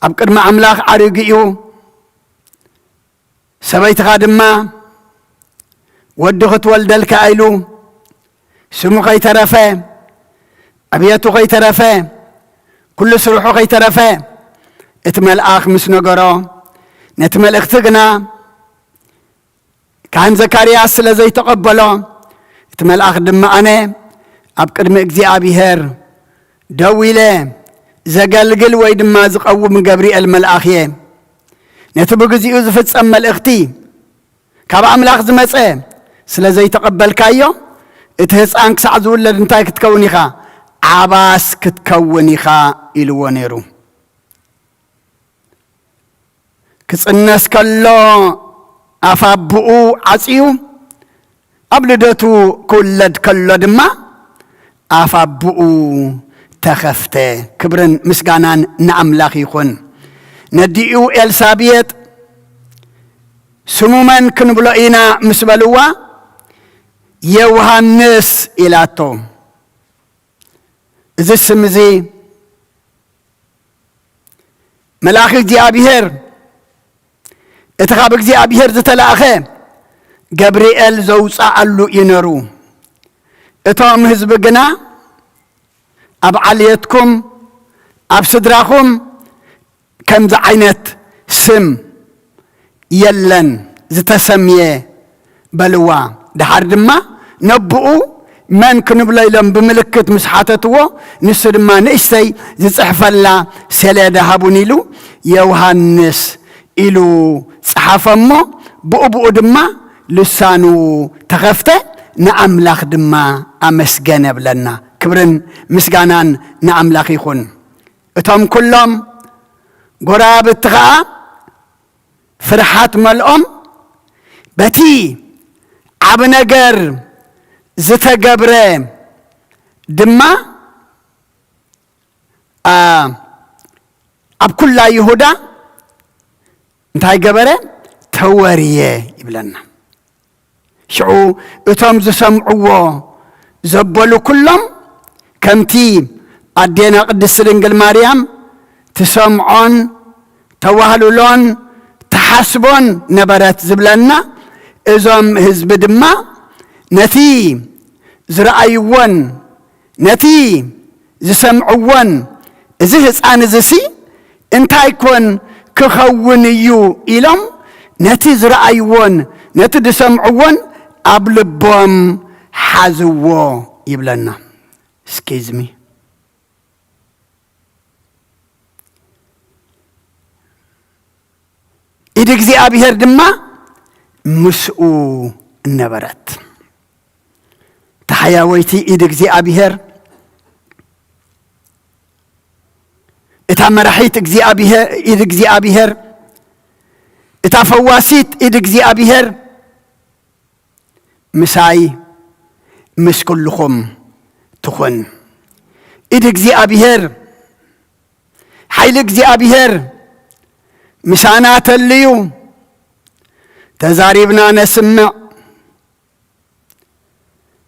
ኣብ ቅድሚ ኣምላኽ ዓሪጉ እዩ፣ ሰበይትኻ ድማ ወዲ ክትወልደልካ ኢሉ፣ ስሙ ከይተረፈ፣ ዕብየቱ ከይተረፈ፣ ኩሉ ስርሑ ከይተረፈ፣ እቲ መልኣኽ ምስ ነገሮ፣ ነቲ መልእኽቲ ግና ካህን ዘካርያስ ስለ ዘይተቐበሎ፣ እቲ መልኣኽ ድማ ኣነ ኣብ ቅድሚ እግዚኣብሔር ደው ኢለ ዘገልግል ወይ ድማ ዝቐውም ገብርኤል መልኣኽ እየ። ነቲ ብግዚኡ ዝፍጸም መልእኽቲ ካብ ኣምላኽ ዝመጸ ስለ ዘይተቐበልካዮ፣ እቲ ህፃን ክሳዕ ዝውለድ እንታይ ክትከውን ኢኻ? ዓባስ ክትከውን ኢኻ ኢልዎ ነይሩ። ክጽነስ ከሎ ኣፍ ኣቦኡ ዓጽዩ፣ ኣብ ልደቱ ክውለድ ከሎ ድማ ኣፍ ኣቦኡ ተኸፍተ። ክብርን ምስጋናን ንኣምላኽ ይኹን። ነዲኡ ኤልሳቤጥ፣ "ስሙ መን ክንብሎ ኢና?" ምስ በልዋ፣ "ዮሃንስ" ኢላቶ። እዚ ስም እዚ መልኣኽ እግዚኣብሔር፣ እቲ ካብ እግዚኣብሔር ዝተላእኸ ገብርኤል ዘውፅኣሉ እዩ ነሩ። እቶም ህዝቢ ግና ኣብ ዓልየትኩም፣ ኣብ ስድራኹም ከምዚ ዓይነት ስም የለን ዝተሰምየ በልዋ። ደሓር ድማ ነብኡ መን ክንብሎ ኢሎም ብምልክት ምስ ሓተትዎ፣ ንሱ ድማ ንእሽተይ ዝጽሕፈላ ሰሌዳ ሃቡን ኢሉ ዮሃንስ ኢሉ ጸሓፈ እሞ፣ ብኡ ብኡ ድማ ልሳኑ ተኸፍተ፣ ንኣምላኽ ድማ ኣመስገነ ብለና። ክብርን ምስጋናን ንኣምላኽ ይኹን። እቶም ኩሎም ጎረባብቲ ኸኣ ፍርሓት መልኦም፣ በቲ ዓቢ ነገር ዝተገብረ ድማ፣ ኣ፣ ኣብ ኩላ ይሁዳ እንታይ ገበረ? ተወርየ ይብለና። ሽዑ እቶም ዝሰምዕዎ ዘበሉ ኩሎም፣ ከምቲ ኣዴና ቅድስቲ ድንግል ማርያም ትሰምዖን ተዋህልሎን ትሓስቦን ነበረት ዝብለና፣ እዞም ህዝቢ ድማ ነቲ ዝረኣይዎን ነቲ ዝሰምዕዎን፣ "እዚ ህፃን እዚሲ እንታይ ኮን ክኸውን እዩ?" ኢሎም ነቲ ዝረኣይዎን ነቲ ዝሰምዕዎን ኣብ ልቦም ሓዝዎ ይብለና። እስኪዝሚ ኢድ እግዚኣብሔር ድማ ምስኡ ነበረት። እታ ሓያወይቲ ኢድ እግዚኣብሔር፣ እታ መራሒት እግዚኣብሔር፣ ኢድ እግዚኣብሔር፣ እታ ፈዋሲት ኢድ እግዚኣብሔር ምሳይ ምስ ኩልኹም ትኹን። ኢድ እግዚኣብሔር፣ ሓይሊ እግዚኣብሔር ምሳና ተልዩ፣ ተዛሪብና ነስምዕ፣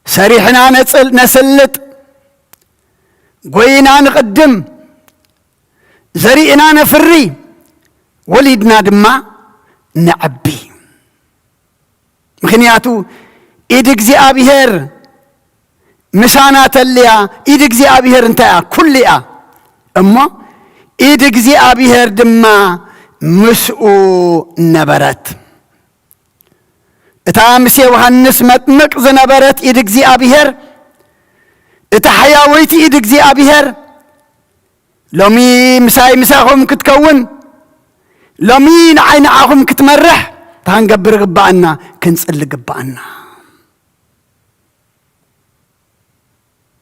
ሰሪሕና ነጽል-፣ ነስልጥ፣ ጎይና ንቕድም፣ ዘሪእና ነፍሪ፣ ወሊድና ድማ ነዕቢ። ምኽንያቱ ኢድ እግዚኣብሔር ምሳና ተልያ። ኢድ እግዚኣብሔር እንታይ እያ? ኩሉ እያ። እሞ ኢድ እግዚኣብሔር ድማ ምስኡ ነበረት። እታ ምስ ዮሃንስ መጥምቅ ዝነበረት ኢድ እግዚኣብሔር፣ እታ ሕያወይቲ ኢድ እግዚኣብሔር፣ ሎሚ ምሳይ ምሳኹም ክትከውን፣ ሎሚ ንዓይ ንዓኹም ክትመርሕ፣ እንታይ ክንገብር ግባኣና? ክንጽሊ ግባኣና።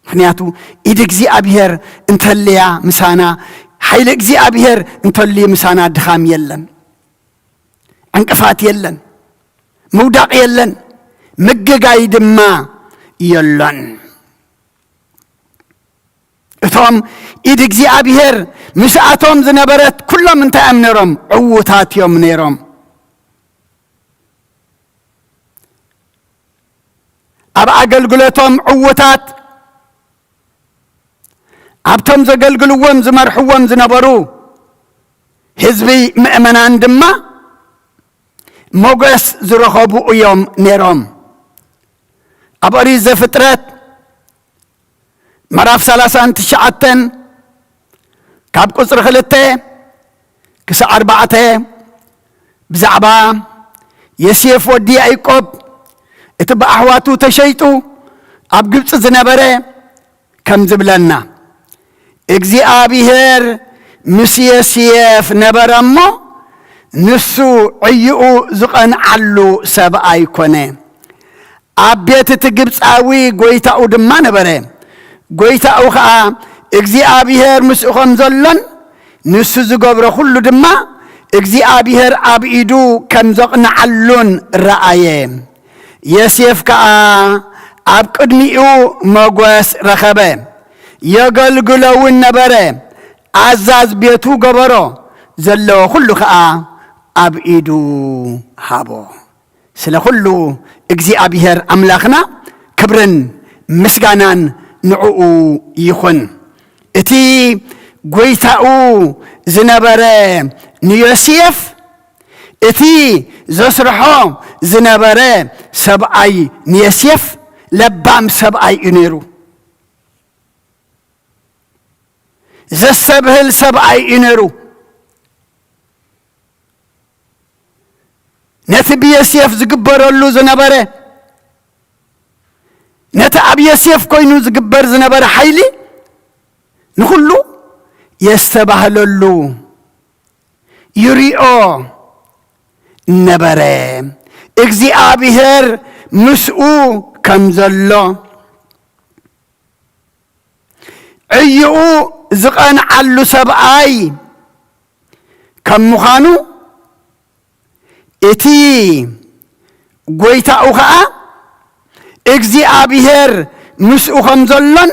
ምኽንያቱ ኢድ እግዚኣብሔር እንተልያ ምሳና፣ ሓይሊ እግዚኣብሔር እንተልዩ ምሳና፣ ድኻም የለን፣ ዕንቅፋት የለን፣ ምውዳቕ የለን፣ ምግጋይ ድማ የሎን። እቶም ኢድ እግዚኣብሔር ምስኣቶም ዝነበረት ኩሎም እንታይ እዮም ነይሮም? ዕዉታት እዮም ነይሮም። ኣብ ኣገልግሎቶም ዕዉታት፣ ኣብቶም ዘገልግልዎም ዝመርሕዎም ዝነበሩ ህዝቢ ምእመናን ድማ ሞገስ ዝረኸቡ እዮም ነይሮም። ኣብ ኦሪት ዘፍጥረት ምዕራፍ ሰላሳን ትሽዓተን ካብ ቁጽሪ ክልተ ክሳዕ ኣርባዕተ ብዛዕባ ዮሴፍ ወዲ ያዕቆብ፣ እቲ ብኣሕዋቱ ተሸይጡ ኣብ ግብጺ ዝነበረ፣ ከም ዝብለና፣ እግዚኣብሔር ምስ ዮሴፍ ነበረ እሞ፣ ንሱ ዕይኡ ዝቐንዓሉ ሰብ ኣይኮነ። ኣብ ቤት እቲ ግብጻዊ ጐይታኡ ድማ ነበረ። ጐይታኡ ኸኣ እግዚኣብሔር ምስኡ ከም ዘሎን ንሱ ዝገብሮ ኹሉ ድማ እግዚኣብሔር ኣብ ኢዱ ከም ዘቕንዓሉን ረኣየ። ዮሴፍ ከኣ ኣብ ቅድሚኡ መጎስ ረኸበ። የገልግሎ እውን ነበረ። ኣዛዝ ቤቱ ገበሮ። ዘለዎ ኩሉ ከኣ ኣብ ኢዱ ሃቦ። ስለ ኩሉ እግዚኣብሔር ኣምላኽና ክብርን ምስጋናን ንዕኡ ይኹን። እቲ ጐይታኡ ዝነበረ ንዮሴፍ፣ እቲ ዘስርሖ ዝነበረ ሰብኣይ ንዮሴፍ ለባም ሰብኣይ እዩ ነይሩ። ዘስተብህል ሰብኣይ እዩ ነይሩ። ነቲ ብዮሴፍ ዝግበረሉ ዝነበረ፣ ነቲ ኣብ ዮሴፍ ኮይኑ ዝግበር ዝነበረ ሓይሊ ንኹሉ የስተባህለሉ፣ ይሪኦ ነበረ። እግዚኣብሔር ምስኡ ከም ዘሎ፣ ዕይኡ ዝቐንዓሉ ሰብኣይ ከም ምዃኑ፣ እቲ ጐይታኡ ኸኣ እግዚኣብሔር ምስኡ ከም ዘሎን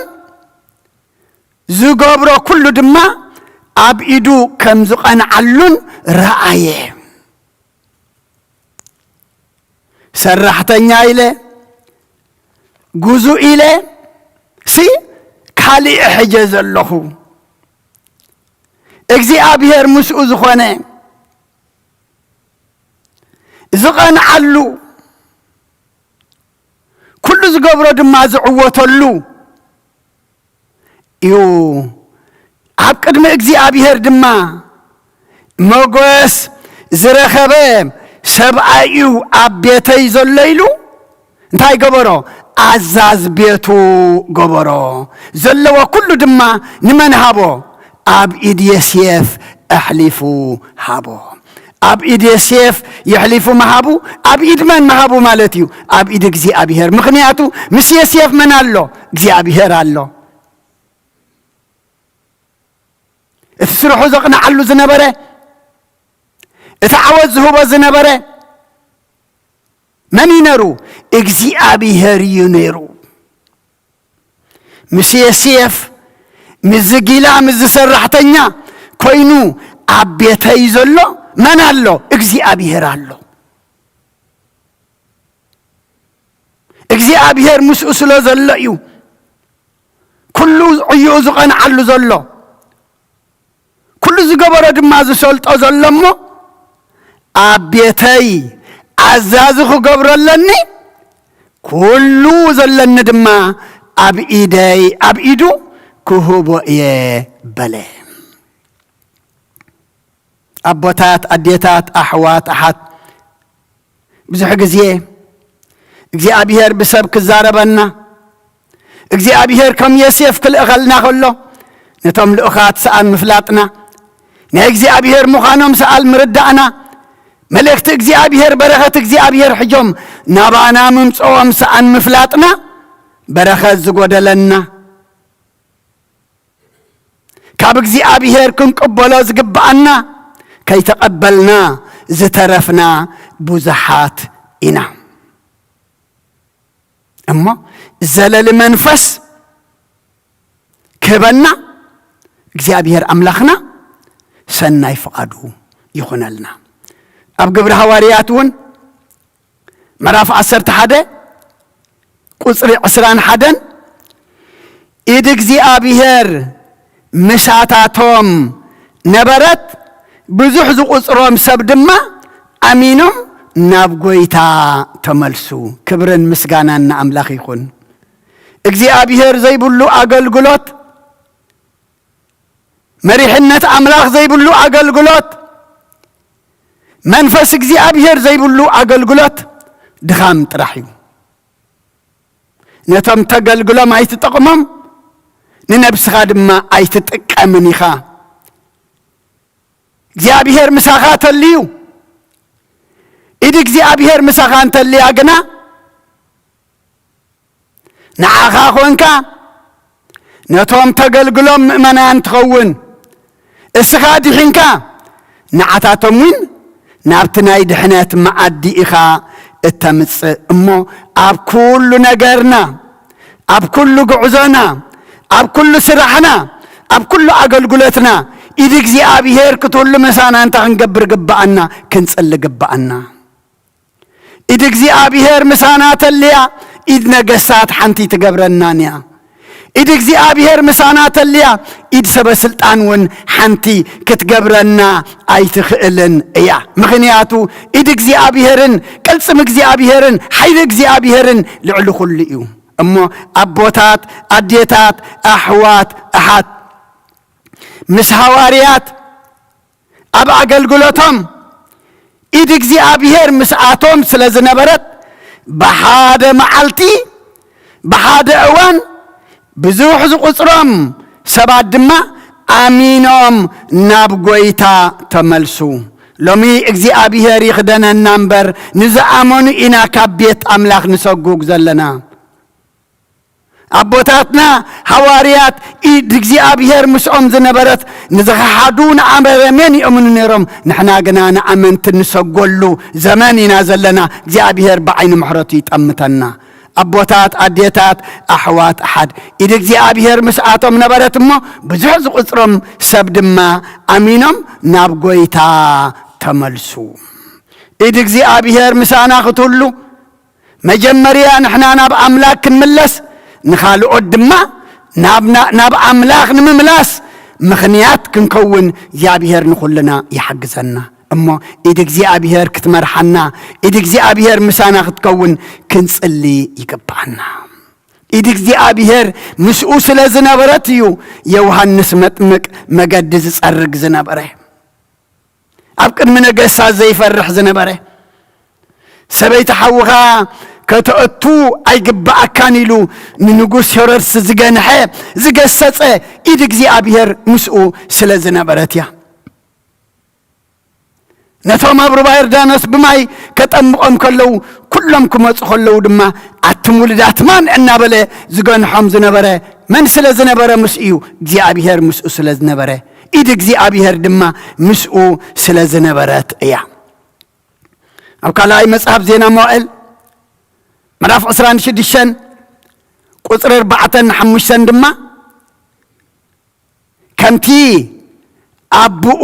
ዝገብሮ ኩሉ ድማ ኣብ ኢዱ ከም ዝቐንዓሉን ረኣየ። ሰራሕተኛ ኢለ፣ ጉዙእ ኢለ ሲ ካልእ ሕጀ ዘለኹ። እግዚኣብሔር ምስኡ ዝኾነ፣ ዝቐንዓሉ፣ ኩሉ ዝገብሮ ድማ ዝዕወተሉ እዩ። ኣብ ቅድሚ እግዚኣብሔር ድማ መጎስ ዝረኸበ ሰብኣይ እዩ ኣብ ቤተይ ዘሎ ኢሉ እንታይ ገበሮ? ኣዛዝ ቤቱ ገበሮ። ዘለዎ ኩሉ ድማ ንመን ሃቦ? ኣብ ኢድ ዮሴፍ ኣሕሊፉ ሃቦ። ኣብ ኢድ ዮሴፍ የሕሊፉ ምሃቡ፣ ኣብ ኢድ መን ምሃቡ ማለት እዩ? ኣብ ኢድ እግዚኣብሔር። ምኽንያቱ ምስ ዮሴፍ መን ኣሎ? እግዚኣብሔር ኣሎ። እቲ ስርሑ ዘቕንዓሉ ዝነበረ፣ እቲ ዓወት ዝህቦ ዝነበረ መን እዩ ነይሩ? እግዚኣብሔር እዩ ነይሩ። ምስ ዮሴፍ፣ ምስዚ ጊላ፣ ምስዚ ሰራሕተኛ ኮይኑ ኣብ ቤተይ ዘሎ መን ኣሎ? እግዚኣብሔር ኣሎ። እግዚኣብሔር ምስኡ ስለ ዘሎ እዩ ኩሉ ዕይኡ ዝቐንዓሉ ዘሎ። ኩሉ ዝገበሮ ድማ ዝሰልጦ ዘሎ እሞ፣ ኣብ ቤተይ ኣዛዚ ክገብሮ ኣለኒ፣ ኩሉ ዘለኒ ድማ ኣብ ኢደይ፣ ኣብ ኢዱ ክህቦ እየ በለ። ኣቦታት፣ ኣዴታት፣ ኣሕዋት፣ ኣሓት፣ ብዙሕ ግዜ እግዚኣብሔር ብሰብ ክዛረበና፣ እግዚኣብሔር ከም ዮሴፍ ክልእኸልና ከሎ፣ ነቶም ልኡኻት ሰኣን ምፍላጥና፣ ናይ እግዚኣብሔር ምዃኖም ሰኣል ምርዳእና፣ መልእኽቲ እግዚኣብሔር፣ በረኸት እግዚኣብሔር ሕጆም ናባና ምምፅኦም ሰኣን ምፍላጥና፣ በረኸት ዝጎደለና፣ ካብ እግዚኣብሔር ክንቅበሎ ዝግብኣና ከይተቐበልና ዝተረፍና ብዙሓት ኢና። እሞ ዘለሊ መንፈስ ክህበና እግዚኣብሔር ኣምላኽና ሰናይ ፍቓዱ ይኹነልና። ኣብ ግብሪ ሃዋርያት እውን ምዕራፍ ዓሰርተ ሓደ ቁጽሪ ዕስራን ሓደን፣ ኢድ እግዚኣብሔር ምሳታቶም ነበረት፣ ብዙሕ ዝቑጽሮም ሰብ ድማ ኣሚኖም ናብ ጐይታ ተመልሱ። ክብርን ምስጋናን ንኣምላኽ ይኹን። እግዚኣብሔር ዘይብሉ ኣገልግሎት፣ መሪሕነት ኣምላኽ ዘይብሉ ኣገልግሎት፣ መንፈስ እግዚኣብሔር ዘይብሉ ኣገልግሎት ድኻም ጥራሕ እዩ። ነቶም ተገልግሎም ኣይትጠቕሞም፣ ንነብስኻ ድማ ኣይትጥቀምን ኢኻ። እግዚኣብሔር ምሳኻ ተልዩ። ኢድ እግዚኣብሔር ምሳኻ እንተልያ ግና፣ ንዓኻ ኾንካ ነቶም ተገልግሎም ምእመናን ትኸውን። እስኻ ድሒንካ ንዓታቶም እውን ናብቲ ናይ ድሕነት መኣዲ ኢኻ እተምጽእ እሞ፣ ኣብ ኩሉ ነገርና፣ ኣብ ኩሉ ጉዕዞና፣ ኣብ ኩሉ ስራሕና፣ ኣብ ኩሉ ኣገልግሎትና ኢድ እግዚኣብሔር ክትህሉ ምሳና እንታይ ክንገብር ግብኣና? ክንጽሊ ግብኣና። ኢድ እግዚኣብሔር ምሳና ተልያ፣ ኢድ ነገስታት ሓንቲ ትገብረናን እያ። ኢድ እግዚኣብሔር ምሳና ተልያ፣ ኢድ ሰበ ስልጣን እውን ሓንቲ ክትገብረና ኣይትኽእልን እያ። ምኽንያቱ ኢድ እግዚኣብሔርን ቅልጽም እግዚኣብሔርን ሓይሊ እግዚኣብሔርን ልዕሊ ኩሉ እዩ። እሞ ኣቦታት፣ ኣዴታት፣ ኣሕዋት፣ ኣሓት፣ ምስ ሃዋርያት ኣብ ኣገልግሎቶም ኢድ እግዚኣብሔር ምስኣቶም ስለ ዝነበረት፣ ብሓደ መዓልቲ፣ ብሓደ እዋን ብዙሕ ዝቑጽሮም ሰባት ድማ ኣሚኖም ናብ ጐይታ ተመልሱ። ሎሚ እግዚኣብሔር ይኽደነና እምበር፣ ንዝኣመኑ ኢና ካብ ቤት ኣምላኽ ንሰጉግ ዘለና። ኣቦታትና ሃዋርያት ኢድ እግዚኣብሔር ምስኦም ዝነበረት፣ ንዝኸሓዱ ንኣረሜን ይእምኑ ነይሮም። ንሕና ግና ንኣመንቲ ንሰጎሉ ዘመን ኢና ዘለና። እግዚኣብሔር ብዓይኒ ምሕረቱ ይጠምተና። ኣቦታት፣ ኣዴታት፣ ኣሕዋት፣ ኣሓት፣ ኢድ እግዚኣብሔር ምስኣቶም ነበረት እሞ፣ ብዙሕ ዝቑጽሮም ሰብ ድማ ኣሚኖም ናብ ጐይታ ተመልሱ። ኢድ እግዚኣብሔር ምሳና ክትህሉ፣ መጀመርያ ንሕና ናብ ኣምላኽ ክንምለስ፣ ንኻልኦት ድማ ናብ፣ ናብ ኣምላኽ ንምምላስ ምኽንያት ክንከውን እግዚኣብሔር ንኹልና ይሓግዘና። እሞ ኢድ እግዚኣብሔር ክትመርሓና፣ ኢድ እግዚኣብሔር ምሳና ክትከውን ክንጽሊ ይግብኣና። ኢድ እግዚኣብሔር ምስኡ ስለ ዝነበረት እዩ ዮሃንስ መጥምቅ መገዲ ዝጸርግ ዝነበረ። ኣብ ቅድሚ ነገስታት ዘይፈርሕ ዝነበረ፣ ሰበይቲ ሓውኻ ከተእቱ ኣይግብኣካን ኢሉ ንንጉስ ሄሮድስ ዝገንሐ፣ ዝገሰጸ ኢድ እግዚኣብሔር ምስኡ ስለ ዝነበረት እያ። ነቶም ኣብ ሩባ ዮርዳኖስ ብማይ ከጠምቖም ከለዉ፣ ኩሎም ክመጹ ከለዉ ድማ፣ ኣቱም ውሉዳት ማን እናበለ ዝገንሖም ዝነበረ መን ስለ ዝነበረ? ምስ እዩ እግዚኣብሔር ምስኡ ስለ ዝነበረ፣ ኢድ እግዚኣብሔር ድማ ምስኡ ስለ ዝነበረት እያ። ኣብ ካልኣይ መጽሓፍ ዜና መዋእል ምዕራፍ ዕስራን ሽዱሽተን ቁጽሪ ኣርባዕተን ሓሙሽተን ድማ፣ ከምቲ ኣቦኡ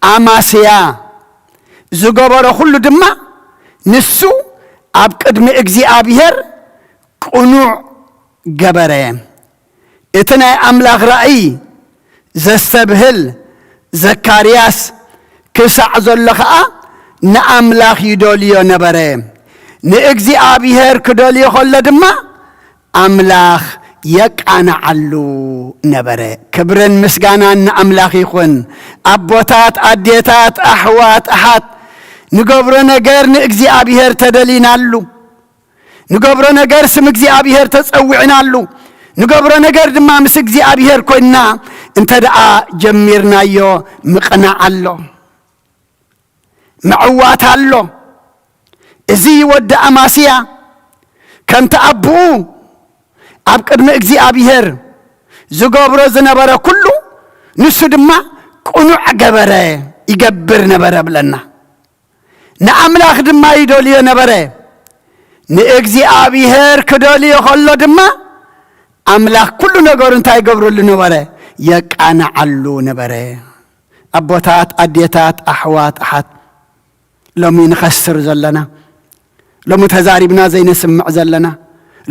ኣማስያ ዝገበሮ ኩሉ ድማ ንሱ ኣብ ቅድሚ እግዚኣብሔር ቅኑዕ ገበረ። እቲ ናይ ኣምላኽ ራእይ ዘስተብህል ዘካርያስ ክሳዕ ዘሎ ኸኣ ንኣምላኽ ይደልዮ ነበረ። ንእግዚኣብሔር ክደልዮ ኸሎ ድማ ኣምላኽ የቃንዓሉ ነበረ። ክብርን ምስጋናን ንኣምላኽ ይኹን። ኣቦታት፣ ኣዴታት፣ ኣሕዋት፣ ኣሓት፣ ንገብሮ ነገር ንእግዚኣብሔር ተደሊናሉ። ንገብሮ ነገር ስም እግዚኣብሔር ተጸዊዕናሉ። ንገብሮ ነገር ድማ ምስ እግዚኣብሔር ኮይንና እንተ ደኣ ጀሚርናዮ ምቕናዕ ኣሎ፣ ምዕዋት ኣሎ። እዚ ወዲ ኣማስያ ከምቲ ኣቦኡ ኣብ ቅድሚ እግዚኣብሔር ዝገብሮ ዝነበረ ኩሉ ንሱ ድማ ቅኑዕ ገበረ፣ ይገብር ነበረ ብለና። ንኣምላኽ ድማ ይደልዮ ነበረ። ንእግዚኣብሔር ክደልዮ ኸሎ ድማ ኣምላኽ ኩሉ ነገሩ እንታይ ይገብረሉ ነበረ? የቃንዓሉ ነበረ። ኣቦታት፣ ኣዴታት፣ ኣሕዋት፣ ኣሓት፣ ሎሚ ንኸስር ዘለና፣ ሎሚ ተዛሪብና ዘይነስምዕ ዘለና፣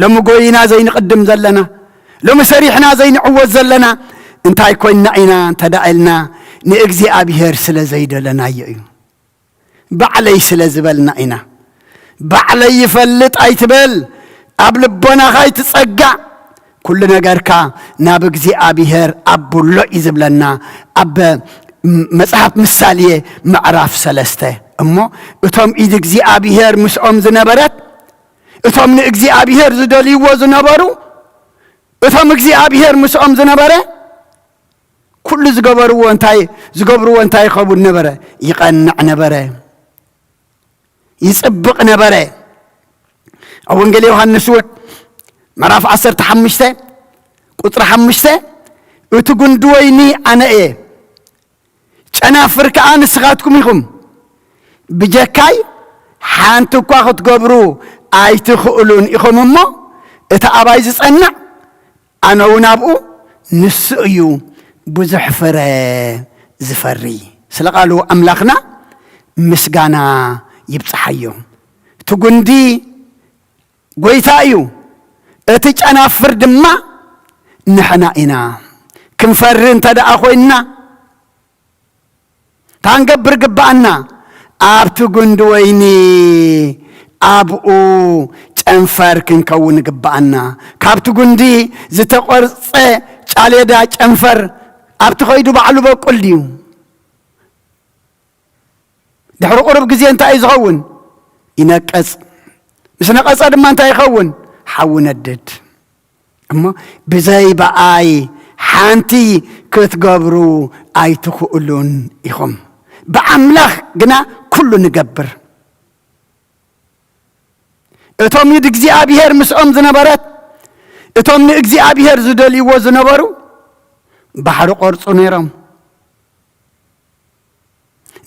ሎሚ ጎይና ዘይንቕድም ዘለና፣ ሎሚ ሰሪሕና ዘይንዕወት ዘለና እንታይ ኮይንና ኢና እንተ ደኣ ኢልና፣ ንእግዚኣብሔር ስለ ዘይደለናዮ እዩ። ባዕለይ ስለ ዝበልና ኢና። ባዕለይ ይፈልጥ ኣይትበል፣ ኣብ ልቦናኻ ኣይትጸጋዕ፣ ኩሉ ነገርካ ናብ እግዚኣብሔር ኣብሎ እዩ ዝብለና ኣብ መጽሓፍ ምሳሌ ምዕራፍ ሰለስተ። እሞ እቶም ኢድ እግዚኣብሔር ምስኦም ዝነበረት፣ እቶም ንእግዚኣብሔር ዝደልይዎ ዝነበሩ፣ እቶም እግዚኣብሔር ምስኦም ዝነበረ፣ ኩሉ ዝገበርዎ እንታይ፣ ዝገብርዎ እንታይ ይኸውን ነበረ? ይቐንዕ ነበረ፣ ይጽብቕ ነበረ። ኣብ ወንጌል ዮሃንስ እውን ምዕራፍ ዓሰርተ ሓሙሽተ ቁጽሪ ሓሙሽተ፣ "እቲ ጉንዲ ወይኒ ኣነ እየ፣ ጨናፍር ከኣ ንስኻትኩም ኢኹም። ብጀካይ ሓንቲ እኳ ክትገብሩ ኣይትኽእሉን ኢኹም እሞ፣ እቲ ኣባይ ዝጸንዕ፣ ኣነ እውን ኣብኡ፣ ንሱ እዩ ብዙሕ ፍረ ዝፈሪ። ስለ ቃሉ ኣምላኽና ምስጋና ይብጽሓዮ። እቲ ጉንዲ ጐይታ እዩ፣ እቲ ጨናፍር ድማ ንሕና ኢና። ክንፈሪ እንተ ደኣ ኾይንና፣ ታንገብር ግባኣና፣ ኣብቲ ጉንዲ ወይኒ ኣብኡ ጨንፈር ክንከውን ግባኣና። ካብቲ ጉንዲ ዝተቖርጸ ጫሌዳ ጨንፈር ኣብቲ ኸይዱ ባዕሉ በቁል ድዩ? ድሕሪ ቁሩብ ግዜ እንታይ እዩ ዝኸውን? ይነቅጽ። ምስ ነቐጸ ድማ እንታይ ይኸውን? ሓዊ ነድድ። እሞ ብዘይ ብኣይ ሓንቲ ክትገብሩ ኣይትኽእሉን ኢኹም። ብኣምላኽ ግና ኩሉ ንገብር። እቶም ንእግዚኣብሔር ምስኦም ዝነበረት፣ እቶም ንእግዚኣብሔር ዝደልይዎ ዝነበሩ፣ ባሕሪ ቆርጹ ነይሮም።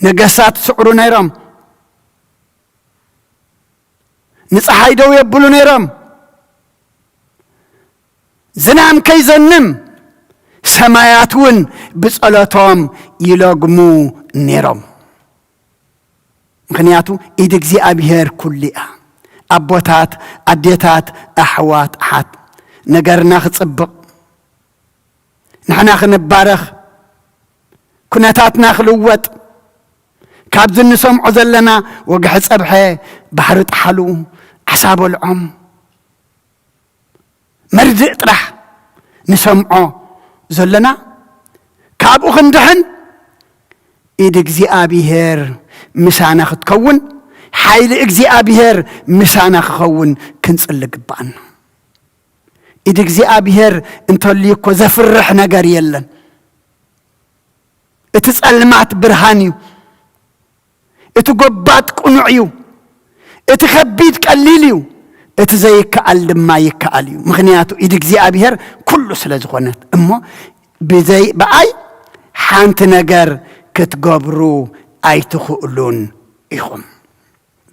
ነገሳት ስዕሩ ነይሮም። ንፀሓይ ደው የብሉ ነይሮም። ዝናም ከይዘንም ሰማያት እውን ብጸሎቶም ይለግሙ ነይሮም። ምኽንያቱ ኢድ እግዚኣብሔር ኩሉ እያ። ኣቦታት፣ ኣዴታት፣ ኣሕዋት፣ ኣሓት፣ ነገርና ክጽብቕ፣ ንሕና ክንባረኽ፣ ኩነታትና ክልወጥ፣ ካብዚ እንሰምዖ ዘለና ወግሐ ጸብሐ፣ ባሕሪ ጠሓሉ፣ ዓሳ በልዖም፣ መርድእ ጥራሕ ንሰምዖ ዘለና፣ ካብኡ ክንድሕን ኢድ እግዚኣብሔር ምሳና ክትከውን፣ ሓይሊ እግዚኣብሔር ምሳና ክኸውን ክንጽሊ ግባኣና። ኢድ እግዚኣብሔር እንተልዩ እኮ ዘፍርሕ ነገር የለን። እቲ ጸልማት ብርሃን እዩ። እቲ ጎባጥ ቅኑዕ እዩ። እቲ ከቢድ ቀሊል እዩ። እቲ ዘይከኣል ድማ ይከኣል እዩ። ምኽንያቱ ኢድ እግዚኣብሔር ኩሉ ስለ ዝኾነት። እሞ ብዘይ፣ ብኣይ ሓንቲ ነገር ክትገብሩ ኣይትኽእሉን ኢኹም።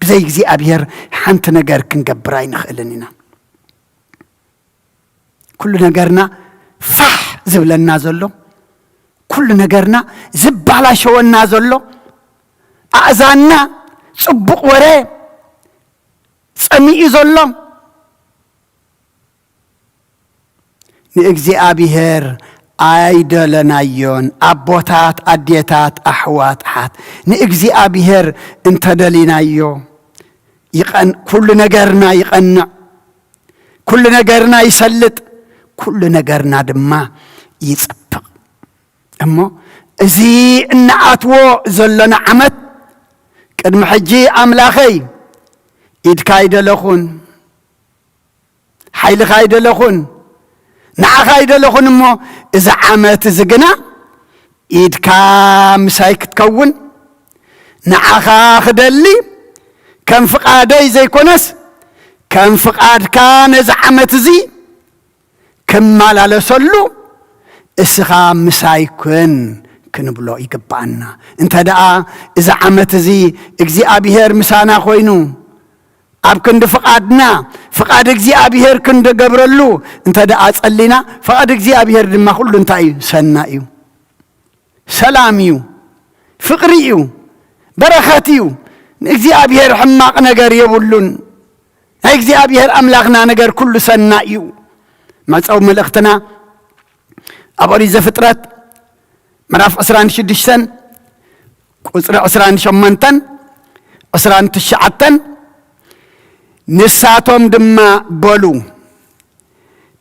ብዘይ እግዚኣብሔር ሓንቲ ነገር ክንገብር ኣይንኽእልን ኢና። ኩሉ ነገርና ፋሕ ዝብለና ዘሎ፣ ኩሉ ነገርና ዝባላሸወና ዘሎ፣ ኣእዛንና ጽቡቕ ወረ ጸሚኡ ዘሎ፣ ንእግዚኣብሔር ኣይደለናዮን። ኣቦታት፣ ኣዴታት፣ ኣሕዋት፣ ኣሓት፣ ንእግዚኣብሔር እንተደሊናዮ ይቐን-፣ ኩሉ ነገርና ይቐንዕ፣ ኩሉ ነገርና ይሰልጥ፣ ኩሉ ነገርና ድማ ይጽብቕ። እሞ እዚ እንኣትዎ ዘለና ዓመት ቅድሚ ሕጂ ኣምላኸይ ኢድካ ኣይደለኹን፣ ሓይልኻ ኣይደለኹን፣ ንዓኻ ኣይደለኹን። እሞ እዚ ዓመት እዚ ግና ኢድካ ምሳይ ክትከውን፣ ንዓኻ ክደሊ፣ ከም ፍቓደይ ዘይኮነስ ከም ፍቓድካ ነዚ ዓመት እዚ ክመላለሰሉ እስኻ ምሳይ ኩን ክንብሎ ይግብኣና። እንተ ደኣ እዚ ዓመት እዚ እግዚኣብሔር ምሳና ኮይኑ፣ ኣብ ክንዲ ፍቓድና፣ ፍቓድ እግዚኣብሔር ክንገብረሉ እንተ ደኣ ጸሊና፣ ፍቓድ እግዚኣብሔር ድማ ኩሉ እንታይ እዩ? ሰናይ እዩ። ሰላም እዩ፣ ፍቕሪ እዩ፣ በረኸት እዩ። ንእግዚኣብሔር ሕማቕ ነገር የብሉን። ናይ እግዚኣብሔር ኣምላኽና ነገር ኩሉ ሰናይ እዩ። መዕጸዊ መልእኽትና ኣብ ኦሪት ዘፍጥረት ምዕራፍ ዕስራን ሽዱሽተን ቁጽሪ ዕስራን ሸሞንተን ዕስራን ትሽዓተን፣ ንሳቶም ድማ በሉ፣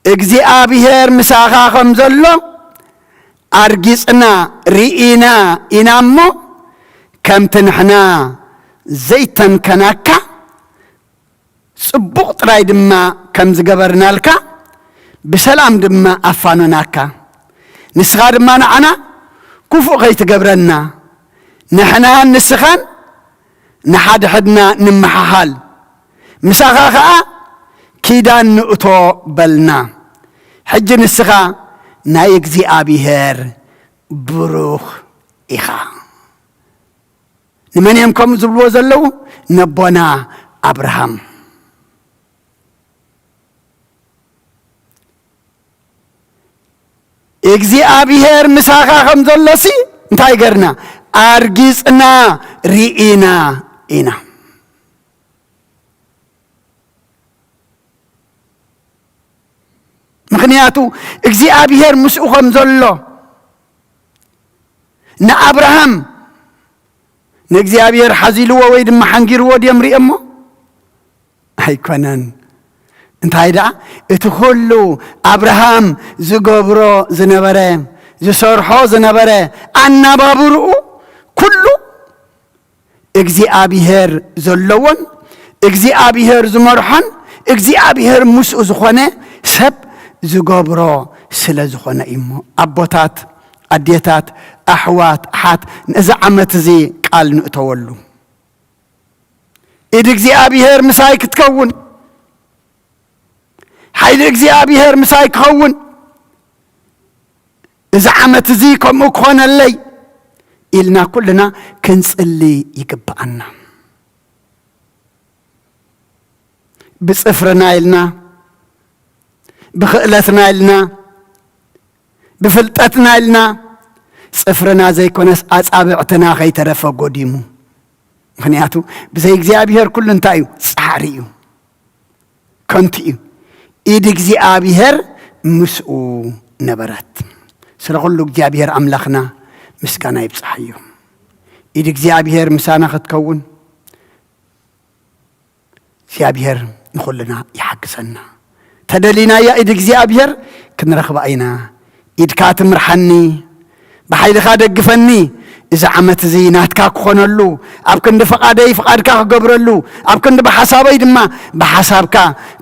እግዚኣብሔር ምሳኻ ከም ዘሎ ኣርጊጽና ርኢና ኢና እሞ፣ ከምቲ ንሕና ዘይተንከናካ፣ ጽቡቕ ጥራይ ድማ ከም ዝገበርናልካ፣ ብሰላም ድማ ኣፋነናካ። ንስኻ ድማ ንዓና ክፉእ ከይትገብረና፣ ንሕናን ንስኻን ንሓድሕድና ንምሓሓል፣ ምሳኻ ኸኣ ኪዳን ንእቶ በልና። ሕጂ ንስኻ ናይ እግዚኣብሔር ብሩኽ ኢኻ። ንመን እዮም ከምኡ ዝብልዎ ዘለዉ? ነቦና ኣብርሃም። እግዚኣብሔር ምሳኻ ከም ዘሎሲ እንታይ ገርና? ኣርጊጽና ርኢና ኢና። ምኽንያቱ እግዚኣብሔር ምስኡ ከም ዘሎ ንኣብርሃም፣ ንእግዚኣብሔር ሓዚልዎ ወይ ድማ ሓንጊርዎ ድዮም ርእዮሞ? ኣይኮነን። እንታይ ደኣ፣ እቲ ኩሉ ኣብርሃም ዝገብሮ ዝነበረ፣ ዝሰርሖ ዝነበረ ኣናባብርኡ ኩሉ እግዚኣብሔር ዘለዎን እግዚኣብሔር ዝመርሖን እግዚኣብሔር ምስኡ ዝኾነ ሰብ ዝገብሮ ስለ ዝኾነ እዩ እሞ፣ ኣቦታት፣ ኣዴታት፣ ኣሕዋት፣ ኣሓት፣ ነዚ ዓመት እዚ ቃል ንእተወሉ። ኢድ እግዚኣብሔር ምሳይ ክትከውን፣ ሓይሊ እግዚኣብሔር ምሳይ ክኸውን፣ እዚ ዓመት እዚ ከምኡ ክኾነለይ ኢልና ኩልና ክንጽሊ ይግብኣና። ብጽፍርና ኢልና፣ ብኽእለትና ኢልና፣ ብፍልጠትና ኢልና፣ ጽፍርና ዘይኮነስ ኣጻብዕትና ከይተረፈ ጎዲሙ። ምኽንያቱ ብዘይ እግዚኣብሔር ኩሉ እንታይ እዩ? ጻዕሪ እዩ፣ ከንቱ እዩ። ኢድ እግዚኣብሔር ምስኡ ነበረት። ስለ ኩሉ እግዚኣብሔር ኣምላኽና ምስጋና ይብጽሓዮ። ኢድ እግዚኣብሔር ምሳና ክትከውን እግዚኣብሔር ንኹልና ይሓግዘና። ተደሊናያ ኢድ እግዚኣብሔር ክንረኽባ ኢና። ኢድካ ትምርሓኒ፣ ብሓይልኻ ደግፈኒ፣ እዚ ዓመት እዚ ናትካ ክኾነሉ፣ ኣብ ክንዲ ፍቓደይ ፍቓድካ ክገብረሉ፣ ኣብ ክንዲ ብሓሳበይ ድማ ብሓሳብካ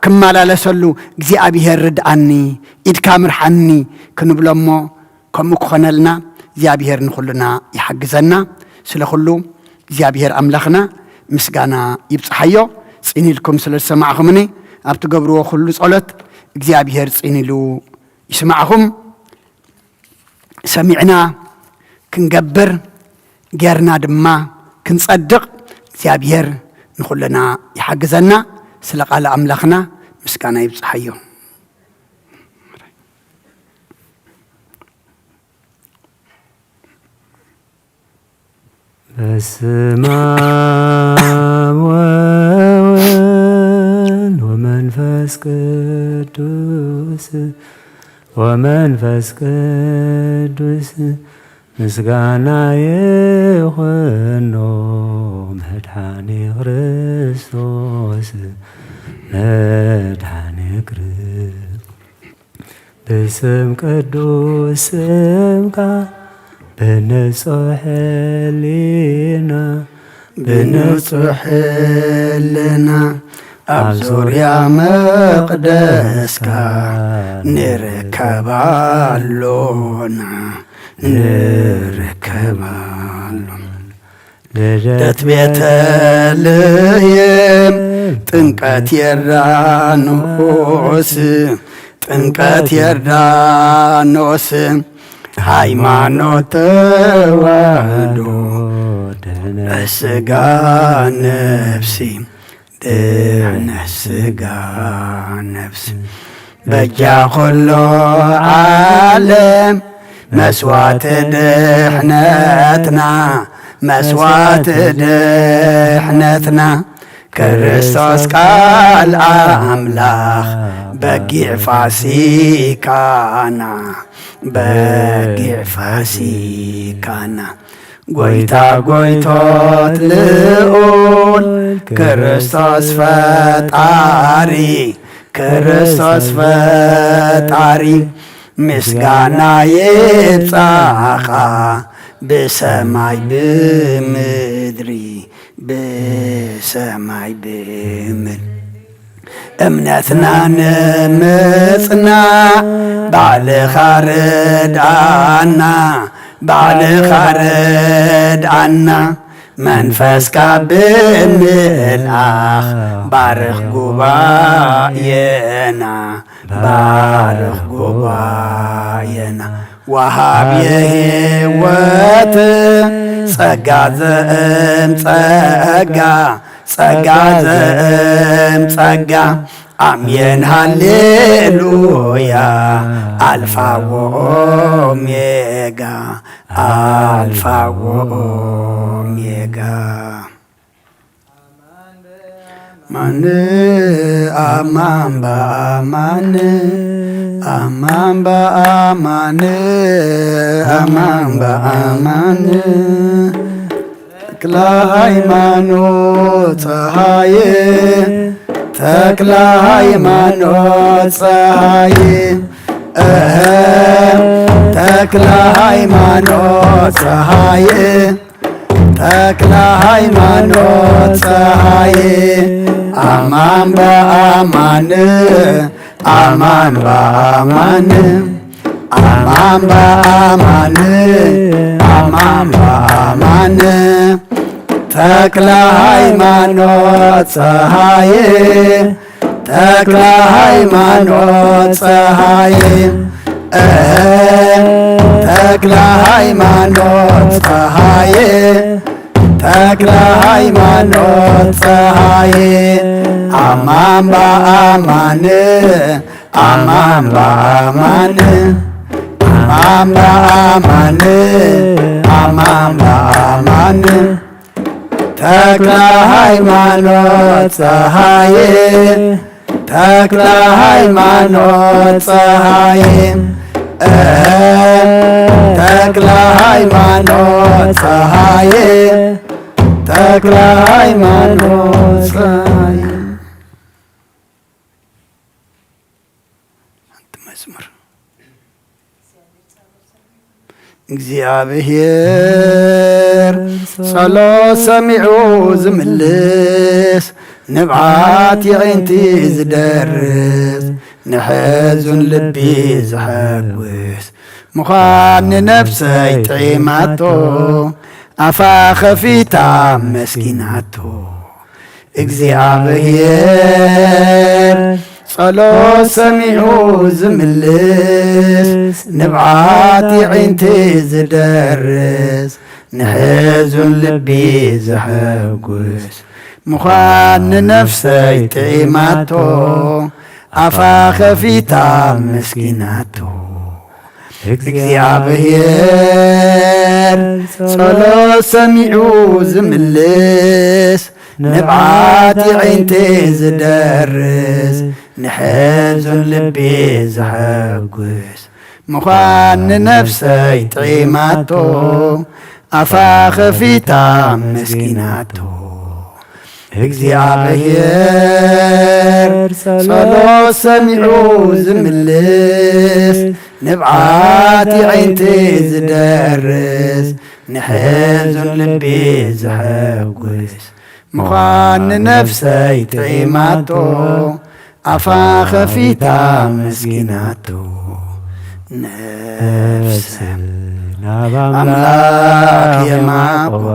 ክመላለሰሉ እግዚኣብሔር ርድኣኒ፣ ኢድካ ምርሓኒ ክንብሎ እሞ፣ ከምኡ ክኾነልና እግዚኣብሔር ንኹልና ይሓግዘና። ስለ ኩሉ እግዚኣብሔር ኣምላኽና ምስጋና ይብጽሓዮ። ጽን ኢልኩም ስለ ዝሰማዕኹምኒ፣ ኣብ ትገብርዎ ኩሉ ጸሎት እግዚኣብሔር ጽን ኢሉ ይስማዕኹም። ሰሚዕና ክንገብር፣ ጌርና ድማ ክንጸድቕ እግዚኣብሔር ንኹልና ይሓግዘና። ስለ ቃል ኣምላኽና ምስጋና ይብጽሓዮ። በስመ አብ ወወልድ ወመንፈስ ቅዱስ፣ ወመንፈስ ቅዱስ ምስጋና ይኹኖ መድኃኔ ክርስቶስ፣ መድኃኔ ክርስቶስ። ብስም ቅዱስ ስምካ ብንጹሕ ሕሊና፣ ብንጹሕ ሕልና ኣብ ዙርያ መቕደስካ ንርከብ ኣሎና፣ ንርከብ ኣሎና። ልደት ቤተልሔም፣ ጥምቀት ዮርዳኖስ፣ ጥምቀት ዮርዳኖስ፣ ሃይማኖት ተዋህዶ፣ ድሕነት ስጋ ነፍሲ፣ ድሕነት ስጋ ነፍሲ። በጃ ኩሉ ዓለም መስዋዕቲ ድሕነትና፣ መስዋዕቲ ድሕነትና፣ ክርስቶስ ቃል ኣምላኽ በጊዕ ፋሲካና፣ በጊዕ ፋሲካና። ጎይታ ጎይቶት ልዑል ክርስቶስ ፈጣሪ፣ ክርስቶስ ፈጣሪ፣ ምስጋና ይብጻኻ ብሰማይ ብምድሪ፣ ብሰማይ ብምድሪ። እምነትና ንምጽናዕ ባዕልኻ ርድኣና፣ ባዕልኻ ርድኣና። መንፈስካ ብምልኣኽ ባርኽ ጉባኤና፣ ባርኽ ጉባኤና። ወሃብ የህይወት ጸጋ ዘእም ጸጋ፣ ጸጋ ዘእም ጸጋ፣ ኣሜን ሃሌሉያ። ኣልፋ ወኦሜጋ፣ ኣልፋ ወኦሜጋ። ማን፣ ኣማን በኣማን፣ ኣማን በኣማን፣ ኣማን በኣማን። ተክለ ሃይማኖት ፀሃየ፣ ተክለ ሃይማኖት ፀሃየ፣ እህ፣ ተክለ ሃይማኖት ፀሃየ፣ ተክለ ሃይማኖት ፀሃየ፣ ኣማን በኣማን፣ ኣማን በኣማን፣ ኣማን በኣማን፣ ኣማን በኣማን። ተክለ ሃይማኖት ፀሃየ፣ ተክለ ሃይማኖት ፀሃየ፣ እህ፣ ተክለ ሃይማኖት ፀሃየ፣ ተክለ ሃይማኖት ፀሃየ፣ ኣማን በኣማን፣ ኣማን በኣማን፣ ኣማን በኣማን፣ ኣማን በኣማን። ተክለ ሃይማኖት ፀሃየ፣ ተክለ ሃይማኖት ፀሃየ፣ እህ፣ ተክለ ሃይማኖት ፀሃየ፣ ተክለ ሃይማኖት ፀሃየ። ሓንቲ መዝሙር። እግዚኣብሔር ጸሎት ሰሚዑ ዝምልስ፣ ንብዓት የዒንቲ ዝደርስ፣ ንሕዙን ልቢ ዘሐጉስ ምዃን ንነፍሰይ ጥዒማቶ፣ ኣፋ ኸፊታ መስኪናቶ። እግዚኣብሔር ጸሎት ሰሚዑ ዝምልስ፣ ንብዓት የዒንቲ ዝደርስ፣ ንሕዙን ልቢ ዘሐጉስ ምዃን ንነፍሰይ ጥዒማቶ፣ ኣፋ ኸፊታ መስኪናቶ። እግዚኣብሔር ጸሎት ሰሚዑ ዝምልስ፣ ንብዓት የዒንቲ ዝደርስ፣ ንሕዙን ልቢ ዘሐጉስ ምዃን ንነፍሰይ ጥዒማቶ፣ ኣፋ ኸፊታ መስኪናቶ። እግዚኣብሔር ጸሎት ሰሚዑ ዝምልስ፣ ንብዓት የዒንቲ ዝደርስ፣ ንሕዙን ልቢ ዘሐጉስ ምዃን ንነፍሰይ ጥዒማቶ፣ ኣፋ ኸፊታ መስኪናቶ። ነፍሰ ናብ ኣምላኽ የማቆባ፣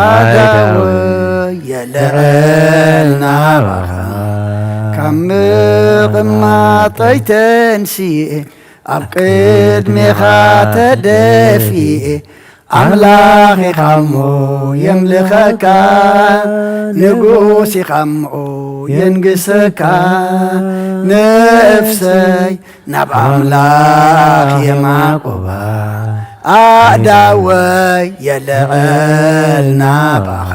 ኣዳወ የልዕል ናባኻ። ካብ ምቕማጠይ ተንሲኤ፣ ኣብ ቅድሜኻ ተደፊኤ፣ ኣምላኽ ኢኻ እሞ የምልኸካ፣ ንጉስ ኢኻ እሞ የንግሰካ። ነፍሰይ ናብ ኣምላኽ የማቆባ፣ ኣእዳወይ የልዕል ናባኻ።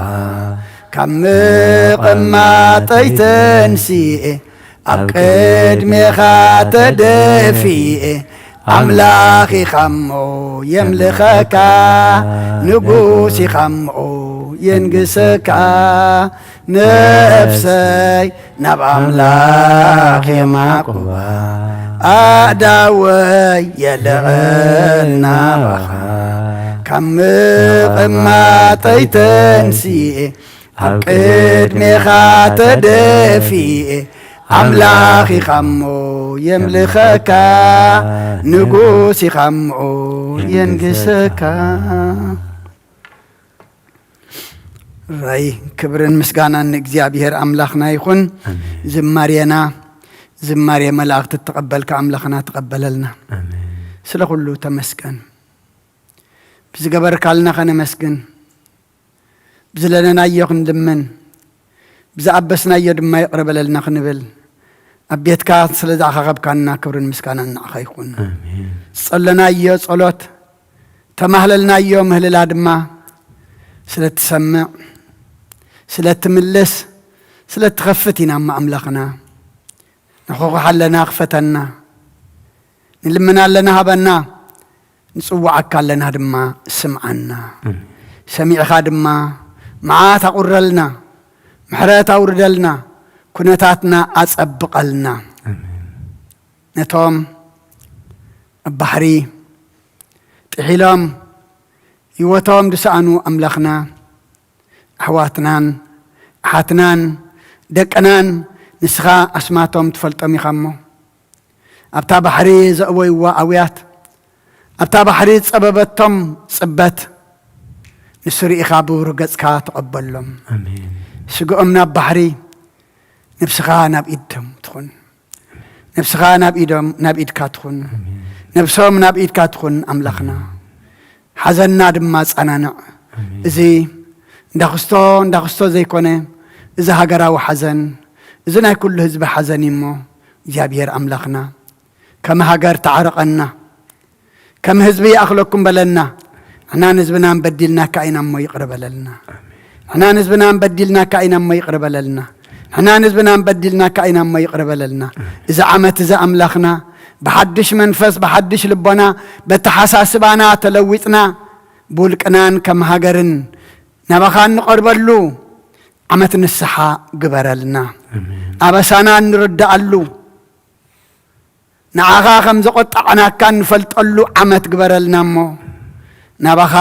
ካብ ምቕማጠይ ተንሲኤ፣ ኣብ ቅድሜኻ ተደፊኤ፣ ኣምላኽ ኢኻ እሞ የምልኸካ፣ ንጉስ ኢኻ እሞ የንግሰካ። ነፍሰይ ናብ ኣምላኽ የማቁባ፣ ኣእዳወይ የልዕል ናባኻ። ካብ ምቕማጠይ ተንሲኤ፣ ኣብ ቅድሜኻ ተደፊኤ፣ ኣምላኽ ኢኻ እሞ የምልኸካ፣ ንጉስ ኢኻ እሞ የንግሰካ። ራይ ክብርን ምስጋናን ንእግዚኣብሔር ኣምላኽና ይኹን። ኣሜን። ዝማሬና ዝማሬ መላእኽቲ እተቐበልካ ኣምላኽና ተቐበለልና። ኣሜን። ስለ ኩሉ ተመስገን። ብዝገበርካልና ከነመስግን፣ ብዝለለናዮ ክንልምን፣ ብዝኣበስናዮ ድማ ይቕረ በለልና ክንብል፣ ኣብ ቤትካ ስለ ዝኣኻኸብካና ክብርን ምስጋናን ንዓኻ ይኹን። ኣሜን። ዝጸለናዮ ጸሎት፣ ተማህለልናዮ ምህልላ ድማ ስለ ትሰምዕ፣ ስለ ትምልስ፣ ስለ ትኸፍት ኢና እሞ ኣምላኽና። ንኹኹሕ ኣለና ክፈተና፣ ንልምን ኣለና ሃበና፣ ንጽውዓካ ኣለና ድማ ስምዓና። ኣሜን። ሰሚዕኻ ድማ መዓት ኣቑረልና፣ ምሕረት ኣውርደልና፣ ኩነታትና ኣጸብቐልና። ኣሜን። ነቶም ኣብ ባሕሪ ጥሒሎም ህይወቶም ዝሰኣኑ ኣምላኽና፣ ኣሕዋትናን ኣሓትናን ደቅናን ንስኻ ኣስማቶም ትፈልጦም ኢኻ እሞ፣ ኣብታ ባሕሪ ዘእወይዋ ኣውያት፣ ኣብታ ባሕሪ ዝጸበበቶም ጽበት፣ ንሱ ርኢኻ ብብሩህ ገጽካ ተቐበሎም። ኣሜን። ስግኦም ናብ ባሕሪ፣ ነብስኻ ናብ ኢዶም ትኹን። ነብስኻ ናብ ኢዶም፣ ናብ ኢድካ ትኹን። ኣሜን። ነብሶም ናብ ኢድካ ትኹን ኣምላኽና። ሓዘንና ድማ ጸናንዕ። ኣሜን። እዚ እንዳ ክስቶ፣ እንዳ ክስቶ ዘይኮነ፣ እዚ ሃገራዊ ሓዘን፣ እዚ ናይ ኩሉ ህዝቢ ሓዘን እዩ እሞ፣ እግዚኣብሔር ኣምላኽና፣ ከም ሃገር ተዓረቐና፣ ከም ህዝቢ ይኣኽለኩም በለና። ንሕናን ህዝብናን በዲልናካ ኢና እሞ ይቕረ በለልና። ንሕናን ህዝብናን በዲልናካ ኢና እሞ ይቕረ በለልና። ንሕናን ህዝብናን በዲልናካ ኢና እሞ ይቕረ በለልና። እዚ ዓመት እዚ ኣምላኽና፣ ብሓድሽ መንፈስ፣ ብሓድሽ ልቦና፣ በተሓሳስባና ተለዊጥና፣ ብውልቅናን ከም ሃገርን ናባኻ እንቐርበሉ ዓመት ንስሓ ግበረልና። ኣሜን። ኣበሳና እንርድኣሉ፣ ንዓኻ ከም ዘቖጣዕናካ እንፈልጠሉ ዓመት ግበረልና እሞ፣ ናባኻ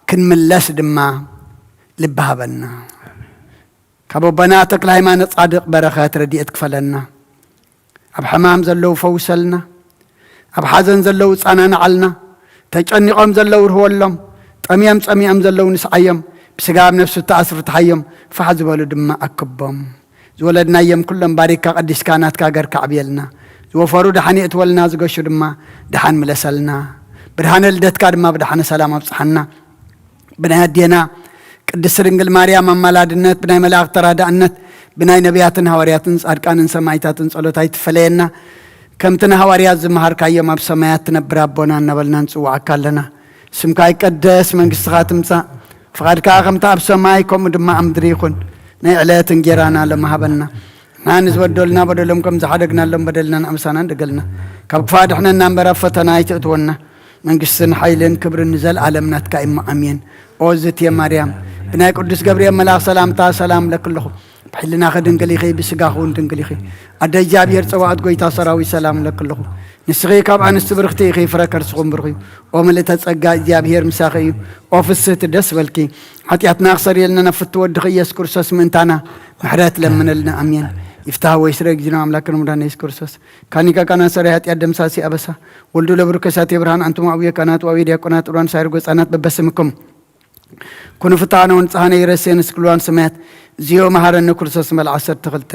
ክንምለስ ድማ ልቢ ሃበና። ካብ ኣቦና ተክለ ሃይማኖት ጻድቕ በረኸት ረድኤት ክፈለና። ኣብ ሕማም ዘለዉ ፈውሰልና። ኣብ ሓዘን ዘለዉ ጻናንዓልና። ተጨኒቖም ዘለዉ ርህወሎም። ጠምዮም ጸሚኦም ዘለዉ ንስዓዮም። ብስጋ ኣብ ነፍሲ እተኣስሩ ፍትሓዮም። ፋሕ ዝበሉ ድማ ኣክቦም። ዝወለድናዮም ኩሎም ባሪካ ቀዲስካ ናትካ ገርካ ኣዕብየልና። ዝወፈሩ ደሓን የእትወልና፣ ዝገሹ ድማ ደሓን ምለሰልና። ብርሃነ ልደትካ ድማ ብደሓነ ሰላም ኣብጽሓና። ብናይ ኣዴና ቅድስት ድንግል ማርያም ኣማላድነት፣ ብናይ መላእክት ተራዳእነት፣ ብናይ ነቢያትን ሃዋርያትን ጻድቃንን ሰማዕታትን ጸሎት ኣይትፈለየና። ከምቲ ንሃዋርያት ዝመሃርካዮም ኣብ ሰማያት ትነብር ኣቦና እናበልና ንጽውዓካ ኣለና። ስምካ ይቀደስ፣ መንግስትኻ ትምጻእ፣ ፍቓድካ ከምቲ ኣብ ሰማይ ከምኡ ድማ ኣብ ምድሪ ይኹን። ናይ ዕለት እንጌራና ሎሚ ሃበና። ንሕና ንዝበደሉና በደሎም ከም ዝሓደግናሎም በደልና ንኣምሳና እንደገልና። ካብ ክፋ ድሕነና እምበር ኣብ ፈተና ኣይትእትወና። መንግስትን ሓይልን ክብርን ንዘለኣለም ናትካ እሞ ኣሜን። ኦ ዝትየ ማርያም፣ ብናይ ቅዱስ ገብርኤል መልኣኽ ሰላምታ ሰላም ለኪ ኣለኹ። ብሕልናኺ ድንግል ኢኺ፣ ብስጋኺ እውን ድንግል ኢኺ። ኣደ እግዚኣብሔር ጸባኦት፣ ጎይታ ሰራዊት፣ ሰላም ለኪ ኣለኹ። ንስኺ ካብ ኣንስቲ ብርኽቲ ኢኺ፣ ፍረ ከርስኹም ብሩኽ እዩ። ኦ ምልእተ ጸጋ፣ እግዚኣብሔር ምሳኺ እዩ። ኦ ፍስህቲ፣ ደስ በልኪ። ሓጢኣትና ክሰርየልና ናብ ፍትው ወድኺ ኢየሱስ ክርስቶስ ምእንታና ምሕረት ለምነልና። ኣሜን። ይፍታህ ወይ ስረ እግዚእነ ኣምላክነ መድኃኒነ ኢየሱስ ክርስቶስ። ካኒካ ቃና ሰራይ ኃጢአት ደምሳሲ ኣበሳ። ወልዱ ለብሩክ ከሳቴ ብርሃን። ኣንቱም አቡየ ካህናት ወአቡየ ዲያቆናት፣ ዑራን ሳይር ጎጻናት በበስምኩም ኩኑ ፍትሐነ ወንጽሐነ ይረሴ ንስክልዋን ሰማያት። ዚዮ መሐረነ ክርስቶስ ንበል ዓሰርተ ክልተ።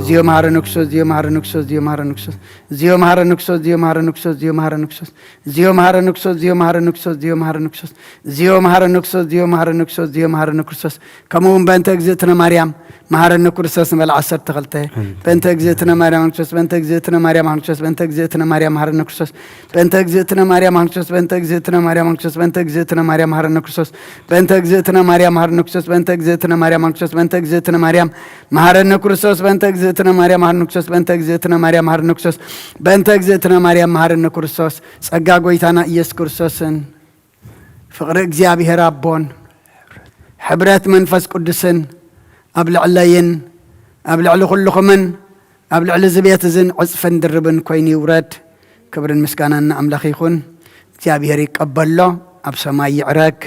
ዚዮ መሐረነ ክርስቶስ፣ ዚዮ መሐረነ ክርስቶስ፣ ዚዮ መሐረነ ክርስቶስ። ዚዮ መሐረነ ክርስቶስ፣ ዚዮ መሐረነ ክርስቶስ፣ ዚዮ መሐረነ ክርስቶስ። ዚዮ መሐረነ ክርስቶስ፣ ዚዮ መሐረነ ክርስቶስ። ዚዮ መሐረነ ክርስቶስ፣ ዚዮ መሐረነ ክርስቶስ፣ ዚዮ መሐረነ ክርስቶስ። ከምኡ እውን በእንተ እግዝእትነ ማርያም መሐረነ ክርስቶስ ንበል ዓሰርተ ክልተ። በእንተ እግዝእትነ ማርያም ክርስቶስ፣ በእንተ እግዝእትነ ማርያም ክርስቶስ፣ በእንተ እግዝእትነ ማርያም መሐረነ ክርስቶስ። በእንተ እግዝእትነ ማርያም መሐረነ ክርስቶስ፣ በእንተ እግዝእትነ ማርያም መሐረነ ክርስቶስ፣ በእንተ እግዝእትነ ማርያም መሐረነ ክርስቶስ። በእንተ እግዝእትነ ማርያም መሐረነ ክርስቶስ፣ በእንተ እግዝእትነ ማርያም መሐረነ ክርስቶስ። በእንተ እግዝእትነ ማርያም መሐረነ ክርስቶስ፣ በእንተ እግዝእትነ ማርያም መሐረነ ክርስቶስ፣ በእንተ እግዝእትነ ማርያም መሐረነ ክርስቶስ። በእንተ እግዝእትነ ማርያም መሐረነ ክርስቶስ። ጸጋ ጎይታና ኢየሱስ ክርስቶስን ፍቕሪ እግዚኣብሔር ኣቦን ሕብረት መንፈስ ቅዱስን ኣብ ልዕለይን ኣብ ልዕሊ ኩልኹምን ኣብ ልዕሊ እዚ ቤት እዝን ዕጽፍን ድርብን ኮይኑ ይውረድ። ክብርን ምስጋናን ንኣምላኽ ይኹን። እግዚኣብሔር ይቀበሎ፣ ኣብ ሰማይ ይዕረግ።